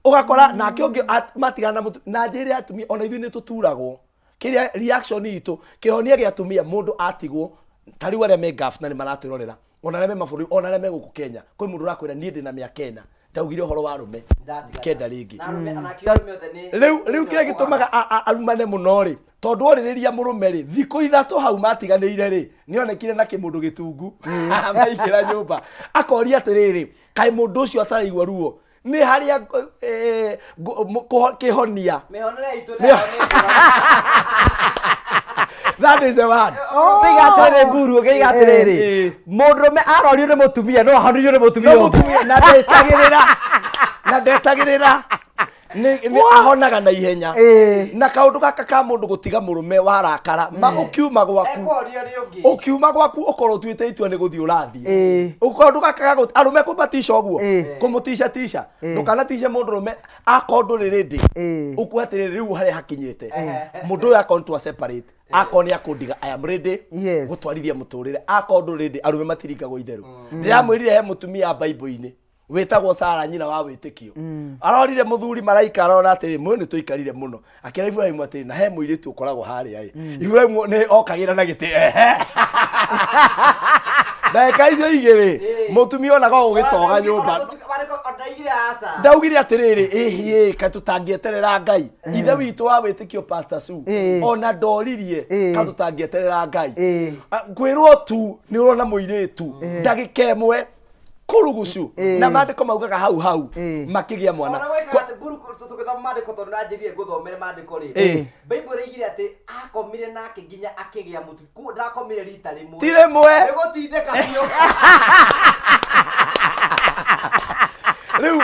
Ũgakora nake ũngĩ matigana na na njĩre atumia ona ithuĩ nĩ tũturagwo kĩrĩa reaction itũ kĩhonia gĩa atumia mũndũ atigwo. Ta rĩu arĩa me Gulf na nĩ maratwĩrorera, ona arĩa me mabũrũri, ona arĩa me gũkũ Kenya, kwĩ mũndũ ũrakwĩra niĩ ndĩna mĩaka 4. Ndaugire ũhoro wa arũme ndikenda rĩngĩ. Na arũme ona akiuga arũme othe nĩ Rĩu kĩrĩa gĩtũmaga arumane mũno rĩ, tondũ orĩrĩria mũrũme rĩ, thikũ 3 hau matiganĩire rĩ, nĩonekire na kĩmũndũ gĩtungu maingĩra nyũmba, akoria atĩrĩrĩ, kaĩ mũndũ ũcio ataraigua ruo nĩ harĩa kĩhonia. Mĩhonere itũ That is the one. Ngĩiga atĩrĩrĩ mburu, ngĩiga atĩrĩrĩ, mũndũrũme arorio nĩ mũtumia no ahonirio nĩ mũtumia No ũngĩ. mũtumia na ndetagĩrĩra, na ndetagĩrĩra nĩ ahonaga na ihenya. Na kaũndũ gaka ka mũndũ gũtiga mũrũme warakara ma ũkiuma gwaku, Ekũhorio nĩ ũngĩ. Ũkiuma gwaku ũkorwo ũtuĩte itua nĩ gũthiĩ ũrathiĩ. Kaũndũ gaka ga arũme kũmatica ũguo, kũmũtica tica, ndũkanatice mũndũrũme akorwo ndũrĩ ready. Ũkuga atĩrĩrĩ, rĩu harĩa hakinyĩte mũndũ ũyũ akorwo nĩ twa separate, akorwo nĩ akũndiga, I am ready gũtwarithia mũtũrĩre. Akorwo ndũrĩ ready, arũme matiringagwo itherũ. Ndĩramwĩrire he mũtumia Bible-inĩ wĩtagwo Sara, nyina wa wĩtĩkio. Arorire mũthuri maraika, arona atĩrĩ, mũyũ nĩ tũikarire mũno, akĩra Iburahĩmu atĩrĩ, na he mũirĩtu ũkoragwo harĩa ĩ. Iburahĩmu nĩ okagĩra na gĩtĩ, ehe, ndagĩka icio igĩrĩ mũtumia onaga ũgĩtoga nyũmba. Ndaigire aca. Ndaugire atĩrĩrĩ, ĩhiĩ kaĩ tũtangĩeterera Ngai? Ithe witũ wa wĩtĩkio, Pastor Sue, ona ndoririe ka tũtangĩeterera Ngai. Kwĩrwo tu nĩ ũrona mũirĩtu, ndagĩka ĩmwe kũrugucu, na maandĩko maugaga hau hau makĩgĩa mwana. Ona gwĩka atĩ mburu tũgĩthoma maandĩko, tondũ nanjĩrire ngũthomere maandĩko rĩ, Bible ĩigire atĩ akomire nake nginya akĩgĩa mũtu. Kuo ndakomire rita rĩmwe. Ti rĩmwe. Nĩ gũtindĩka biũ. Rĩu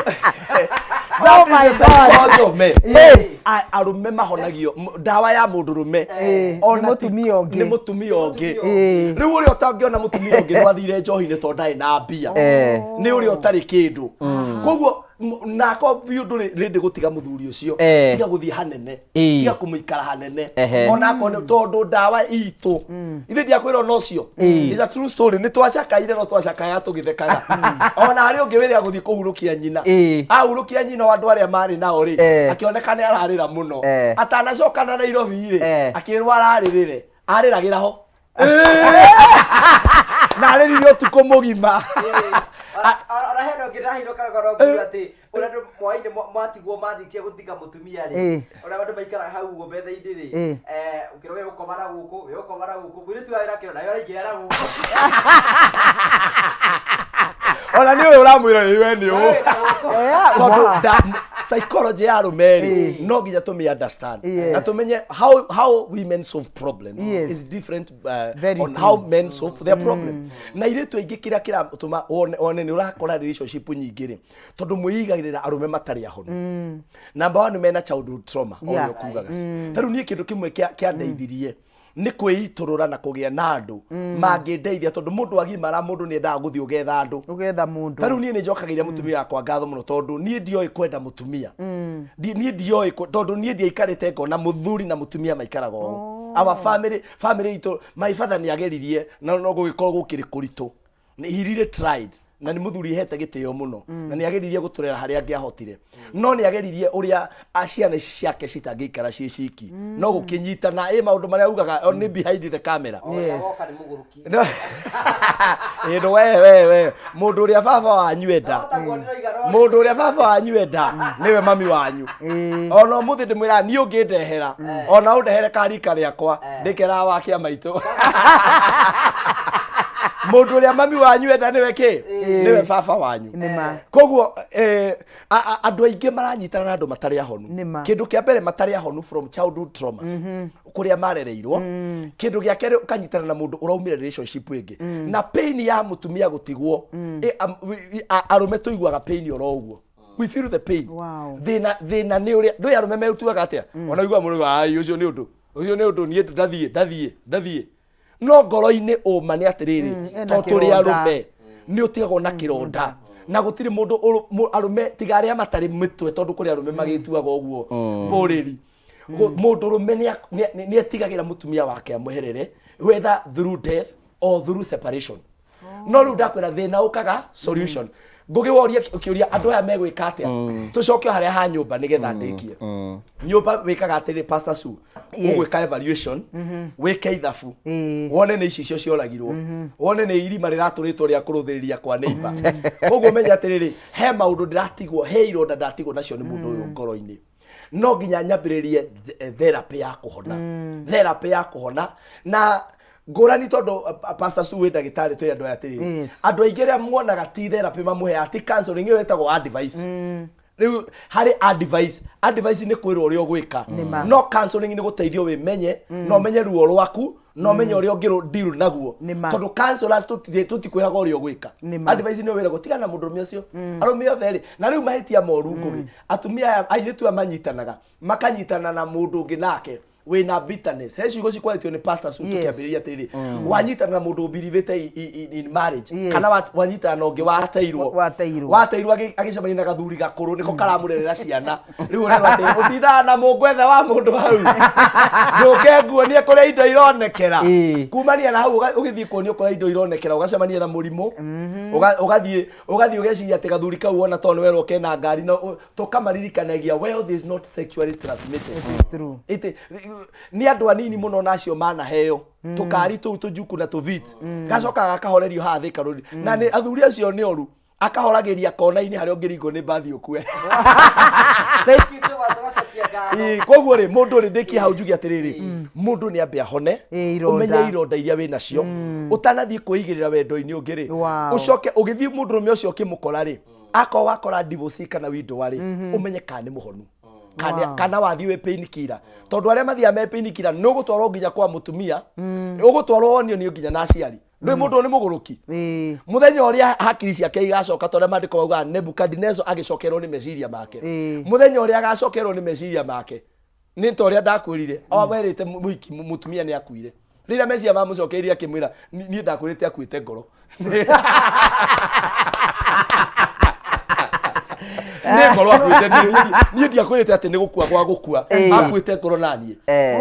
Oh my God. God. Yes. Arũme mahonagio ndawa ya mũndũrũme ona Nĩ mũtumia ũngĩ. Nĩ mũtumia ũngĩ. Rĩu ũrĩa ũtangĩona mũtumia ũngĩ nĩ wathire njohi-inĩ tondũ ndarĩ na mbia, nĩ ũrĩa ũtarĩ kĩndũ. Koguo nako biũ ndũrĩ rĩndĩ gũtiga mũthuri ũcio, tiga gũthiĩ hanene, tiga kũmũikara hanene. Onako nĩ tondũ ndawa itũ ithe ndiakwĩra ona ũcio is a true story. Nĩ twacakaire, no twacakayaga tũgĩthekaga. Ona harĩ ũngĩ wĩrĩa gũthiĩ kũhurũkia nyina, ahurũkia nyina, andũ arĩa marĩ nao rĩ, akĩoneka nĩ ararĩra mũno. Atanacoka na Nairobi rĩ, akĩrwo ararĩrĩre, arĩragĩra ho na arĩrire ũtukũ mũgima. Ona hena ũngĩ ndahirwo karogoro nguo atĩ ũrĩa andũ mwainĩ mwatigwo mathikia gũthika mũtumia rĩ, ũrĩa andũ maikaraga hau ũguo metha-inĩ rĩ, ũkĩrwo we ũkoma na gũkũ, we ũkoma na gũkũ, mũirĩtu wa wĩra akĩrwo nawe ũraingĩra na gũkũ. Ona nĩ ũyũ ũramwĩra ĩ we nĩ ũũ. Tondũ Wow. Psychology ya arũme rĩ, no nginya tũmĩ understand na tũmenye how women solve problems is different Very on true. how men solve their problem. Na airĩtu aingĩ kĩrĩa kĩratũma one nĩ ũrakora relationship nyingĩ rĩ, tondũ mwĩigagĩrĩra arũme matarĩ ahonu. Number one, mena childhood trauma o ũrĩa ũkugaga. Ta rĩu niĩ kĩndũ kĩmwe kĩandeithirie nĩ kwĩitũrũra na kũgĩa na andũ mangĩndeithia, tondũ mũndũ agimara, mũndũ nĩ endaga gũthiĩ ũgetha andũ. Ũgetha mũndũ. Ta rĩu niĩ nĩ njokagĩria mũtumia wakwa ngatho mũno, tondũ niĩ ndioĩ kwenda mũtumia. Niĩ ndioĩ tondũ niĩ ndiaikarĩte ngona mũthuri na mũtumia maikaraga ũũ. Our family itũ, my father nĩ ageririe na no gũgĩkorwo gũkĩrĩ kũritũ. He really tried, na nĩ mũthuri hete gĩtĩo mũno, na nĩ ageririe gũtũrera harĩa angĩahotire, no nĩ ageririe ũrĩa ciana ici ciake citangĩikara ciĩ ciki, no gũkĩnyitana ĩ maũndũ marĩa augaga o nĩ behind the camera. Woka nĩ mũgũrũki. No. Ĩno we mũndũ ũrĩa baba wanyu enda, Taguo ndĩroiga no mũndũ ũrĩa baba wanyu enda nĩwe mami wanyu. Ona ũmũthĩ ndĩmwĩraga niĩ ũngĩndehera, ona ũndehere karika rĩakwa, ndĩkeraga wa kĩama itũ, mũndũ ũrĩa mami wanyu enda nĩwe kĩ, nĩwe baba wanyu. Nĩma. Koguo andũ aingĩ maranyitana na andũ matarĩ ahonu. Nĩma. Kĩndũ kĩa mbere, matarĩ ahonu from childhood traumas kũrĩa marereirwo. Kĩndũ gĩa kerĩ, ũkanyitana na mũndũ ũraumire relationship ĩngĩ na pain ya mũtumia gũtigwo. Arũme tũiguaga pain oro ũguo, we feel the pain. Thĩna thĩna nĩ ũrĩa ndũĩ arũme metuaga atĩa. Ona ũiguaga mũndũ, ai, ũcio nĩ ũndũ, ũcio nĩ ũndũ, niĩ ndathiĩ, ndathiĩ, ndathiĩ, no ngoro-inĩ ũma nĩ atĩrĩrĩ, ena tondũ tũrĩ kĩronda. Arũme nĩ ũtigagwo na kĩronda, na gũtirĩ mũndũ arũme tiga arĩa matarĩ mĩtwe, tondũ kũrĩ arũme magĩtuaga ũguo mbũrĩri. Mũndũ ũrũme nĩ etigagĩra mũtumia wake amweherere, whether through death or through separation. No rĩu ndakwĩra thĩna ũkaga solution. Ngũgĩ woria kĩũria andũ aya megwĩka atĩa, tũcoke o harĩa ha nyũmba nĩgetha ndĩkie. Nyũmba wĩkaga atĩrĩ, Pastor Sue, ũgwĩka evaluation, wĩke ithabu, wone nĩ ici icio cioragirwo, wone nĩ irima rĩratũrĩtwo rĩa kũrũthĩrĩria kwa neighbor. Koguo menye atĩrĩrĩ, he maũndũ ndĩratigwo, he ironda ndatigwo nacio nĩ mũndũ ũyũ ngoro-inĩ, no nginya nyambĩrĩrie therapy ya kũhona, therapy ya kũhona na ngũrani, tondũ Pastor Sue wĩ ndagĩtarĩ, twĩ andũ aya atĩrĩrĩ, andũ aingĩ arĩa muonaga ti therapy mamũheaga, ti counseling, ĩyo ĩtagwo advice. Rĩu harĩ advice, advice nĩ kwĩrwo ũrĩa ũgwĩka, no counseling nĩ gũteithio wĩmenye na ũmenye ruo rwaku na ũmenye ũrĩa ũngĩ deal naguo, tondũ counselors tũtikwĩraga ũrĩa ũgwĩka. Advice nĩ wĩragwo tigana na mũndũrũme ũcio, arũme othe rĩ. Na rĩu mahĩtia moru, Ngũgĩ, atumia aya, airĩtu aya manyitanaga, makanyitana na mũndũ ũngĩ nake wĩna bitterness. He ciugo cikwarĩtio nĩ Pastor Sue tũkĩambĩrĩria atĩrĩrĩ, wanyitana na mũndũ ũbirivĩte in marriage, kana wanyitana na ũngĩ wateirwo. Wateirwo. Wateirwo agĩcemania na gathuri gakũrũ nĩko karamũrerera ciana. Rĩu ũrerwo atĩ ũtindaga na mũngwethe wa mũndũ hau, ndũke nguonie kũrĩa indo ironekera. Kumania na hau ũgĩthiĩ kuonio kũrĩa indo ironekera, ũgacemania na mũrimũ. Ũgathiĩ ũgeciria atĩ gathuri kau wona tondũ nĩwerwo kena ngari na tũkamaririkanagia wealth is not sexually transmitted. It is true. Ĩtĩ nĩ andũ anini mũno nacio manaheo tũkari tũu tũjuku na tũvit, gacoka gakahorerio haha Thika Road, na nĩ athuri acio nĩ oru, akahoragĩria kona-inĩ harĩa ũngĩringwo nĩ mbathi ũkue. Thank you so much, ũgacokia ngatho. Ĩĩ, koguo rĩ, mũndũ rĩ, ndĩkie hau njuge atĩrĩrĩ, mũndũ nĩ ambe ahone, Ĩĩ, ironda. Ũmenye ironda iria wĩ nacio ũtanathiĩ kwĩigĩrĩra wendo-inĩ ũngĩ rĩ. Ũcoke ũgĩthiĩ mũndũrũme ũcio ũkĩmũkora rĩ, akorwo wakora divorce kana windowa rĩ, ũmenye kana nĩ mũhonu kana kana wathiĩ wĩ pain killer, tondũ arĩa mathiaga me pain killer nĩ ũgũtwarwo nginya kwa mũtumia, ũgũtwarwo wonio nĩ nginya na aciari ndũĩ mũndũ ũyũ nĩ mũgũrũki. Mũthenya ũrĩa hakiri ciake igacoka, tondũ maandĩko maugaga Nebukadnezar agĩcokerwo nĩ meciria make. Mũthenya ũrĩa agacokerwo nĩ meciria make nĩ ta ũrĩa ndakwĩrire, o werĩte mũhiki mũtumia nĩ akuire, rĩrĩa meciria mamũcokeirie akĩmwĩra, "Niĩ ndakwĩrĩte akuĩte ngoro, nĩ ngoro akuĩte, niĩ ndiakwĩrĩte atĩ nĩ gũkua gwa gũkua, akuĩte ngoro naniĩ."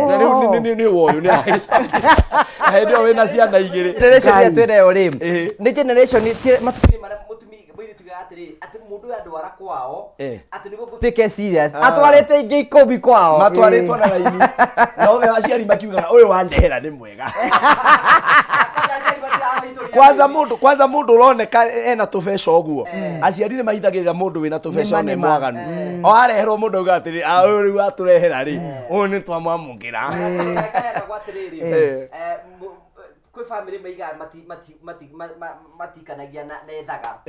Na rĩu nĩ woyũ nĩ na hĩndĩ ĩyo wĩna ciana igĩrĩ. Generation ĩrĩa Ngai. twĩnayo rĩ, nĩ generation matukũ-inĩ marĩa mũtumia mũirĩtu ugaga atĩrĩrĩ, atĩ mũndũ ũyũ andwara kwao, atĩ nĩguo gũtuĩke serious, atwarĩte ingĩ 10 kwao. Matwarĩtwo na raini na othe aciari makiugaga ũyũ wandehera nĩ mwega. Kwanza mũndũ, kwanza mũndũ ũroneka ena tũbeca ũguo, aciari nĩ mahithagĩrĩra mũndũ wĩna tũbeca. Nĩma, ona nĩma. mwaganu o areherwo mũndũ auga atĩrĩ, "Ah, ũyũ rĩu atũrehera rĩ, ũyũ nĩ twamwamũkĩra." Kaheanagwo atĩrĩrĩ, kwĩ bamĩrĩ maigaga matikanagia na ethaga.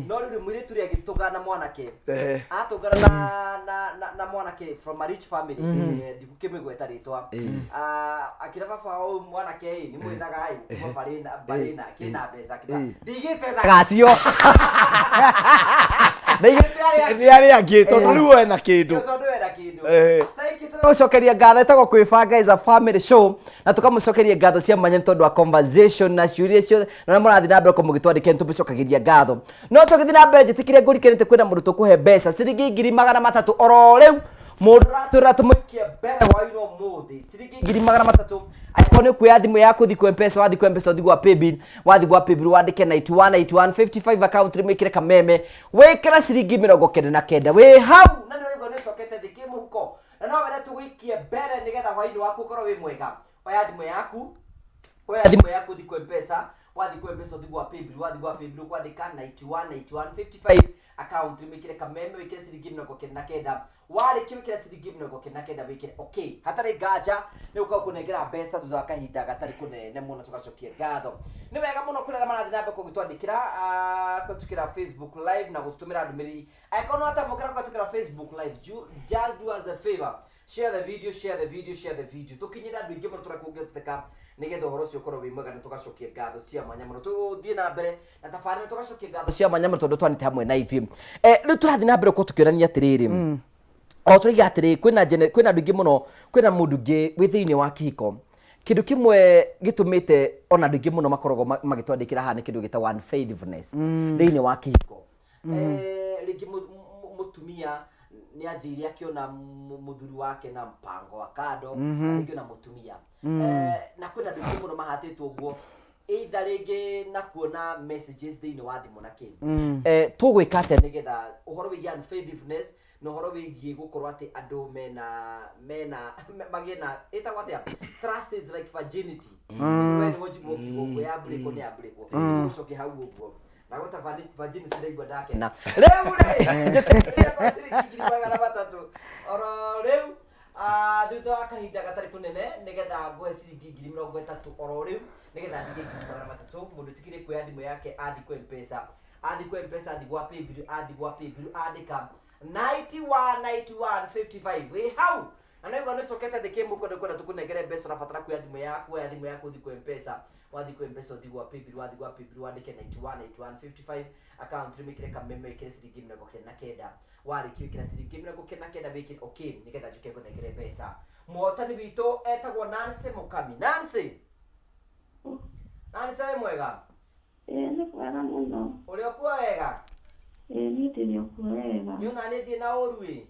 No rĩu mũirĩtu rĩ agĩtũngana na mwanake, atũngana na mwanake from a rich family, ndigũkĩmĩgweta rĩtwa. Ah, akĩra baba wa ũyũ mwanake ĩ nĩ mwĩthaga ĩ kuma barĩ na barĩ na kĩna mbeca, akĩra ndigĩte thaga acio, ndaigĩte arĩa Nĩ arĩa angĩ, tondũ rĩu ena kĩndũ. Tondũ wena kĩndũ. Thank you, tũgũcokeria ngatho. Ĩtagwo Kwĩbanga is a family show, na tũkamũcokeria ngatho cia mwanya nĩ tondũ wa conversation na ciũria ciothe na ũrĩa mũrathiĩ na mbere kũmũgĩtwandĩkĩra, nĩ tũmũcokagĩria ngatho. No tũgĩthiĩ na mbere, njĩtĩkĩre ngũrikane kwĩna mũndũ tũkũhe mbeca ciringi 300,000 oro rĩu. Mũndũ ũratwĩra tũmũikie mbere hwaĩ-inĩ ũmũthĩ ciringi 300,000, angĩkorwo nĩ ũkuoya thimũ yaku ũthiĩ kwa Mpesa, wathiĩ kwa Mpesa ũthiĩ gwa paybill, wathiĩ gwa paybill wandĩke 91 91 55, account rĩmwĩkĩre Kameme, wĩkĩre ciringi 99 wĩ hau, na nĩ ũraigua nĩ ũcokete thĩ kĩmũhuko, na no wende tũgũikie mbere nĩgetha hwaĩ-inĩ waku ũkorwo wĩ mwega. Oya thimũ yaku, oya thimũ yaku ũthiĩ kwa Mpesa, wathiĩ kwa Mpesa ũthiĩ gwa paybill, wathiĩ gwa paybill ũkwandĩka 91 91 55, account wĩkĩre Kameme, wĩkĩre ciringi 99. Warĩkia wĩkĩre ciringi 99, wĩkĩre okay. Hatarĩ nganja nĩ gũkorwo kũnengera mbeca thutha wa kahinda gatarĩ kũnene mũno. Tũgacokia ngatho, nĩ wega mũno kũrĩ arĩa marathiĩ na mbere kũgĩtwandĩkĩra, kũhetũkĩra Facebook Live na gũtũtũmĩra ndũmĩrĩri. Angĩkorwo nĩ watamũkĩra kũhetũkĩra Facebook Live, just do us the favor, share the video, share the video, share the video, tũkinyĩre andũ aingĩ mũno tũrĩa kũngĩhoteka, nĩgetha ũhoro ũcio ũkorwo wĩ mwega. Na tũgacokia ngatho cia mwanya mũno, tũthiĩ na mbere na tabarĩra, tũgacokia ngatho cia mwanya mũno tondũ twanĩte hamwe na ithuĩ. Rĩu tũrathiĩ na mbere gũkorwo tũkĩonania atĩrĩrĩ, o tũraiga atĩrĩ, kwĩna andũ aingĩ mũno, kwĩna mũndũ ũngĩ wĩ thĩinĩ wa kĩhiko. Kĩndũ kĩmwe gĩtũmĩte ona andũ aingĩ mũno makoragwo magĩtwandĩkĩra haha nĩ kĩndũ gĩtagwo unfaithfulness thĩinĩ wa kĩhiko. Rĩngĩ mũtumia nĩ athire akĩona mũthuri wake na mpango wa kando, na rĩngĩ ona mũtumia. Na kwĩna andũ aingĩ mũno mahatĩtwo ũguo. Either rĩngĩ na kuona messages thĩinĩ wa thimũ na kĩ. Tũgwĩka atĩa nĩgetha ũhoro wĩgiĩ unfaithfulness na ũhoro wĩgiĩ gũkorwo atĩ andũ mena mena magĩe na ĩtagwo atĩa, trust is like virginity, we nĩwe njiguo ũkiuga ũguo ya mbũrĩkwo nĩ ya mbũrĩkwo, tũgũcokia hau ũguo na gweta virginity ndaigua ndakena. Rĩu rĩ, njĩtĩkĩria kwa ciringi 300,000 oro rĩu. Ah, thutha wa kahinda gatarĩ kũnene nĩgetha ngũhe ciringi 30,000 oro rĩu nĩgetha ndige 300,000. Mũndũ tigire kuoya thimũ yake athi kwa Mpesa, athi kwa Mpesa, athi gwa Paybill, athi gwa Paybill andĩka 919155 wĩ hau na naigua nĩ ũcokete thĩ kĩmũko nĩ kwenda tũkũnengere mbeca. Ũrabatara kuoya thimũ yaku, oya thimũ yaku ũthi kwa Mpesa, wathi kwa Mpesa ũthi gwa Paybill, wathi gwa Paybill wandĩke 919155, account nĩ wĩkĩre Kameme, wĩkĩre ciringi 99. Warĩkia wĩkĩra ciringi 99, wĩkĩre okay nĩgetha njuke ngũnengere mbeca. Mũhotani witũ etagwo Nancy Mũkami. Nancy, Nancy, wĩ mwega? Ĩĩ, nĩ kwega mũno. Ũrĩ okuo wega? Ĩĩ, niĩ ndĩrĩ o kuo wega. Nĩ ona nĩ ndirĩ na ũru ĩ.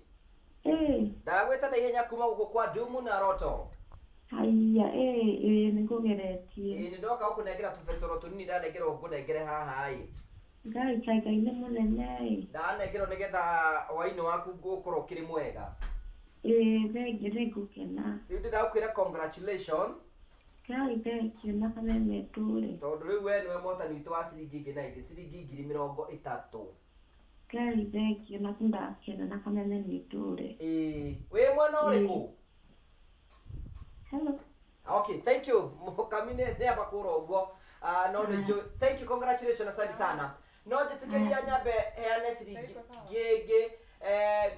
Ĩĩ. Ndagwĩta na ihenya kuma gũkũ kwa Ndumu na Roto. Haiya, ĩĩ ĩĩ, nĩ ngũgeretie. Ĩĩ, nĩ ndoka gũkũnengera tũbecoro tũnini ndanengerwo ngũnengere haha ĩ. Ngai, kaĩ Ngai nĩ mũnene ĩ. Ndanengerwo nĩgetha hwainĩ waku ũkorwo ũkĩrĩ mwega. Ĩĩ, thengiũ, nĩ ngũkena. Rĩu ndĩrenda gũkwĩra congratulation. Ngai, thengiũ na kameme tũrĩ. Tondũ rĩu we nĩwe mũhotani witũ wa ciringi ĩngĩ na ĩngĩ, ciringi 30,000. Ngai, thengiũ na ndakena na kameme nĩ tũrĩ. Ĩĩ, wĩ mwena ũrĩkũ? Hello. Okay, thank you. Mũkami nĩ amba kũra ũguo. Ah, no nĩ njũĩ. Thank you, congratulations, asante sana. No njĩtĩkĩria nyambe heane ciringi ngĩngĩ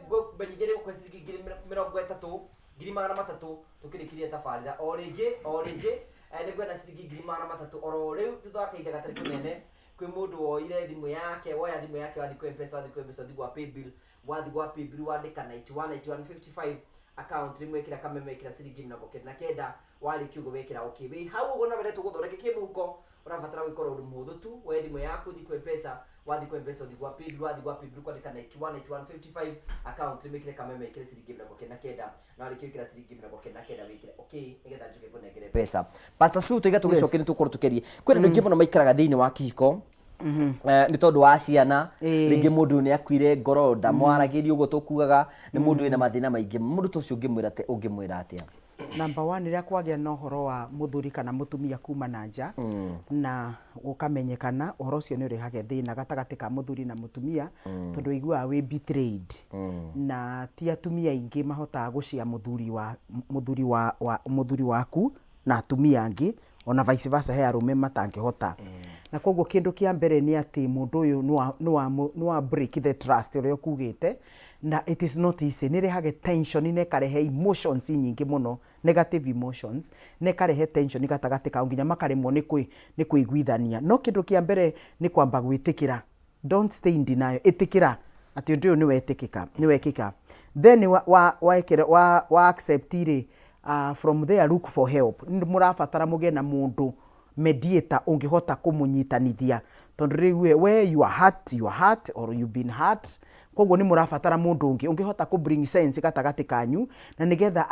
ngũmenyithie nĩ gũkũhe ciringi 30,000, 300,000 tũkĩrĩkĩria tabarĩra o rĩngĩ o rĩngĩ. Nĩ ngwenda ciringi 300,000 oro rĩu thutha wa kahinda gatarĩ kũnene. Kwĩ mũndũ woire thimũ yake, woya thimũ yake wathiĩ kwĩ Mpesa, wathiĩ kwĩ Mpesa ũthiĩ gwa Paybill, wathiĩ gwa Paybill wandĩka 919155, account rĩmwe ĩkĩra Kameme, ĩkĩra ciringi 99. Warĩkia ũguo wekĩra okay, wĩ hau ũguo no wende tũgũthondeke kĩmũhuko. Ũrabatara gwĩkora ũndũ mũhũthũ tu, woe thimũ yaku ũthiĩ kwĩ Mpesa, wathiĩ kwĩ Mpesa ũthiĩ gwa Paybill, wathiĩ gwa Paybill kwandĩka 919155, account rĩmwe ĩkĩre Kameme, ĩkĩre ciringi 99, na warĩkia gwĩkĩra ciringi 90 wĩkĩre okay nĩgetha njuke ngũnengere mbeca. Pastor Sue, tũiga tũgĩcoke nĩ tũgũkorwo tũkĩaria kwĩna andũ aingĩ mũno maikaraga thĩinĩ wa kĩhiko nĩ tondũ wa ciana. Rĩngĩ mũndũ nĩ akuire ngoro, ndamwaragĩria ũguo tũkugaga nĩ mũndũ wĩna mathĩna maingĩ. Mũndũ ta ũcio ũngĩmwĩra ũngĩmwĩra atĩa? Number one, rĩrĩa kwagĩa na ũhoro wa mũthuri kana mũtumia kuma na nja na gũkamenyekana, ũhoro ũcio nĩ ũrehage thĩna gatagatĩ ka mũthuri na mũtumia, tondũ ũiguaga wĩ betrayed. Na ti atumia aingĩ mahotaga gũcia mũthuri wa mũthuri wa, wa mũthuri waku na atumia angĩ, ona vice versa he arũme matangĩhota. Na koguo kĩndũ kĩa mbere nĩ atĩ mũndũ ũyũ nĩ wa break the trust ũrĩa ũkugĩte, na it is not easy. Nĩ ĩrehage tension na ĩkarehe emotions nyingĩ mũno, negative emotions, na ĩkarehe tension gatagatĩ kao nginya makaremwo nĩ kũiguithania. No kĩndũ kĩa mbere nĩ kwamba gwĩtĩkĩra. Don't stay in denial. Ĩtĩkĩra atĩ ũndũ ũyũ nĩ wetĩkĩka, nĩ wekĩka. Then wa, wa, wa, wa, wa accept rĩ, from there look for help. Nĩ mũrabatara mũgĩe na mũndũ mediator ũngĩhota kũmũnyitanithia, tondũ rĩu we you are hurt, you are hurt or you've been hurt. Koguo nĩ mũrabatara mũndũ ũngĩ ũngĩhota kũ bring sense gatagatĩ kanyu, na nĩgetha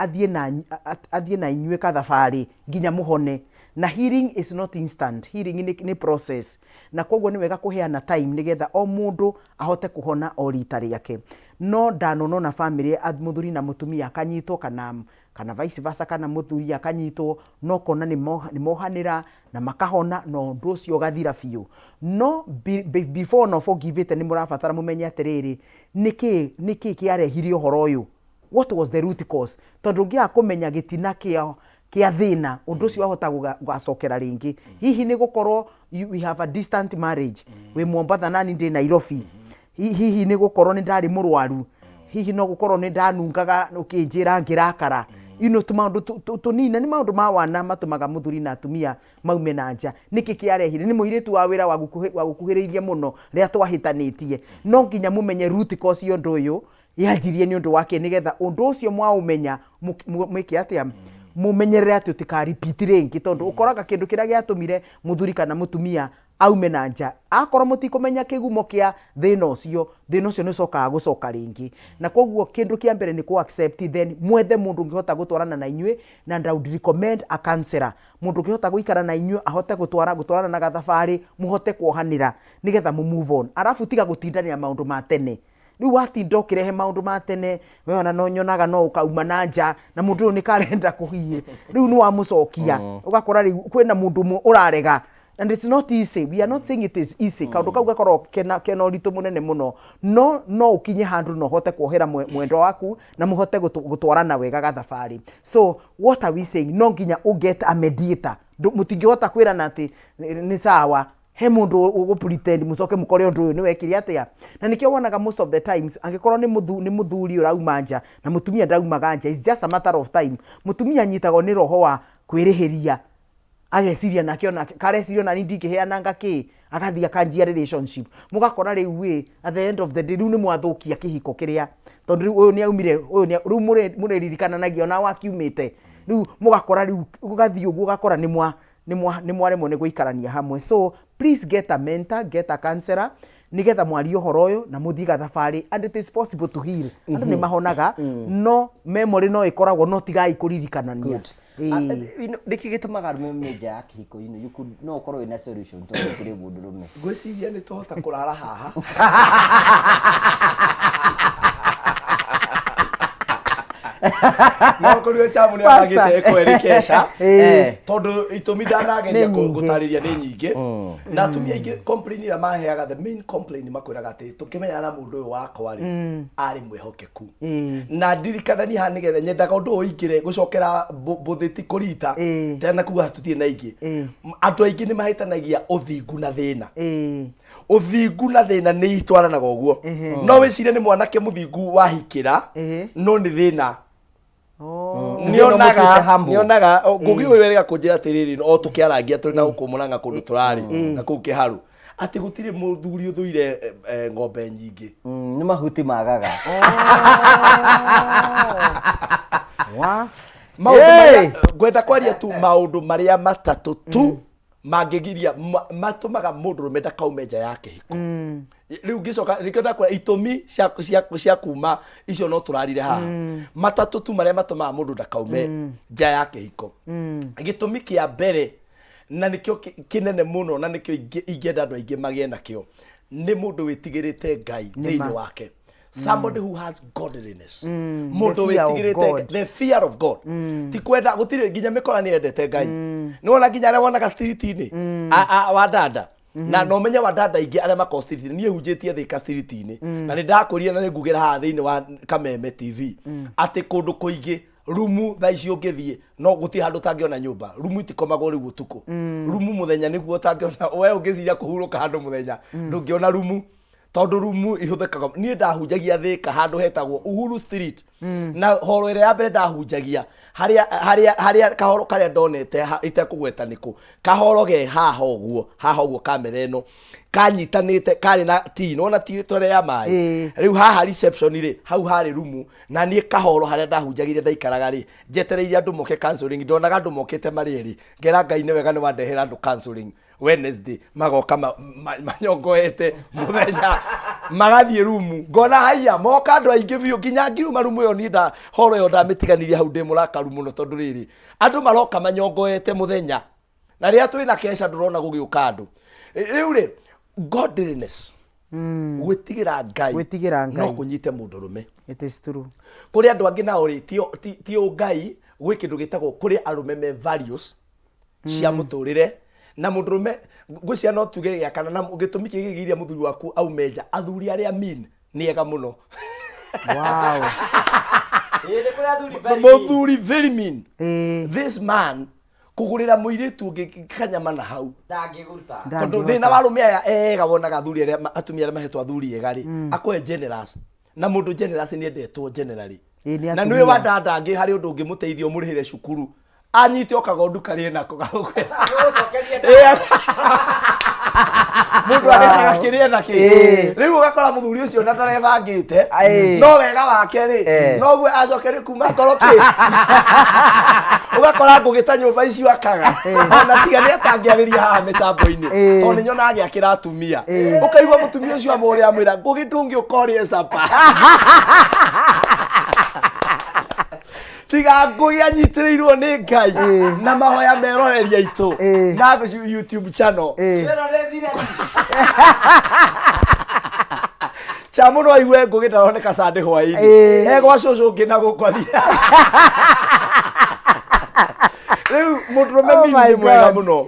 athiĩ na inyuĩ kathabarĩ nginya mũhone. Na healing is not instant, healing nĩ process, na koguo nĩ wega kũheana time nĩgetha o mũndũ ahote kũhona o rita rĩake. No ndanona ona famĩlĩ mũthuri na mũtumia akanyitwo kana vice versa, kana mũthuri akanyitwo, no kona nĩ mohanĩra na makahona na ũndũ ũcio ũgathira biũ. No before no forgivĩte, nĩ mũrabatara mũmenye atĩrĩrĩ, nĩkĩ kĩarehire ũhoro ũyũ, what was the root cause, tondũ ũngĩaga kũmenya gĩtina kĩa thĩna, ũndũ ũcio wahota gũgacokera rĩngĩ. Hihi nĩ gũkorwo we have a distant marriage, wĩ Mombatha nani ndĩ Nairobi. Hihi nĩ gũkorwo nĩ ndarĩ mũrwaru, hihi no gũkorwo nĩ ndanungaga ũkĩnjĩra ngĩrakara, tũmaũndũ tũnini, na nĩ maũndũ ma wana matũmaga mũthuri na atumia maume na nja. Nĩkĩ kĩarehire? Nĩ mũirĩtu wa wĩra wagũkuhĩrĩirie mũno rĩrĩa twahĩtanĩtie. No nginya mũmenye root cause ya ũndũ ũyũ yanjirie nĩ ũndũ wake, nĩgetha ũndũ ũcio mwaũmenya mwĩke atĩa, mũmenyerere atĩ ũtika repeat rĩngĩ, tondũ ũkoraga kĩndũ kĩrĩa gĩatũmire mũthuri kana mũtumia Aume na nja. Akorwo mũtikũmenya kĩgumo kĩa thĩna ũcio, thĩna ũcio nĩ ũcokaga gũcoka rĩngĩ. Na koguo kĩndũ kĩa mbere nĩ kũ accept, then mwethe mũndũ ũngĩhota gũtwarana na inyuĩ, na and I would recommend a counselor. Mũndũ ũngĩhota gũikara na inyuĩ, ahote gũtwara gũtwarana na gathabarĩ, mũhote kuohanĩra nĩgetha mũ move on. Arabu tiga gũtindanĩra maũndũ ma tene. Rĩu watinda ũkĩrehe maũndũ ma tene, we ona no nyonaga no ũkauma na nja, na mũndũ ũyũ nĩ karenda kũhiĩ. Rĩu nĩ wamũcokia, ũgakora rĩu kwĩna mũndũ ũmwe ũrarega. And it's not easy. We are not saying it is easy. Kaũndũ kau gakoragwo kena, kena ũritũ mũnene mũno. No no ũkinye handũ na ũhote kuohera mwendwa waku na mũhote gũtwarana wega gathabarĩ. So what are we saying? No nginya ũ get a mediator. Mũtingĩhota kwĩrana atĩ nĩ sawa. He mũndũ ũgũ pretend mũcoke mũkore ũndũ ũyũ nĩ wekire atĩa. Na nĩkĩo wonaga most of the times angĩkorwo nĩ nĩ mũthuri ũrauma nja na mũtumia ndaumaga nja, it's just a matter of time. Mũtumia anyitagwo nĩ roho wa kwĩrĩhĩria, ageciria nake onake kareciria ona niĩ ndingĩheananga kĩ, agathiĩ akanjia relationship. Mũgakora rĩu ĩ at the end of the day rĩu nĩ mwathũkia kĩhiko kĩrĩa, tondũ rĩu ũyũ nĩ aumire, ũyũ nĩ rĩu mũrĩririkananagia ona wakiumĩte. Rĩu mũgakora rĩu gũgathiĩ ũguo, ũgakora nĩ mwa nĩ mwaremwo nĩ gũikarania hamwe. So please get a mentor, get a counselor, nĩgetha mwarie ũhoro ũyũ na mũthiĩ gathabarĩ, and it is possible to heal. Andũ nĩ mahonaga, no memory no ĩkoragwo, no tigai kũririkanania. Nĩkĩ gĩtũmaga arũme maume nja ya kĩhiko? You could no ũkorwo wĩna solution tondũ kũrĩ mũndũrũme. Ngwĩciria nĩ tũhota kũrara haha. No kũrĩ chamu nĩ agĩte kweri kesha. Tondũ itũmi ndanageria Nĩ nyingĩ. gũtarĩria nĩ nyingĩ. Na atumia aingĩ complain ĩrĩa maheaga, the main complain makwĩraga atĩ tũkĩmenyana na mũndũ ũyũ wakwa rĩ, arĩ mwĩhokeku. Na ndirikanani haha nĩgetha nyendaga ũndũ ũyũ ũingĩre gũcokera mbũthĩ ti kũrita tena kuga tũtirĩ na ingĩ. Andũ aingĩ nĩ mahĩtanagia ũthingu na thĩna. Ũthingu na thĩna nĩ itwaranaga ũguo. No wĩcirie nĩ mwanake mũthingu wahikĩra, no nĩ thĩna. Nĩonaga Nĩonaga nĩonaga ngũgĩ ũyũ erĩga kũnjĩra atĩrĩrĩ, o tũkĩarangia tũrĩ na gũkũ Mũrang'a kũndũ tũrarĩ na kũu Kĩharu, atĩ gũtirĩ mũthuri ũthũire ng'ombe nyingĩ. Nĩ mahuti magaga. Wa. Maũndũ marĩa ngwenda kwaria tu, maũndũ marĩa matatũ tu mangĩgiria matũmaga mũndũrũme ndakaume nja ya kĩhiko. Rĩu ngĩcoka nĩkĩo ndakwĩra itũmi cia kuma icio no tũrarire haha. Matatũ tu marĩa matũmaga mũndũ ndakaume nja ya kĩhiko. Gĩtũmi kĩa mbere, na nĩkĩo kĩnene mũno, na nĩkĩo ingĩenda andũ aingĩ magĩe nakĩo, nĩ mũndũ wĩtigĩrĩte Ngai thĩinĩ wake. Somebody who has godliness, mũndũ The fear of wĩtigĩrĩte God. the fear of God. Ti kwenda gũtirĩ nginya mĩkora nĩ yendete Ngai. Nĩ wona nginya arĩa wonaga street-inĩ wa dada na no menye wa dada aingĩ arĩa makoragwo street-inĩ. Niĩ hunjĩtie Thĩka street-inĩ na nĩ ndakwĩrire na nĩ ngugĩra haha thĩinĩ wa Kameme TV atĩ kũndũ kũingĩ rumu thaa ici ũngĩthiĩ no gũtirĩ handũ ũtangĩona nyũmba. Rumu itikomagwo rĩu ũtukũ, rumu mũthenya nĩguo ũtangĩona. We ũngĩciria kũhurũka handũ mũthenya, ndũngĩona rumu tondũ rumu ihũthĩkaga. Niĩ ndahunjagia Thĩka handũ hetagwo Uhuru Street, na horo ĩrĩa ya mbere ndahunjagia harĩa kahoro karĩa ndonete itekũgweta nĩkũ, kahoro ge haha ũguo, haha ũguo, kamera ĩno kanyitanĩte karĩ na tea, nĩwona tea tũrĩa ya maĩ. Rĩu haha reception rĩ, hau harĩ rumu, na niĩ kahoro harĩa ndahunjagĩria ndaikaraga rĩ, njetereire andũ moke counseling. Ndonaga andũ mokĩte marĩ erĩ, ngera Ngai nĩ wega nĩ wandehera andũ counseling Wednesday. Magoka manyongoete mũthenya, magathiĩ rumu, ngona haiya moka andũ aingĩ biũ nginya ngiuma rumu ĩyo. Niĩ nda horo ĩyo ndamĩtiganirie hau ndĩ mũrakaru mũno, tondũ rĩrĩ andũ maroka manyongoete mũthenya na rĩrĩa twĩna kesha ndũrona gũgĩũka andũ. Rĩu rĩ, godliness, gwĩtigĩra Ngai, Gwĩtigĩra Ngai. no kũnyite mũndũrũme. It is true. Kũrĩ andũ angĩ nao rĩ, ti ũngai, gwĩ kĩndũ gĩtagwo kũrĩ arũme me values cia mũtũrĩre na mũndũrũme ngwĩciria no tuge gĩa kana na gĩtũmi kĩngĩ kĩgiria mũthuri waku aume nja, athuri arĩa mean nĩ ega mũno. Ĩĩ, nĩ kũrĩ athuri very mean. Mũthuri very mean, this man kũgũrĩra mũirĩtu ũngĩ kanyama na hau ndangĩgũruta. Tondũ thĩna wa arũme aya ega wonaga athuri arĩa atumia arĩa mahetwo athuri ega rĩ, akoe generous, na mũndũ generous nĩ endetwo generally. Ĩĩ, nĩ Na nĩwe atumia. wa dada angĩ harĩ ũndũ ũngĩmũteithia ũmũrĩhĩre cukuru, anyite o kagondu karĩe nako gagũkwĩra. Nĩũgũcokeria. Mũndũ arehaga kĩrĩa na kĩ. Ĩĩ. Rĩu ũgakora mũthuri ũcio na ndarebangĩte. Ĩĩ. No wega wake rĩ, Eh. noguo acokerie kuma ngoro kĩ. Ũgakora ngũgĩ ta nyũmba icio akaga. Ona tiga nĩ atangĩarĩria haha mĩtambo-inĩ. Ĩĩ. Tondũ nĩ nyonaga agĩakĩra atumia. Ĩĩ. Ũkaigua mũtumia ũcio amũrĩa amwĩra ngũgĩ ndũngĩũka ũrĩe capa. Tiga ngũgĩ anyitĩrĩirwo nĩ Ngai na mahoya meroreria aitũ Ĩĩ. na YouTube channel. Ĩĩ. Cha mũno aigue ngũgĩ ndaroneka Sunday hwaĩ-inĩ. Ĩĩ. E gwa cũcũ ũngĩ na gũkũ athiĩ. Rĩu mũndũrũme Oh mini my nĩ mwega God. mũno.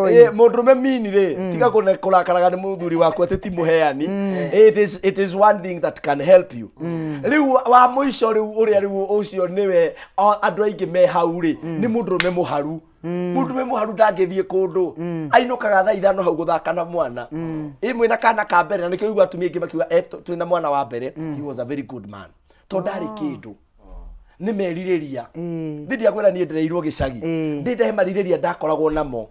Oi. Ĩ, mũndũrũme mini rĩ tiga kũrakaraga nĩ mũthuri waku atĩ ti mũheani. It is one thing that can help you. Rĩu wa mũico rĩu ũrĩa rĩu ũcio nĩwe andũ aingĩ me hau rĩ nĩ mũndũrũme mũharu. Mũndũrũme mũharu ndangĩthiĩ kũndũ ainũkaga thaa 5 hau gũthaka na mwana ĩ mwĩna kana ka mbere na nĩkĩo ũigua atumia aingĩ makiuga "Eh, twĩna mwana wa mbere he was a very good man tondũ ndarĩ kĩndũ nĩ merirĩria Ĩĩ. ndĩ ndiakwĩra niĩ ndereirwo gĩcagi Ĩĩ. ndĩ ndahe marirĩria ndakoragwo namo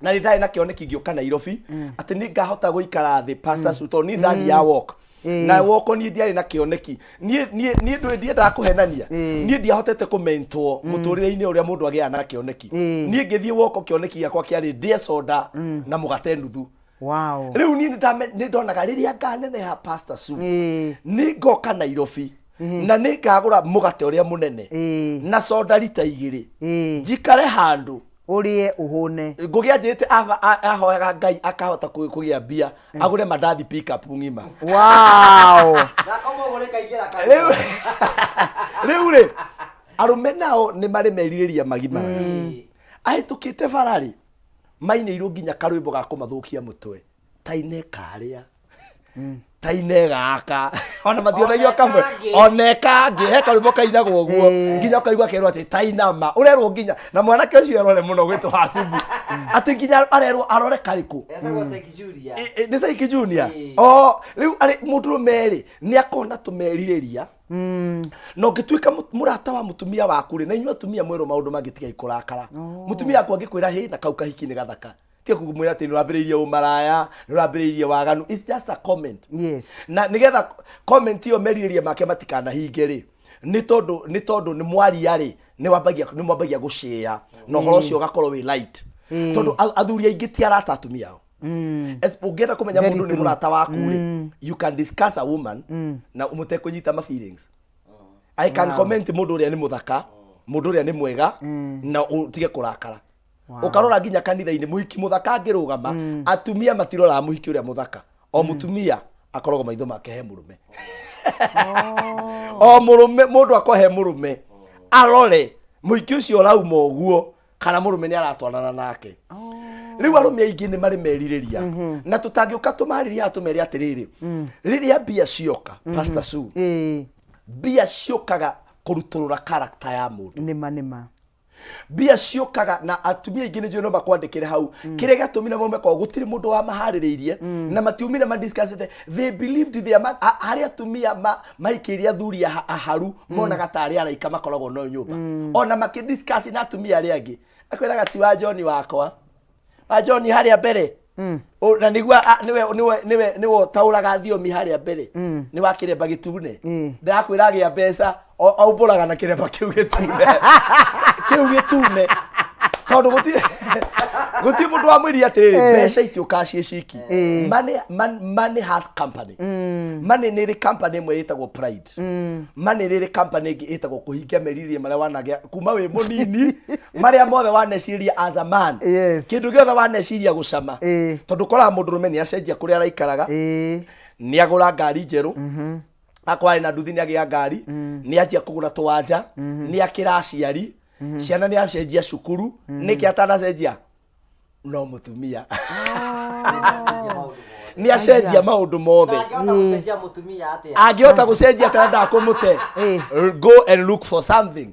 na nĩ ndarĩ na kĩoneki ngĩũka Nairobi atĩ nĩ ngahota gũikara thĩ Pastor Sue tondũ niĩ ndathiaga walk Ĩĩ. na woko niĩ ndiarĩ na kĩoneki niĩ niĩ niĩ ndũĩ ndiendaga kũhenania Ĩĩ. niĩ ndiahotete kũmentwo mũtũrĩre-inĩ ũrĩa mũndũ agĩaga na kĩoneki Ĩĩ. niĩ ngĩthiĩ woko kĩoneki gĩakwa kĩarĩ ndĩe soda na mũgate nuthu Wow. rĩu niĩ nĩ ndonaga rĩrĩa nganeneha Pastor Sue Ĩĩ. nĩ ngoka Nairobi na nĩ ngagũra mũgate ũrĩa mũnene Ĩĩ. na soda rita 2 Ĩĩ. njikare handũ Ũrĩe ũhũne. Ngũgĩ anjĩte ahoyaga Ngai akahota kũgĩa mbia agũre mandathi pick up ng'ima. Wow. Rĩu rĩu rĩ arũme nao nĩ marĩ merirĩria magimaraga ahĩtũkĩte bara rĩ mainĩirwo nginya karwĩmbo ga kũmathũkia mũtwe taine karĩa taine gaka ona mationagio kamwe one kangĩ he karwĩmbo kainagwo ũguo nginya ũkaigua kerwo atĩ tainama ũrerwo nginya na mwanake ũcio erore mũno gwĩtwo hacubu atĩ nginya arerwo arore karĩkũ. Nĩ Saiki Junior o rĩu arĩ mũndũrũme rĩ nĩ akona tũmerirĩria na ũngĩtuĩka mũrata wa mũtumia waku rĩ na inyuĩ atumia mwerwo maũndũ mangĩ tigai kũrakara mũtumia waku angĩkwĩra hĩ na kau kahiki nĩ gathaka tiga kũmwĩra atĩ nĩ ũrambĩrĩirie ũmaraya nĩ ũrambĩrĩirie waganu. It's just a comment. Na nĩgetha comment ĩyo merirĩria make matikanahinge rĩ nĩ tondũ nĩ mwaria rĩ nĩ mwambagia gũcĩa na ũhoro ũcio ũgakorwo wĩ light tondũ athuri aingĩ ti arata atumia ao. Ũngĩenda kũmenya Very mũndũ nĩ true. mũrata waku rĩ you can discuss a woman na mũtekũnyita ma feelings. I can comment mũndũ ũrĩa nĩ mũthaka, mũndũ ũrĩa nĩ mwega na ũtige kũrakara. Ũkarora nginya kanitha-inĩ mũhiki mũthaka angĩrũgama atumia matiroraga mũhiki ũrĩa mũthaka o mũtumia akoragwo maitho make he mũrũme o mũrũme mũndũ akwa he mũrũme arore mũhiki ũcio ũrauma ũguo kana mũrũme nĩ aratwarana nake. Rĩu arũme aingĩ nĩ marĩ merirĩria na tũtangĩũka tũmarĩrie haha tũmere atĩrĩrĩ rĩrĩa mbia cioka Pastor Sue mbia ciũkaga kũrutũrũra character ya mũndũ. Nĩma nĩma. Mbia ciũkaga na atumia aingĩ nĩ njũĩ no makwandĩkĩre hau kĩrĩa gĩatũmire maume kwao gũtirĩ mũndũ wamaharĩrĩirie na matiumire madiscussĩte. They believed their man harĩ atumia maikĩirie athuri aharu monaga tarĩ araika makoragwo no nyũmba ona makĩdiscuss na atumia arĩa angĩ akwĩraga ti wa John wakwa wa John harĩa mbere na nĩguo nĩwe ũtaũraga thiomi harĩa mbere nĩ wa kĩremba gĩtune ndĩrakwĩra agĩa mbeca aumbũraga na kĩremba kĩu gĩtune tondũ gũtirĩ mũndũ wamwĩrire atĩrĩrĩ mbeca itiũkaga ciĩ ciki. Money has company. Money nĩ ĩrĩ company ĩmwe ĩtagwo pride. Money nĩ ĩrĩ company ĩngĩ ĩtagwo kũhingia merirĩria marĩa wanagĩa kuma wĩ mũnini marĩa mothe waneciria as a man kĩndũ gĩothe waneciria gũcama tondũ ũkoraga mũndũrũme nĩ acenjia kũrĩa araikaraga nĩ agũra ngari njerũ akorwo arĩ na nduthi nĩ agĩa ngari nĩ anjia kũgũra tũwanja nĩ akĩra aciari ciana nĩ acenjia cukuru nĩkĩ atanacenjia no mũtumia nĩ acenjia maũndũ mothe. Angĩhota gũcenjia mũtumia atĩa? Angĩhota gũcenjia atĩa ndakũmũte go and look for something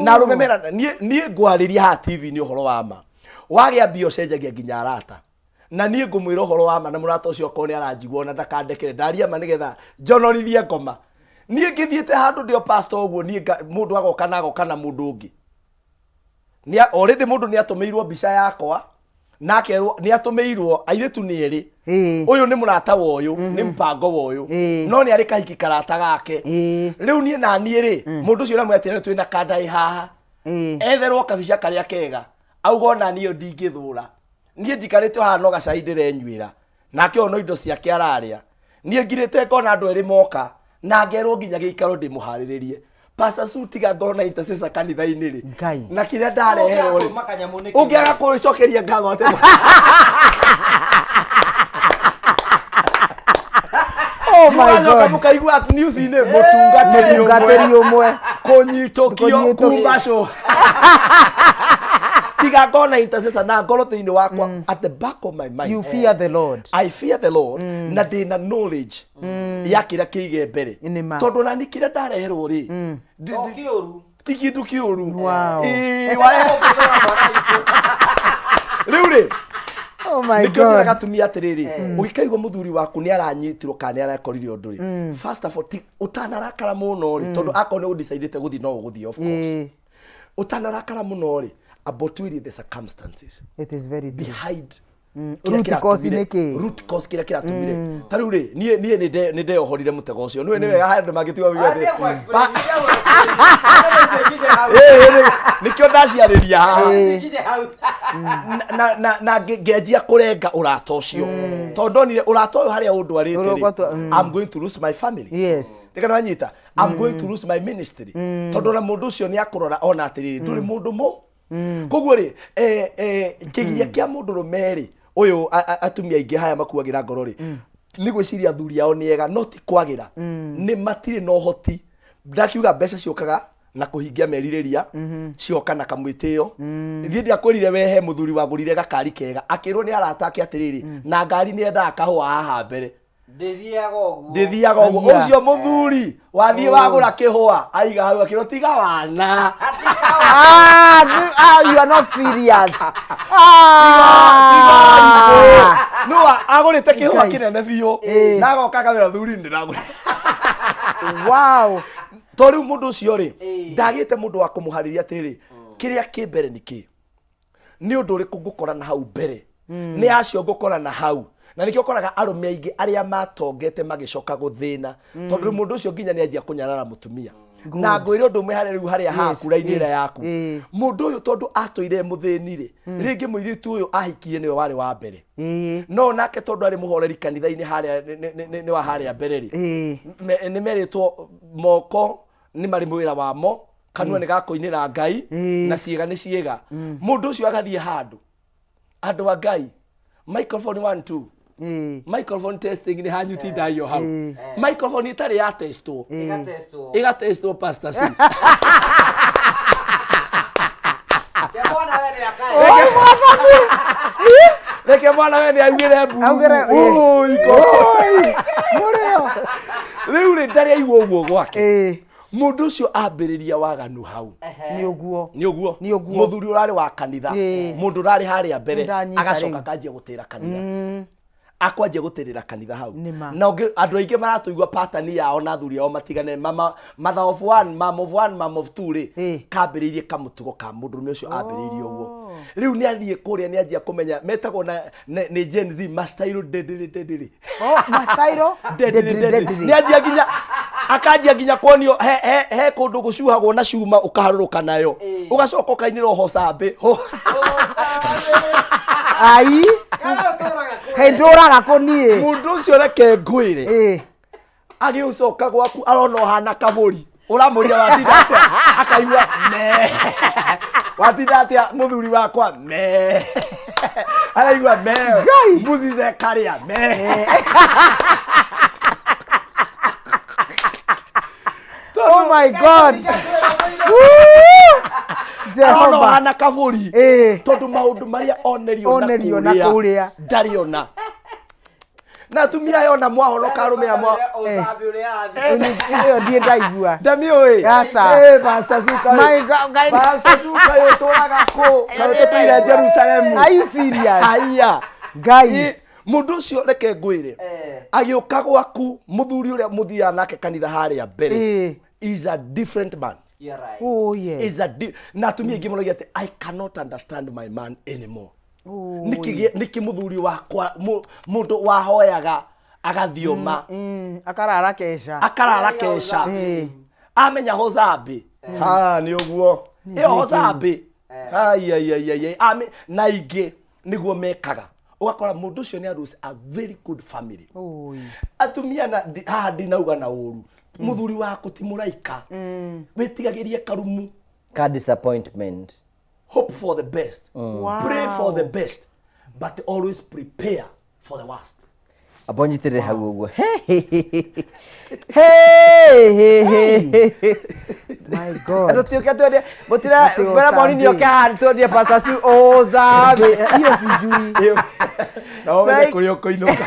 na arũme mera niĩ ngwarĩria haha TV nĩ ũhoro wa ma wagĩa mbia ũcenjagia nginya arata na niĩ ngũmwĩra ũhoro wa ma na mũrata ũcio okorwo nĩ aranjigua ona ndakandekere ndaria ma nĩgetha njonorithie ngoma niĩ ngĩthiĩte handũ ndĩo pastor ũguo niĩ mũndũ agoka na agoka na mũndũ ũngĩ already mũndũ nĩ atũmĩirwo mbica yakwa Na akerwo nĩ atũmĩirwo airĩtu nĩ erĩ. Ũyũ nĩ mũrata wa ũyũ, nĩ mpango wa ũyũ. No nĩ arĩ kahiki karata gake. Rĩu niĩ na niĩ rĩ, mũndũ ũcio ũramwĩra atĩrĩrĩ twĩna kanda ĩ haha. Etherwo kabica karĩa kega. Auga ona niĩ ĩyo ndingĩthũra. Niĩ njikarĩte o haha no gacai ndĩrenyuĩra. Nake ũyũ no indo ciake ararĩa. Niĩ ngirĩte ngona andũ erĩ moka na ngerwo nginya gĩikaro ndĩmũharĩrĩrie. Pastor Sue tiga ngorwo na intercessor kanitha-inĩ rĩ. Ngai. Na kĩrĩa ndareherwo rĩ. Ũngĩaga kanyamũ nĩkĩ? Ũngĩaga kũcokeria ngatho atĩ Oh my mũgacoka God. mũkaigua news-inĩ mũtungatĩri Mũtungatĩri ũmwe. kũnyitũkio Kũnyitũkio. kumbacwo tiga ngona intercessor na ngorwo thĩinĩ wakwa at the back of my mind You fear the Lord. I fear the Lord na ndĩna knowledge ya kĩrĩa kĩige mbere Nĩ ma. tondũ nani kĩrĩa ndareherwo rĩ To kĩũru. ti kĩndũ kĩũru Wow. Ĩĩ, rĩu rĩ Oh my nĩkĩo njĩraga God. atumia atĩrĩrĩ ũgĩkaigua mũthuri waku nĩ aranyitirwo kana nĩ arakorire ũndũ rĩ first of all ũtanarakara mũno rĩ tondũ akorwo nĩ ũdecidĩte gũthiĩ no ũgũthiĩ of course ũtanarakara mũno rĩ about really the circumstances It is very true. behind kĩrĩa Root cause kĩratũmire- nĩ kĩĩ? root cause kĩrĩa kĩratũmire ta rĩu rĩ niĩ niĩ nĩ ndeohorire mũtego ũcio nĩwe nĩ wega harĩ andũ mangĩtiga moige atĩ, Atia ku-explain, "Pa- atia ku-explain. Icio ikinye hau. Ĩĩ, nĩkĩo ndaciarĩria haha Icio ikinye hau. Na ngenjia kũrenga ũrata ũcio tondũ ndonire ũrata ũyũ harĩa ũndwarĩte rĩ, Ũrogotwo, I'm going to lose my family. Yes. Reke nĩwanyita I'm going to lose my ministry tondũ ona mũndũ ũcio nĩ akũrora ona atĩrĩrĩ ndũrĩ mũndũ mũ koguo rĩ kĩgiria kĩa mũndũ rũme rĩ ũyũ atumia aingĩ haya makuagĩra ngoro rĩ nĩ gwĩciria athuri ao nĩ ega no ti kwagĩra nĩ matirĩ na ũhoti ndakiuga mbeca ciũkaga na kũhingia merirĩria cioka na kamwĩtĩo thiĩ ndiakwĩrire we he mũthuri wagũrire gakari kega akĩrwo nĩ arata ake atĩrĩrĩ na ngari nĩ endaga kahũa haha mbere Ndĩthiaga ũguo. ndĩthiaga ũguo Aya. ũcio mũthuri wathiĩ wagũra kĩhũa aiga hau akĩrwo tiga wana Ah, you are not serious. Ah. no agũrĩte kĩhũa Ngai. kĩnene biũ Ĩĩ. na agoka akamwĩra thuri ndĩragũra Wow. to rĩu mũndũ ũcio rĩ ndagĩte mũndũ wa kũmũharĩria atĩrĩrĩ kĩrĩa kĩ mbere nĩ kĩ nĩ ũndũ ũrĩkũ ngũkora na hau mbere nĩ acio ngũkora na hau na nĩkĩo ũkoraga arũme aingĩ arĩa matongete magĩcoka gũthĩna tondũ rĩu mũndũ ũcio nginya nĩ anjia kũnyarara mũtumia na ngwĩre ũndũ ũmwe harĩa rĩu harĩa haku raini ĩrĩa yaku Ĩĩ. mũndũ ũyũ tondũ atũire mũthĩni rĩ rĩngĩ mũirĩtu ũyũ ahikirie nĩwe warĩ wa mbere Ĩĩ. no nake tondũ arĩ mũhoreri kanitha-inĩ harĩa nĩ wa harĩa mbere rĩ Ĩĩ. Nĩ merĩtwo moko nĩ marĩ wĩra wamo kanua nĩ gakũinĩra ngai Ĩĩ. na ciĩga nĩ ciĩga mũndũ ũcio agathiĩ handũ andũ a ngai microphone one two Ĩĩ. microphone testing nĩ hanyu tindaio hau Ĩĩ. microphone ĩtarĩ ya testwo Ĩgatestwo. ĩgatestwo pastor Sue. Ke mwana we nĩ akae. reke mwana we nĩ augĩre mbu Augĩre, ĩĩ. Ũi, ko. Mũrĩo. rĩu rĩ ndarĩ aigua ũguo gwake Ĩĩ. mũndũ ũcio ambĩrĩria waganu hau Nĩ ũguo. nĩ ũguo Nĩ ũguo. mũthuri ũrarĩ wa kanitha Ĩĩ. mũndũ ũrarĩ harĩa mbere Nĩndanyita agacoka rĩu. akanjia gũtĩra kanitha akwanjia gũtĩrĩra kanitha hau Nĩ ma. na ũngĩ- andũ aingĩ maratũigua patani yao na athuri ao matigane mama mother of one mom of one mom of two rĩ Ĩĩ. kambĩrĩirie kamũtugo ka mũndũrũme ũcio ambĩrĩirie ũguo rĩu nĩ athiĩ kũrĩa nĩ anjia kũmenya metagwo na nĩ Gen Z mastairo ndĩndĩrĩ ndĩndĩrĩ Oh, mastairo. Ndĩndĩrĩ, ndĩndĩrĩ. nĩ anjia nginya akanjia nginya kuonio he kũndũ gũcuhagwo na cuma ũkaharũrũka nayo ũgacoka ũkainĩra hocambĩ Ai. Kana ũtũraga kũ? Hey, ndũraga kũ niĩ. mũndũ ũcio reke ngwĩre Ĩĩ. agĩũcoka gwaku arona ũhana kabũri ũramũria watinda atĩa akaigua me watinda atĩa mũthuri wakwa me araigua me Ngai. mbuzi zekarĩa me Oh my God. arona Jehova. ũhana kabũri Ĩĩ. tondũ maũndũ marĩa onerio Onerio na na kũrĩa. kũrĩa ndarĩ ona na atumia aya ona mwahonoka arũme amwa Ũcambi ũrĩa arathiĩ. Ĩyo ndiĩ ndaigua. ndamiũĩ Aca. Eh, Pastor Suka My God, Ngai. Pastor Suka ũyũ ũtũraga kũ kaĩ tũtũire Jerusalemu Are you serious? haiya Ngai. Mũndũ ũcio reke ngwĩre agĩũka gwaku mũthuri ũrĩa mũthiaga nake kanitha harĩa mbere Ĩĩ. is a different man You're right. Oh yes. is a na atumia aingĩ moragia atĩ I cannot understand my man anymore. Nĩkĩ nĩkĩ mũthuri wakwa mũndũ wahoyaga agathioma? Akarara keca. Akarara keca. Amenya hozambi ha nĩ ũguo ĩyo hozambi. Ai, ai, ai, ai, ai. Na ingĩ nĩguo mekaga, ũgakora mũndũ ũcio nĩ arose a very good family. Oi. Atumia na haha ndinauga na ũru, mũthuri waku ti mũraika, wĩtigagĩrie karumu ka disappointment. Hope for the best, pray for the best, but always prepare for the worst. Amba ũnyitĩrĩre hau ũguo. My God. Tũtiũke twendie mũtira Atĩ mbere moni Ozambi. nĩoke haha twendie Pastor Sue Ozambi. Hiyo sijui. Na ũmenye Thank- kũrĩa ũkũinũka.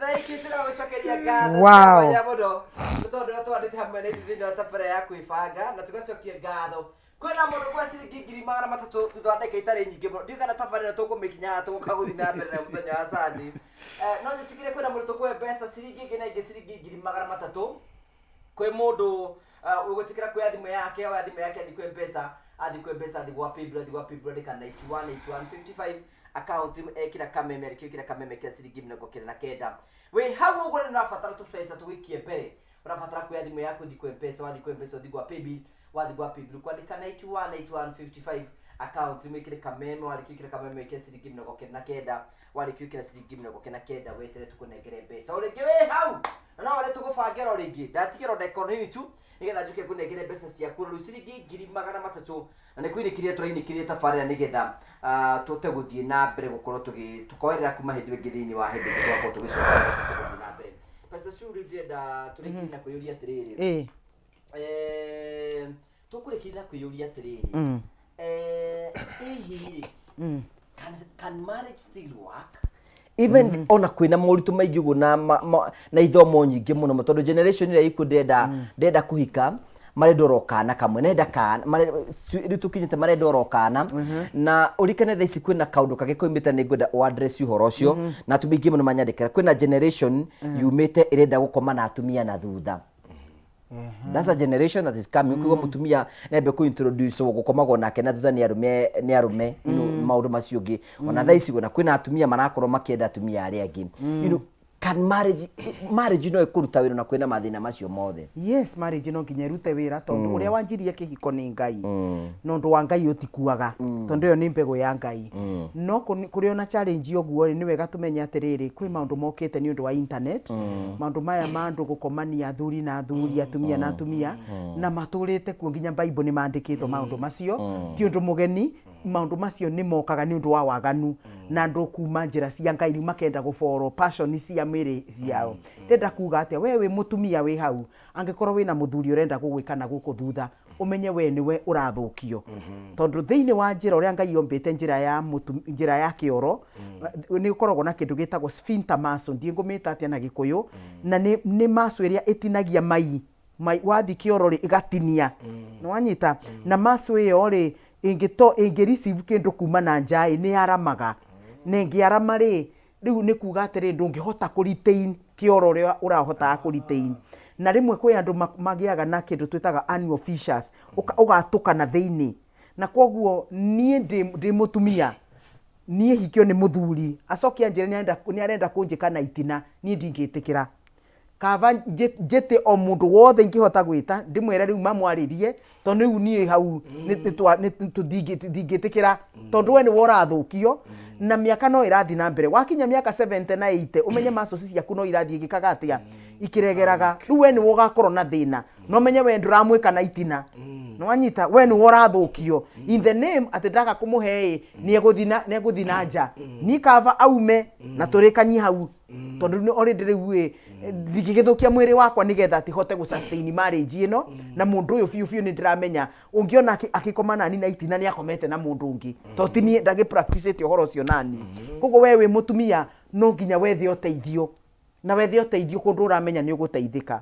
Thank you, tũgagũcokeria ngatho cia mwanya mũno nĩ tondũ ũrĩa tũhandĩte hamwe na ithuĩ thĩinĩ wa tabarĩra ya kwĩbanga, na tũgacokia ngatho kwĩna mũndũ kwa ciringi 300,000 thutha wa ndagĩka itarĩ nyingĩ mũno. Ndiũĩ kana tabarĩra tũkũmĩkinya haha tũgũka gũthiĩ na mbere na mũthenya wa Sunday. No njĩtĩkĩre kwĩna mũndũ tũkũhe mbeca ciringi ĩngĩ na ĩngĩ ciringi 300,000 kwĩ mũndũ ũgwĩtĩkĩra kuoya thimũ yake, oya thimũ yake, athiĩ kwĩ Mpesa, athiĩ kwĩ Mpesa, athiĩ gwa Paybill, athiĩ gwa Paybill, andĩka 91 81 55, account ekĩra Kameme, arĩkia gwĩkĩra Kameme kĩa ciringi 99. Wĩ hau ũguo nĩ ũrabatara tũbeca tũgũikie mbere, ũrabatara kuoya thimũ yaku, ũthiĩ kwĩ Mpesa, wathiĩ kwĩ Mpesa ũthiĩ gwa Paybill, wathiĩ gwa Paybill kwandĩka 91 81 55, account wĩkĩre Kameme, warĩkia gwĩkĩra Kameme wĩkĩre ciringi 99, warĩkia gwĩkĩra ciringi 99 wetere tũkũnengere mbeca o rĩngĩ. Wĩ hau na no wone tũgũbangĩra o rĩngĩ, ndatigĩra o ndagĩka o nini tu nĩgetha njuke ngũnengere mbeca ciaku rĩu ciringi 300,000, na nĩ kũinĩkĩria tũrainĩkĩria tabarĩra nĩgetha tũhote gũthiĩ na mbere gũkorwo tũgĩ tũkoerera kuma hĩndĩ ĩngĩ thĩinĩ wa hĩndĩ ĩngĩ tũgakorwo tũgĩcoka gũthiĩ na mbere. Pastor Sue, rĩu ndĩrenda tũrĩkĩrie na kwĩyũria atĩrĩrĩ, tũkũrĩkĩria na kwĩyũria atĩrĩrĩ, hihi can marriage still work even ona kwĩna moritũ maingĩ ũguo na, na ithomo nyingĩ mũno, tondũ generation ĩrĩa ĩkuo ndĩrenda ndĩrenda kũhika, marenda oro kana kamwe, nenda kana rĩu tũkinyĩte marenda oro kana. Na ũrikane thaa ici kwĩna kaũndũ kangĩ koimĩte, nĩ ngwenda ũ address ũhoro ũcio, na atumia aingĩ mũno manyandĩkĩra kwĩna generation yumĩte ĩrenda gũkoma na atumia na thutha. That's a generation that is coming. Kuigua mutumia nembe ku introduce gukomagwo nake na thutha ni arume, ni arume, maundu macio ngĩ. Ona thaa ici na kwĩna atumia marakorwo makĩenda atumia arĩa angĩ. Can marriage no ĩkũruta wĩra na kwĩna mathĩna macio mothe? Yes, marriage no nginya ĩrute wĩra, tondũ ũrĩa wanjirie kĩhiko nĩ Ngai, na ũndũ wa Ngai ũtikuaga, tondũ ĩyo nĩ mbegũ ya Ngai. No kũrĩ ona challenge ũguo rĩ, nĩ wega tũmenye atĩrĩrĩ, kwĩ maũndũ mokĩte nĩ ũndũ wa internet, maũndũ maya ma andũ gũkomania, athuri na athuri, atumia na atumia, na matũrĩte kuo nginya Bible nĩ mandĩkĩtwo maũndũ macio, ti ũndũ mũgeni. Maũndũ macio nĩ mokaga nĩ ũndũ wa waganu na andũ kuma njĩra cia Ngai, rĩu makenda gũboro passion cia mĩrĩ ciao. Ndĩrenda kuga atĩa? We wĩ mũtumia wĩ hau, angĩkorwo wĩna mũthuri ũrenda gũgwĩka na gũkũ thutha, ũmenye we nĩwe ũrathũkio, tondũ thĩinĩ wa njĩra ũrĩa Ngai ombĩte njĩra ya njĩra ya kĩoro, nĩ ũkoragwo na kĩndũ gĩtagwo sphincter muscle, ndiĩ ngũmĩta atĩa na Gĩkũyũ, na nĩ muscle ĩrĩa ĩtinagia mai mai wathiĩ kĩoro rĩ, ĩgatinia. Nĩ wanyita? Na muscle ĩyo rĩ, ĩngĩ receive kĩndũ kuma na nja ĩ, nĩ yaramaga, na ĩngĩarama rĩ, rĩu nĩ kuga atĩrĩ, ndũngĩhota kũ retain kĩoro ũrĩa ũrahotaga kũ retain. Na rĩmwe kwĩ andũ magĩaga na kĩndũ twĩtaga annual fissures, ũgatũka na thĩinĩ. Na koguo niĩ ndĩ mũtumia, niĩ hikio nĩ mũthuri acoke anjĩre nĩ arenda kũnjĩka na itina, niĩ ndingĩtĩkĩra. Kaba njĩte o mũndũ wothe ingĩhota gwĩta, ndĩmwĩre rĩu mamwarĩrie, tondũ rĩu niĩ hau ndingĩtĩkĩra, tondũ we nĩwe ũrathũkio. Na mĩaka no ĩrathiĩ na mbere, wakinya mĩaka 70 na 80, ũmenye muscles ciaku no irathiĩ igĩkaga atĩa, ikĩregeraga. Rĩu we nĩwe ũgakorwo na thĩna, na ũmenye we ndũramwĩka na itina. Nĩ wanyita? We nĩwe ũrathũkio in the name atĩ ndaga kũmũhe ĩ, nĩ egũthiĩ na nja. Niĩ kaba aume na tũrĩkanie hau, tondũ nĩ already rĩu ĩ, ndingĩgĩthũkia mwĩrĩ wakwa nĩgetha atĩ hote gũ sustain marriage ĩno na mũndũ ũyũ. Biũ biũ nĩ ndĩramenya ũngĩona akĩkoma nani na itina, nĩ akomete na mũndũ ũngĩ, tondũ ti niĩ ndagĩ practice ũhoro ũcio nani. Koguo we wĩ mũtumia no nginya wethe ũteithio, na wethe ũteithio kũndũ ũramenya nĩ ũgũteithĩka.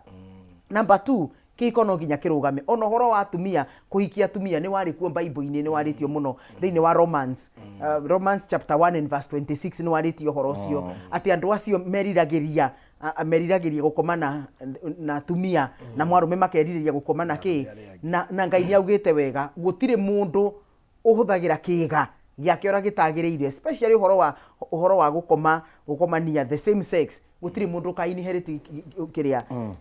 Number two, kĩhiko no nginya kĩrũgame. Ona ũhoro wa atumia kũhikia atumia nĩ warĩ kuo Bible-inĩ, nĩ warĩtio mũno thĩinĩ wa Romans chapter 1 and verse 26, nĩ warĩtio ũhoro ũcio atĩ andũ acio meriragĩria gũkoma na atumia, na mwarũme makerirĩria gũkoma na kĩ na Ngai nĩ augĩte wega gũtirĩ mũndũ ũhũthagĩra kĩga. Gĩake ũrĩa gĩtagĩrĩire, especially ũhoro wa ũhoro wa gũkoma gũkomania the same sex, gũtirĩ mũndũ ũka inherit kĩrĩa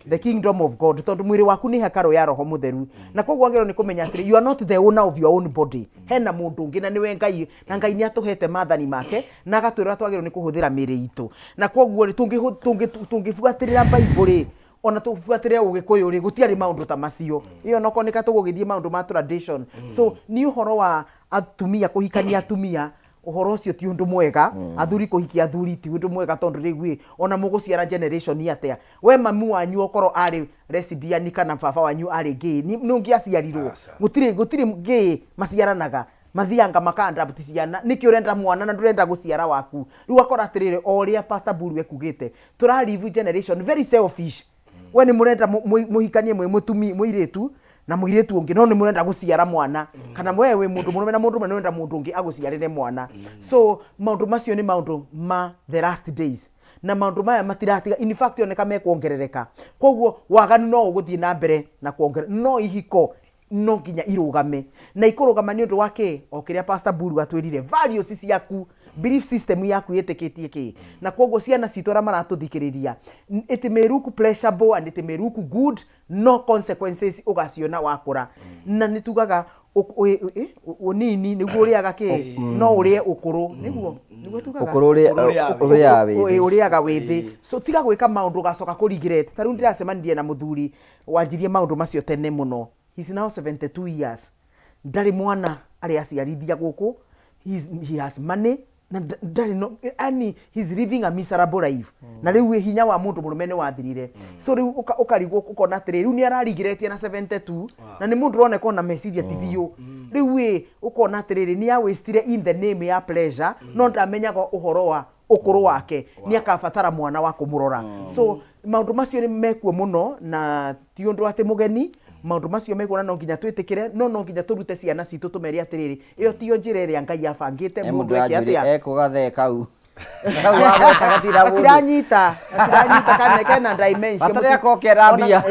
the kingdom of God, tondũ mwĩrĩ waku nĩ hekarũ ya Roho Mũtheru. Na koguo wagĩrĩirwo nĩ kũmenya atĩrĩ, you are not the owner of your own body. Hena mũndũ ũngĩ na nĩwe Ngai, na Ngai nĩ atũhete maathani make na agatwĩra twagĩrĩirwo nĩ kũhũthĩra mĩĩrĩ itũ. Na koguo rĩ, tũngĩbuatĩrĩra Bible rĩ, ona tũbuatĩrĩre Ũgĩkũyũ rĩ, gũtiarĩ maũndũ ta macio. Ĩyo onokorwo nĩ ka tũgũgĩthiĩ maũndũ ma tradition. So niĩ ũhoro wa atumia kũhikania atumia, ũhoro ũcio ti ũndũ mwega. Athuri kũhikia athuri ti ũndũ mwega, tondũ rĩu ĩ, ona mũgũciara generation atĩa? We mami wanyu okorwo arĩ lesbian kana baba wanyu arĩ gay, nĩ ũngĩaciarirwo? Aca. Gũtirĩ gay maciaranaga, mathianga maka adopt ciana. Nĩkĩ ũrenda mwana na ndũrenda gũciara waku? Rĩu akora atĩrĩrĩ, o ũrĩa Pastor Buru ekugĩte, tũra live generation very selfish. We nĩ mũrenda mũhikanie mwĩ mũtumi mũirĩtu na mũirĩtu ũngĩ, no nĩ mũrenda gũciara mwana, kana we wĩ mũndũ mũrũme na mũndũ ũmwe nĩ ũrenda mũndũ ũngĩ agũciarĩre mwana. So maũndũ macio nĩ maũndũ ma the last days, na maũndũ maya matiratiga. In fact, oneka mekuongerereka. Koguo waganu no ũgũthiĩ na mbere na kuongerera, no ihiko no nginya irũgame, na ikũrũgama nĩ ũndũ wa kĩ? O kĩrĩa Pastor Buru atwĩrire, values ciaku, belief system yaku ĩtĩkĩtie kĩ. Na koguo ciana citũ arĩa maratũthikĩrĩria, it may look pleasurable and it may look good, no consequences ũgaciona wakũra. Na nĩ tugaga ũnini nĩguo ũrĩaga kĩ, no ũrĩe ũkũrũ, nĩguo tugaga. Ũkũrũ Ũkũrũ ũrĩaga ũrĩaga wĩthĩ. Ũrĩaga wĩthĩ. So tiga gwĩka maũndũ ũgacoka kũ regret. Ta rĩu ndĩracemanirie na mũthuri wanjirie maũndũ macio tene mũno. He's now 72 years, ndarĩ mwana arĩ aciarithia gũkũ. He has money na ndarĩ no, yani he's living a miserable life. Na rĩu hinya wa mũndũ mũrũme nĩ wathirire. So rĩu ũkarigwo, ũkona atĩrĩ, rĩu nĩ ararigiretie na 72, na nĩ mũndũ ũroneka ona meciria ti biũ. Rĩu ĩ ũkona atĩrĩrĩ, nĩ awastire in the name ya pleasure, no ndamenyaga ũhoro wa ũkũrũ wake nĩ akabatara mwana wa kũmũrora. So maũndũ macio nĩ mekuo mũno, na ti ũndũ atĩ mũgeni. Maũndũ macio mekuo na no nginya twĩtĩkĩre, no no nginya tũrute ciana citũ, tũmere atĩrĩrĩ, ĩyo tiyo njĩra ĩrĩa Ngai abangĩte. He mũndũ mũndũ eke ũranjũria atĩa? Ekũgathee kau kau wagweta gatira mũndũ. Gatiranyita kana kena dimension. Bata rĩa kokera mbia.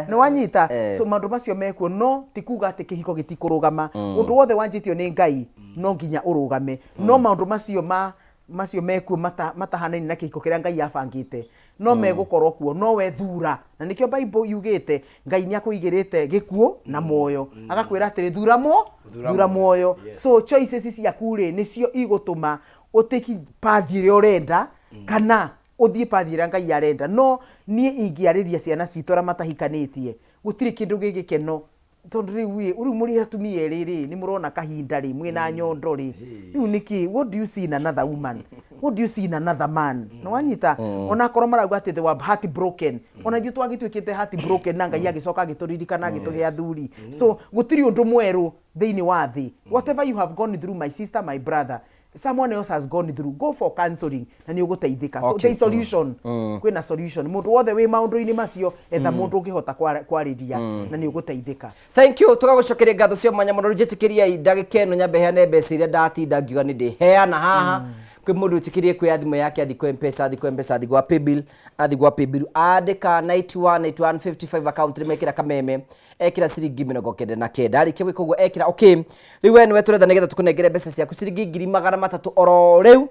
Nĩ wanyita? Eh. So maũndũ macio mekuo, no ti kuga atĩ kĩhiko gĩtikũrũgama. Ũndũ wothe wanjĩtio nĩ Ngai no nginya ũrũgame, no maũndũ macio ma macio mekuo matahanaine na kĩhiko kĩrĩa Ngai abangĩte no megũkorwo kuo. No we thura, na nĩkĩo Bible yugĩte Ngai nĩ akũigĩrĩte gĩkuũ na muoyo, agakwĩra atĩrĩ, thura mo Thura thura muoyo. Muoyo. So choices ciaku rĩ, nĩcio igũtũma ũtĩki path ĩrĩa ũrenda kana ũthiĩ path ĩrĩa Ngai arenda. No niĩ ingĩarĩria ciana citũ arĩa matahikanĩtie, gũtirĩ kĩndũ gĩ gĩkeno, tondũ rĩu ĩ, rĩu mũrĩ atumia erĩ rĩ, nĩ mũrona kahinda rĩ, mwĩna nyondo rĩ, rĩu nĩkĩ? What do you see in another woman? What do you see in another man? Nĩ wanyita? Ona akorwo marauga atĩ they were heart broken, ona ithuĩ twagĩtuĩkĩte heart broken, na Ngai agĩcoka agĩtũririkana, agĩtũhe athuri. So gũtirĩ ũndũ mwerũ thĩinĩ wa thĩ. Whatever you have gone through, my sister, my brother, someone else has gone through. Go for counseling na nĩ ũgũteithĩka. So there is solution. Kwĩna solution. Mũndũ wothe wĩ maũndũ-inĩ macio, etha mũndũ ũngĩhota kwarĩria na nĩ ũgũteithĩka. Thank you. Tũgagũcokeria ngatho cia mwanya mũno. Rĩu njĩtĩkĩriai ndagĩka ĩno nyambe heane mbeca iria ndatinda ngiuga nĩ ndĩheana haha. Kwĩ mũndũ wĩtĩkĩrie kuoya thimũ yake, athi kwa Mpesa, athi kwa Mpesa, athi gwa paybill, athi gwa paybill, andĩka 91 91 55, account nĩmekĩra Kameme, ekĩra ciringi 99. Arĩkia gwĩka ũguo, ekĩra okay. Rĩu we nĩwe tũretha nĩgetha tũkũnengere mbeca ciaku, ciringi 300,000 oro rĩu,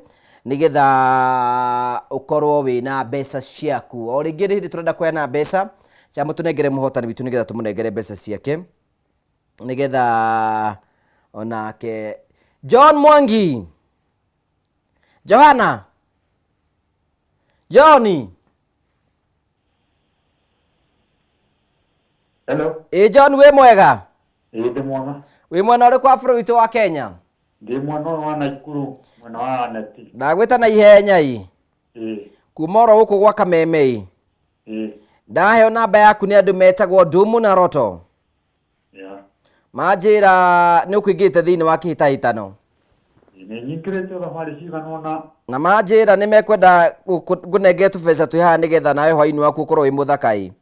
nĩgetha ũkorwo wĩna mbeca ciaku. O rĩngĩ nĩ hĩndĩ tũrenda kũheana mbeca. Chama tũnengere mũhotani witũ nĩgetha tũmũnengere mbeca ciake, nĩgetha onake John Mwangi, Johana, John. Hello. Ĩ John, wĩ mwega? Ĩ, ndĩ mwega. Wĩ mwena ũrĩkũ wa bũrũri witũ wa Kenya? Ndĩ mwena ũyũ wa Naikuru, mwena wa Neti. Ndagwĩta na ihenya ĩ. Ĩ. Kuma oro gũkũ gwa Kameme ĩ. Ĩ. Ndaheo namba yaku nĩ andũ metagwo Ndumu na Roto. Ya. Manjĩra nĩ ũkũingĩrĩte thĩinĩ wa kĩhĩtahĩtano. Nĩ nyingĩrĩte thabarĩ cigana ũna. Na manjĩra nĩ mekwenda ngũnengere tũbeca twĩ haha nĩgetha nawe hwainĩ waku ũkorwo wĩ mũthaka ĩ.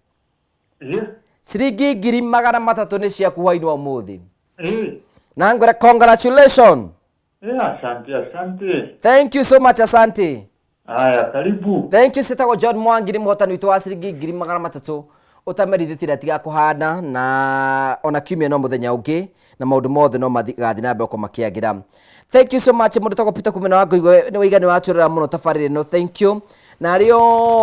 Ĩ. Ciringi 300,000 nĩ ciaku hwainĩ wa ũmũthĩ. Ĩ. Na ngwĩre congratulation. Ĩ, asante, asante. Thank you so much, asante. Haya, karibu. Thank you. Citagwo John Mwangi, nĩ mũhotani witũ wa ciringi 300,000. Ũtamerithĩtie rĩrĩa kũhana na ona kiumia no mũthenya ũngĩ na maũndũ mothe no mathiĩ na mbere gũkorwo makĩagĩra. Thank you so much mũndũ tagwo Peter Kumena wa Ngũigwe, nĩ waiga nĩ watwĩrora mũno tabarĩra ĩno, thank you. Na arĩa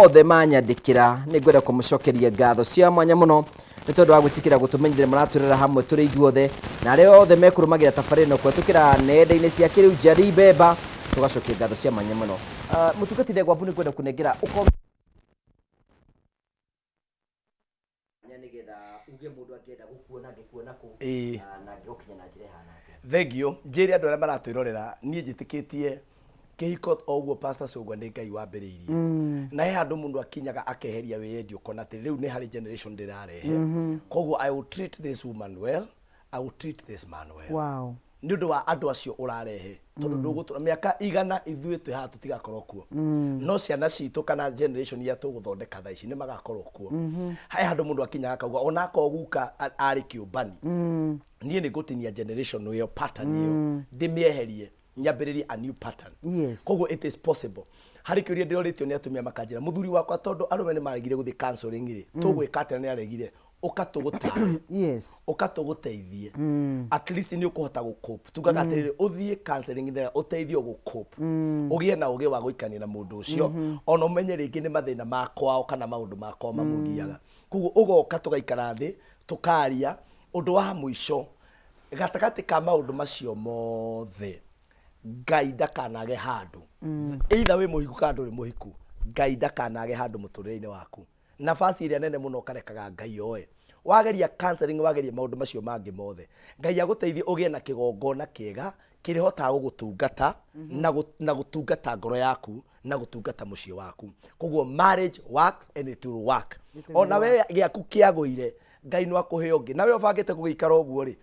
othe manyandĩkĩra nĩ ngwenda kũmũcokeria ngatho cia mwanya mũno nĩ tondũ wa gwĩtĩkĩra gũtũmenyithia maratwĩrora hamwe tũrĩ ithuothe, na arĩa othe mekũrũmagĩra tabarĩra ĩno kũhetũkĩra nenda-inĩ cia kĩrĩu Njeri Mbemba, tũgacokia ngatho cia mwanya mũno. Mũtungati Ndegwa Mbu, nĩ ngwenda kũnengera ũkorwo nĩgetha uge mũndũ angĩenda gũkuona angĩkuona kũ na angĩgũkinya na njĩra ĩhana atĩa. Thengio. Njĩre andũ arĩa maratwĩrorera, niĩ njĩtĩkĩtie kĩhiko o ũguo Pastor Cũngwa nĩ Ngai wambĩrĩirie. Na he handũ mũndũ akinyaga akeheria wĩyendi ũkona atĩ rĩu nĩ harĩ generation ndĩrarehe. Koguo I will treat this woman well, I will treat this man well. Nĩ ũndũ wa andũ acio ũrarehe, tondũ ndũgũtũra mĩaka 100 ithuĩ twĩ haha tũtigakorwo kuo, no ciana citũ kana generation iria tũgũthondeka thaa ici nĩ magakorwo kuo. He handũ mũndũ akinyaga akauga ona akorwo guka arĩ kĩũmbani, niĩ nĩ ngũtinia generation ĩyo, pattern ĩyo ndĩmĩeherie, nyambĩrĩrie a new pattern. Koguo it is possible. Harĩ kĩũria ndĩrorĩtio nĩ atumia makanjĩra, mũthuri wakwa, tondũ arũme nĩ maregire gũthiĩ counseling rĩ, tũgwĩka atĩa? Nĩ aregire, ũka tũgũtare, ũka tũgũteithie, at least nĩ ũkũhota gũcope. Tugaga atĩrĩrĩ, ũthiĩ counseling nĩgetha ũteithio gũcope, ũgĩe na ũgĩ wa gũikania na mũndũ ũcio, ona ũmenye rĩngĩ nĩ mathĩna ma kwao kana maũndũ ma kwao mamũgiaga. Koguo ũgoka tũgaikara thĩ tũkaria. Ũndũ wa mũico, gatagatĩ ka maũndũ macio mothe, Ngai ndakanage handũ. Either wĩ mũhiku kana ndũrĩ mũhiku, Ngai ndakanage handũ mũtũrĩre-inĩ waku. Nafasi ĩrĩa nene mũno ũkarekaga Ngai oe. Wageria counseling, wageria maũndũ macio mangĩ mothe, Ngai agũteithie ũgĩe na kĩgongona kĩega kĩrĩhotaga gũgũtungata na gũtungata ngoro yaku na gũtungata mũciĩ waku. Koguo marriage works and it will work. Ona we gĩaku kĩagũire, Ngai no akũhe ũngĩ. Nawe ũbangĩte gũgĩikara ũguo rĩ,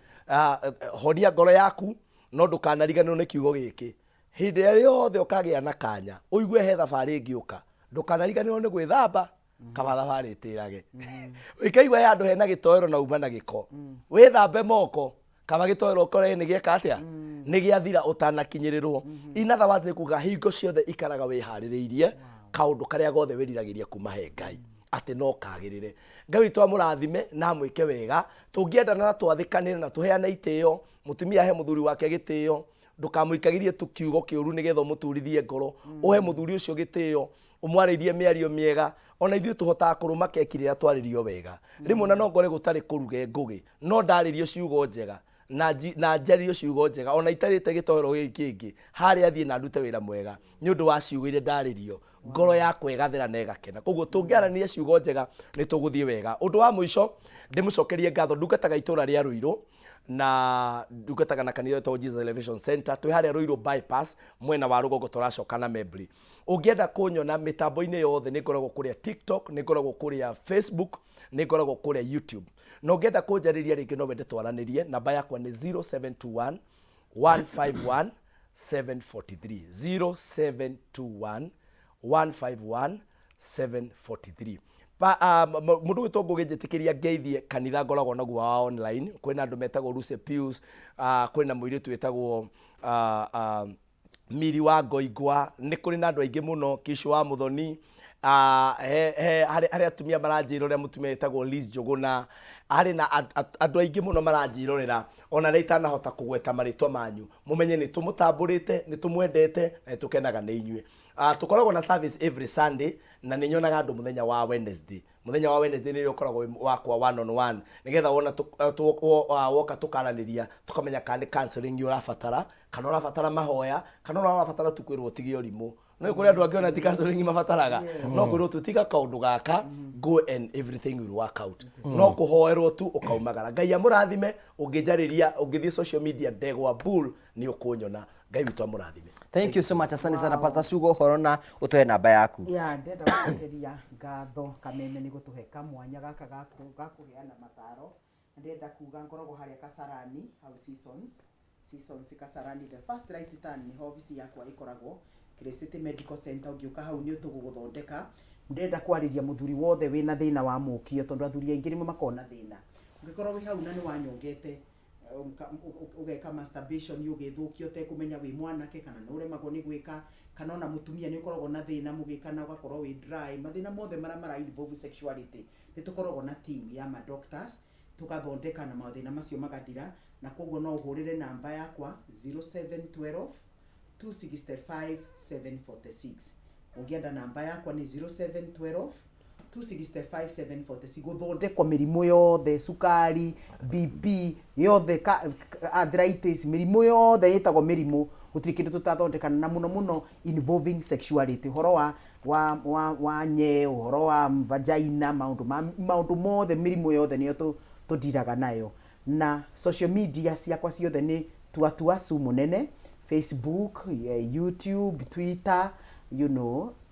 honia ngoro yaku, no ndũkanariganĩrwo nĩ kiugo gĩkĩ: hĩndĩ ĩrĩa yothe ũkagĩa na kanya ũigue he thabarĩ ĩngĩũka, ndũkanariganĩrwo nĩ gwĩthamba kaba thabarĩ ĩtĩrage. Ũikaigua he handũ hena gĩtoero na uma na gĩko, wĩthambe moko kaba gĩtoero ũkore nĩ gĩeka atĩa, nĩ gĩathira ũtanakinyĩrĩrwo. In other words, nĩ kuga hingo ciothe ikaraga wĩharĩrĩirie kaũndũ karĩa gothe wĩriragĩria kuma he Ngai atĩ no kagĩrĩre. Ngai witũ amũrathime na amwĩke wega. Tũngĩendana na twathĩkanĩre na tũheane itĩo, mũtumia ahe mũthuri wake gĩtĩo, ndũkamũikagĩrie tu kiugo kĩũru nĩgetha ũmũturithie ngoro, ũhe mũthuri ũcio gĩtĩo, ũmwarĩrie mĩario mĩega. Ona ithuĩ tũhotaga kũrũma keki rĩrĩa twarĩrio wega. Rĩmwe na no ngore gũtarĩ kũruge ngũgĩ, no ndarĩrio ciugo njega na njarĩrio ciugo njega, ona itarĩte gĩtoero gĩkĩ kĩngĩ harĩa thiĩ na ndute wĩra mwega nĩ ũndũ wa ciugo iria ndarĩrio, ngoro yakwa ĩgathera na ĩgakena. Koguo tũngĩaranĩria ciugo njega nĩ tũgũthiĩ wega. Ũndũ wa mũico, ndĩmũcokerie ngatho, ndungataga itũra rĩa Rũirũ na ndungataga na kanitha wĩtagwo Jesus Elevation Center. Twĩ harĩa Rũirũ bypass mwena wa rũgongo, tũracoka na Membri. Ũngĩenda kũnyona mĩtambo-inĩ yothe, nĩ ngoragwo kũrĩa TikTok, nĩ ngoragwo kũrĩa Facebook, nĩ ngoragwo kũrĩa YouTube. Na ũngĩenda kũnjarĩria rĩngĩ, no wende twaranĩrie, namba yakwa nĩ 0721 151 743, 0721 151 743. Mũndũ wĩtwo Ngũgĩ, njĩtĩkĩria ngeithie kanitha ngoragwo naguo wa online. Kwĩna andũ metagwo Lucy Pius, kwĩna mũirĩtu wĩtagwo Miri wa Ngoingwa, nĩ kũrĩ na andũ aingĩ mũno, Kishu wa Mũthoni, he harĩ atumia maranjĩrorera, mũtumia wĩtagwo Liz Njũgũna, harĩ na andũ aingĩ mũno maranjĩrorera, ona arĩa itanahota kũgweta marĩtwa manyu, mũmenye nĩ tũmũtambũrĩte, nĩ tũmwendete na nĩ tũkenaga nĩ inyuĩ. Tũkoragwo na service every Sunday na nĩ nyonaga andũ mũthenya wa Wednesday. Mũthenya wa Wednesday nĩrĩo ũkoragwo wĩ wakwa one on one, nĩgetha wona woka tũkaranĩria, tũkamenya kana nĩ counseling ũrabatara, kana ũrabatara mahoya, kana ũrabatara tu kwĩrwo ũtige ũrimũ. No kũrĩ andũ angĩ ona ti counseling mabataraga, no kwĩrwo tu tiga kaũndũ gaka, go and everything will work out. No kũhoerwo tu ũkaumagara. Ngai amũrathime. Ũngĩnjarĩria, ũngĩthiĩ social media, Ndegwa Bull, nĩ ũkũnyona. Ngai witũ amũrathime. Thank you so much, asante sana Pastor Sugo, ũhoro na ũtũhe namba yaku. Ya, ndĩrenda gũcokeria ngatho Kameme nĩ gũtũhe kamwanya gaka ga kũheana mataro. Na ndĩrenda kuga ngoragwo harĩa Kasarani hau Seasons, Seasons Kasarani, the first right turn nĩho obici yakwa ĩkoragwo, City Medical Center. Ũngĩũka hau nĩ tũgũgũthondeka. Ndĩrenda kwarĩria mũthuri wothe wĩna thĩna wa mũkio, tondũ athuri aingĩ nĩmo makoragwo na thĩna. Ũngĩkorwo wĩ hau na nĩ wanyongete Ũgeka masturbation ũgĩthũkia ũtekũmenya wĩ mwanake, kana nĩ ũremagwo nĩ gwĩka, kana ona mũtumia nĩ ũkoragwo na thĩna mũgĩka na ũgakorwo wĩ dry, mathĩna mothe marĩa mara involve sexuality, nĩ tũkoragwo na team ya ma doctors, tũgathondeka na mathĩna macio magathira. Na koguo no ũhũrĩre namba yakwa 0712 265 746. Ũngĩenda namba yakwa nĩ 0712 265 746, gũthondekwo mĩrimũ yothe, cukari, BP yothe, arthritis, mĩrimũ yothe ĩtagwo mĩrimũ, gũtirĩ kĩndũ tũtathondekana, na mũno mũno involving sexuality, ũhoro wa nye, ũhoro wa vagina, maũndũ mothe, mĩrimũ yothe nĩyo tũndiraga nayo. Na social media ciakwa ciothe nĩ Tuatua Su Mũnene, Facebook, YouTube, Twitter,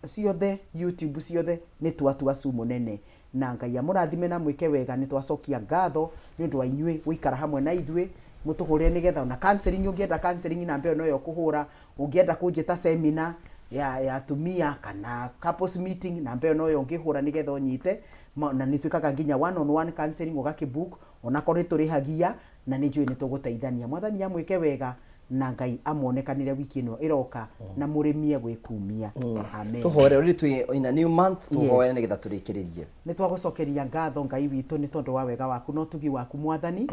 ciothe, YouTube ciothe nĩ Tuatua Su Mũnene. Na Ngai amũrathime na mwĩke wega. Nĩ twacokia ngatho nĩ ũndũ wa inyuĩ gũikara hamwe na ithuĩ, mũtũhũrĩre nĩgetha ona counseling, ũngĩenda counseling, namba ĩyo noyo ũkũhũra. Ũngĩenda kũnjĩta seminar ya atumia kana couples meeting, namba ĩyo noyo ũngĩhũra nĩgetha ũnyite. Na nĩ twĩkaga nginya one on one counseling, ũgakĩbook, onakorwo nĩ tũrĩhagia, na nĩ njũĩ nĩ tũgũteithania. Mwathani amwĩke wega na Ngai amuonekanĩre wiki ĩno ĩroka na mũrĩmie gwĩkumia. Amen. Tũhoere already, twĩ in a new month, tũhoere nĩgetha tũrĩkĩrĩrie. Nĩ twagũcokeria ngatho, Ngai witũ, nĩ tondũ wa wega waku na ũtugi waku. Mwathani,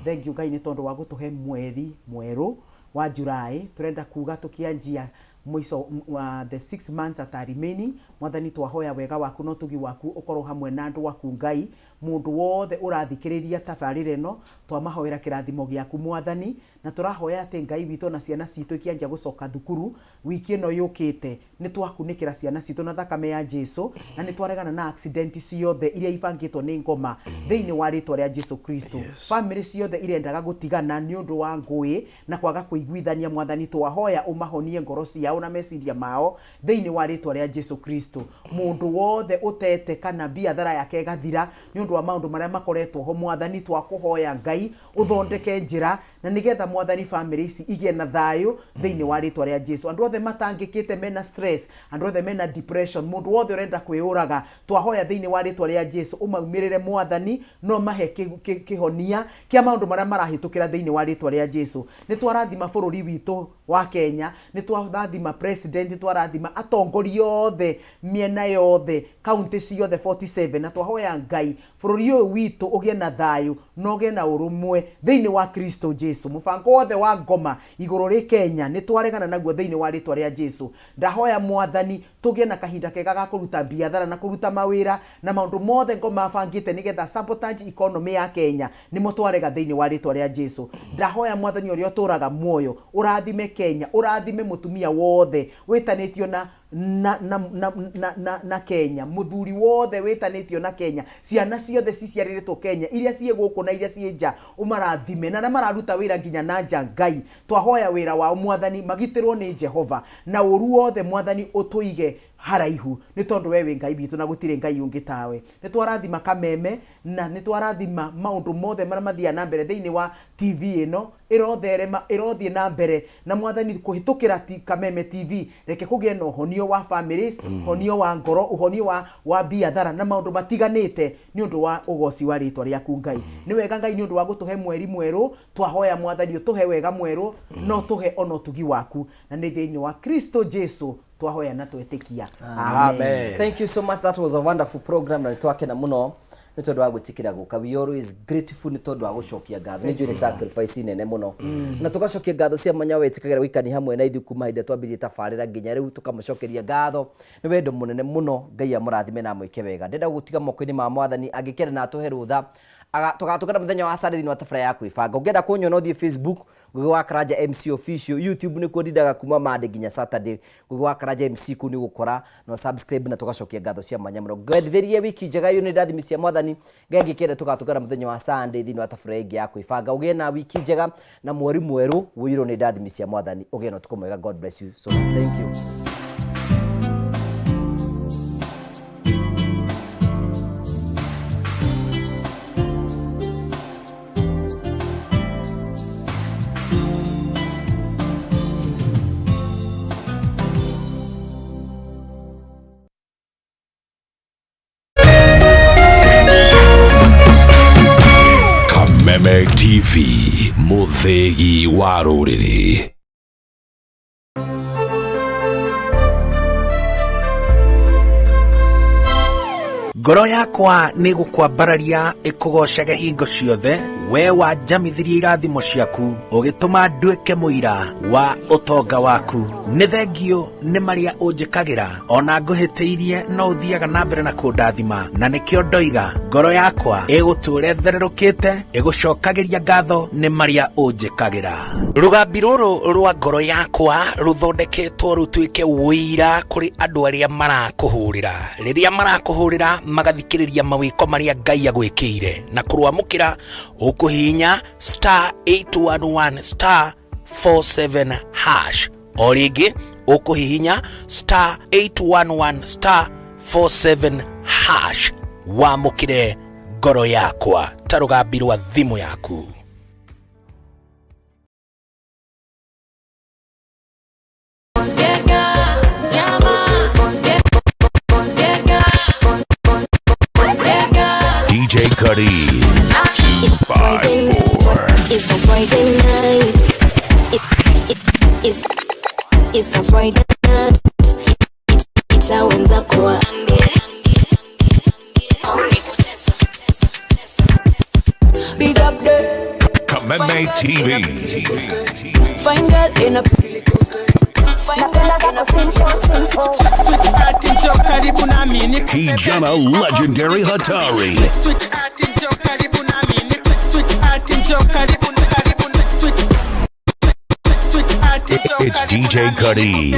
thank you, Ngai, nĩ tondũ wa gũtũhe mweri mwerũ wa July. Tũrenda kuga tũkĩanjia mũico wa the 6 months that are remaining, Mwathani, twahoya wega waku na ũtugi waku ũkorwo hamwe na andũ aku. Ngai, mũndũ wothe ũrathikĩrĩria tabarĩra ĩno, twamahoera kĩrathimo gĩaku, Mwathani, na tũrahoya atĩ, Ngai witũ, ona ciana citũ ikĩanjia gũcoka thukuru wiki ĩno yũkĩte, nĩ twakunĩkĩra ciana citũ na thakame ya Jesu, na nĩ twaregana na accident ciothe iria ibangĩtwo nĩ ngoma thĩinĩ wa rĩtwa rĩa Jesu Kristo. Family ciothe irendaga gũtigana nĩ ũndũ wa ngũĩ na kwaga kũiguithania, Mwathani, twahoya ũmahonie ngoro ciao na meciria mao thĩinĩ wa rĩtwa rĩa Jesu Kristo. Mũndũ wothe ũtete kana biathara yake ĩgathira nĩ ũndũ wa maũndũ marĩa makoretwo ho, Mwathani, twakũhoya, Ngai, ũthondeke njĩra na nĩgetha, Mwathani, family ici igĩe na thayũ thĩinĩ wa rĩtwa rĩa Jesu. Andũ othe matangĩkĩte, mena stress, andũ othe mena depression, mũndũ wothe ũrenda kwĩyũraga, twahoya thĩinĩ wa rĩtwa rĩa Jesu ũmaumĩrĩre, Mwathani, no mahe kĩhonia kĩa maũndũ marĩa marahĩtũkĩra thĩinĩ wa rĩtwa rĩa Jesu. Nĩ twarathima bũrũri witũ wa Kenya, nĩ twarathima president, nĩ twarathima atongoria othe mĩena yothe, kaunti ciothe 47, na twahoya, Ngai, bũrũri ũyũ witũ ũgĩe na thayũ na ũgĩe na ũrũmwe thĩinĩ wa Kristo Jesu. Mũbango wothe wa ngoma igũrũ rĩ Kenya nĩ twaregana naguo thĩinĩ wa rĩtwa rĩa Jesu. Ndahoya, Mwathani, tũgĩe na kahinda kega ga kũruta biathara na kũruta mawĩra, na maũndũ mothe ngoma bangĩte nĩgetha sabotage economy ya Kenya nĩmo twarega thĩinĩ wa rĩtwa rĩa Jesu. Ndahoya, Mwathani ũrĩa ũtũraga muoyo, ũrathime Kenya, ũrathime mũtumia wothe wĩtanĩtio na Kenya, mũthuri wothe wĩtanĩtio na Kenya, ciana ciothe ciciarĩrĩtwo Kenya, iria ciĩ gũkũ na iria ciĩ nja, ũmarathime, na arĩa mararuta wĩra nginya na nja. Ngai, twahoya wĩra wao, Mwathani, magitĩrwo nĩ Jehova, na ũru wothe, Mwathani, ũtũige haraihu, nĩ tondũ we wĩ Ngai witũ na gũtirĩ Ngai ũngĩ tawe. Nĩ twarathima Kameme na nĩ twarathima maũndũ mothe marĩa mathiaga na mbere thĩinĩ wa TV ĩno, ĩrotherema, ĩrothiĩ na mbere. Na Mwathani, kũhĩtũkĩra Kameme TV, reke kũgĩe na ũhonio wa families, ũhonio wa ngoro, ũhonio wa biathara na maũndũ matiganĩte, nĩ ũndũ wa ũgoci wa rĩtwa rĩaku. Ngai, nĩ wega, Ngai, nĩ ũndũ wa gũtũhe mweri mwerũ. Twahoya, Mwathani, ũtũhe wega mwerũ, no tũhe ona ũtugi waku, na nĩ thĩinĩ wa Kristo Jesu twahoya na twetĩkia. Amen. Thank you so much. That was a wonderful program na nĩtwakena mũno nĩ tondũ wa gwĩtĩkĩra gũka. We always grateful nĩ tondũ wa gũcokia ngatho. Nĩ njũĩ nĩ sacrifice nene mũno. Na tũgacokia ngatho cia mwanya wetĩkagĩra gũikania hamwe na ithuĩ kuma hĩndĩ ĩrĩa twambirie tabarĩra nginya rĩu, tũkamũcokeria ngatho. Nĩ wendo mũnene mũno. Ngai amũrathime na amwĩke wega. Ndĩrenda gũgũtiga moko-inĩ ma Mwathani angĩkenda na atũhe rũtha. Tũgatũngana mũthenya wa Sunday thĩinĩ wa tabarĩra ya kwĩbanga. Ũngĩenda kũnyona, ũthiĩ Facebook, Ngugi wa Karanja MC Official. YouTube nĩkuo ndindaga kuma Monday nginya Saturday. Ngugi wa Karanja MC, kũu nĩ ũgũkora no subscribe, na tũgacokia ngatho cia mwanya mũno. Ngwendithĩrie wiki njega ĩyo nĩ ndathimi cia Mwathani. Ngai angĩkĩenda, tũgatũngana mũthenya wa Sunday thĩinĩ wa tabarĩra ĩngĩ ya kwĩbanga. Ũgĩe na wiki njega na mweri mwerũ ũiyũrwo nĩ ndathimi cia Mwathani. Ũgĩe na ũtukũ mwega. God bless you so much. Thank you. Kameme TV, mũthĩgi wa rũrĩrĩ. Ngoro yakwa nĩ gũkwambararia ĩkũgocage hingo ciothe, we wanjamithirie irathimo ciaku, ũgĩtũma nduĩke mũira wa ũtonga waku. Nĩ thengio nĩ marĩa ũnjĩkagĩra, ona ngũhĩtĩirie no ũthiaga na mbere na kũndathima, na nĩkĩo ndoiga ngoro yakwa ĩgũtũũra ĩthererũkĩte, ĩgũcokagĩria ngatho nĩ marĩa ũnjĩkagĩra. Rũgambi rũrũ rwa ngoro yakwa rũthondeketwo rũtuĩke ũira kũrĩ andũ arĩa marakũhũrĩra. Rĩrĩa marakũhũrĩra magathikĩrĩria mawĩko marĩa Ngai agwĩkĩire, na kũrwamũkĩra ũkũhihinya star 811 star 47 hash. O rĩngĩ ũkũhihinya star 811 star 47 hash, wamũkĩre ngoro yakwa ta rũgambi rwa thimũ yaku. DJ Cuddy 254. It's a Friday night. It's a Friday night. Itawenza kuwa Big up there. Kameme TV. Find girl in a Find girl in a Kijana Legendary Hatari. It's DJ Cuddy.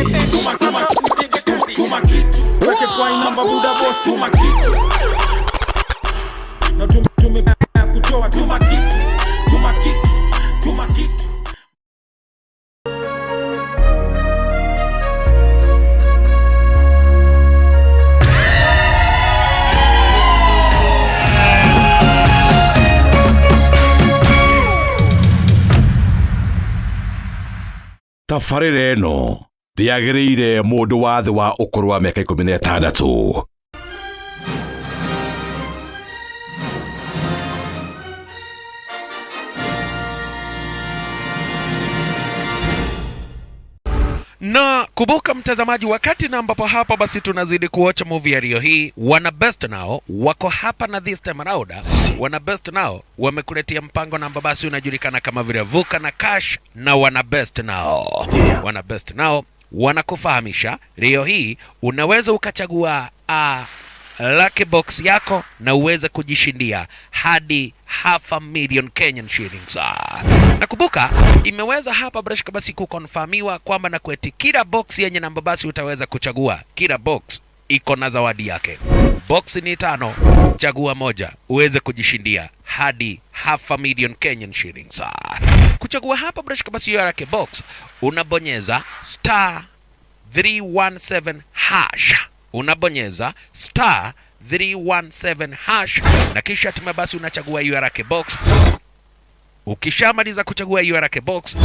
Tabarĩra ĩno ndĩagĩrĩire mũndũ wa thĩ wa ũkũrũ wa mĩaka 16. Na kumbuka mtazamaji, wakati na ambapo hapa basi tunazidi kuocha movie ya Rio hii, wana best nao wako hapa na this time around, wana best nao wamekuletea mpango na ambao basi unajulikana kama vile Vuka na Cash na wana best nao. Wana best nao wanakufahamisha Rio hii unaweza ukachagua lucky box yako na uweze kujishindia hadi 500,000 Kenyan shillings. Na kumbuka imeweza hapa brashka basi kukonfirmiwa kwamba na kweti kila box yenye namba basi utaweza kuchagua, kila box iko na zawadi yake. Box ni 5, chagua moja uweze kujishindia hadi 500,000 Kenyan shillings. Kuchagua hapa brashka basi hiyo lucky box unabonyeza star 317 hash. Unabonyeza star 317 hash na kisha hatimaye basi unachagua hiyo lucky box. Ukishamaliza kuchagua hiyo lucky box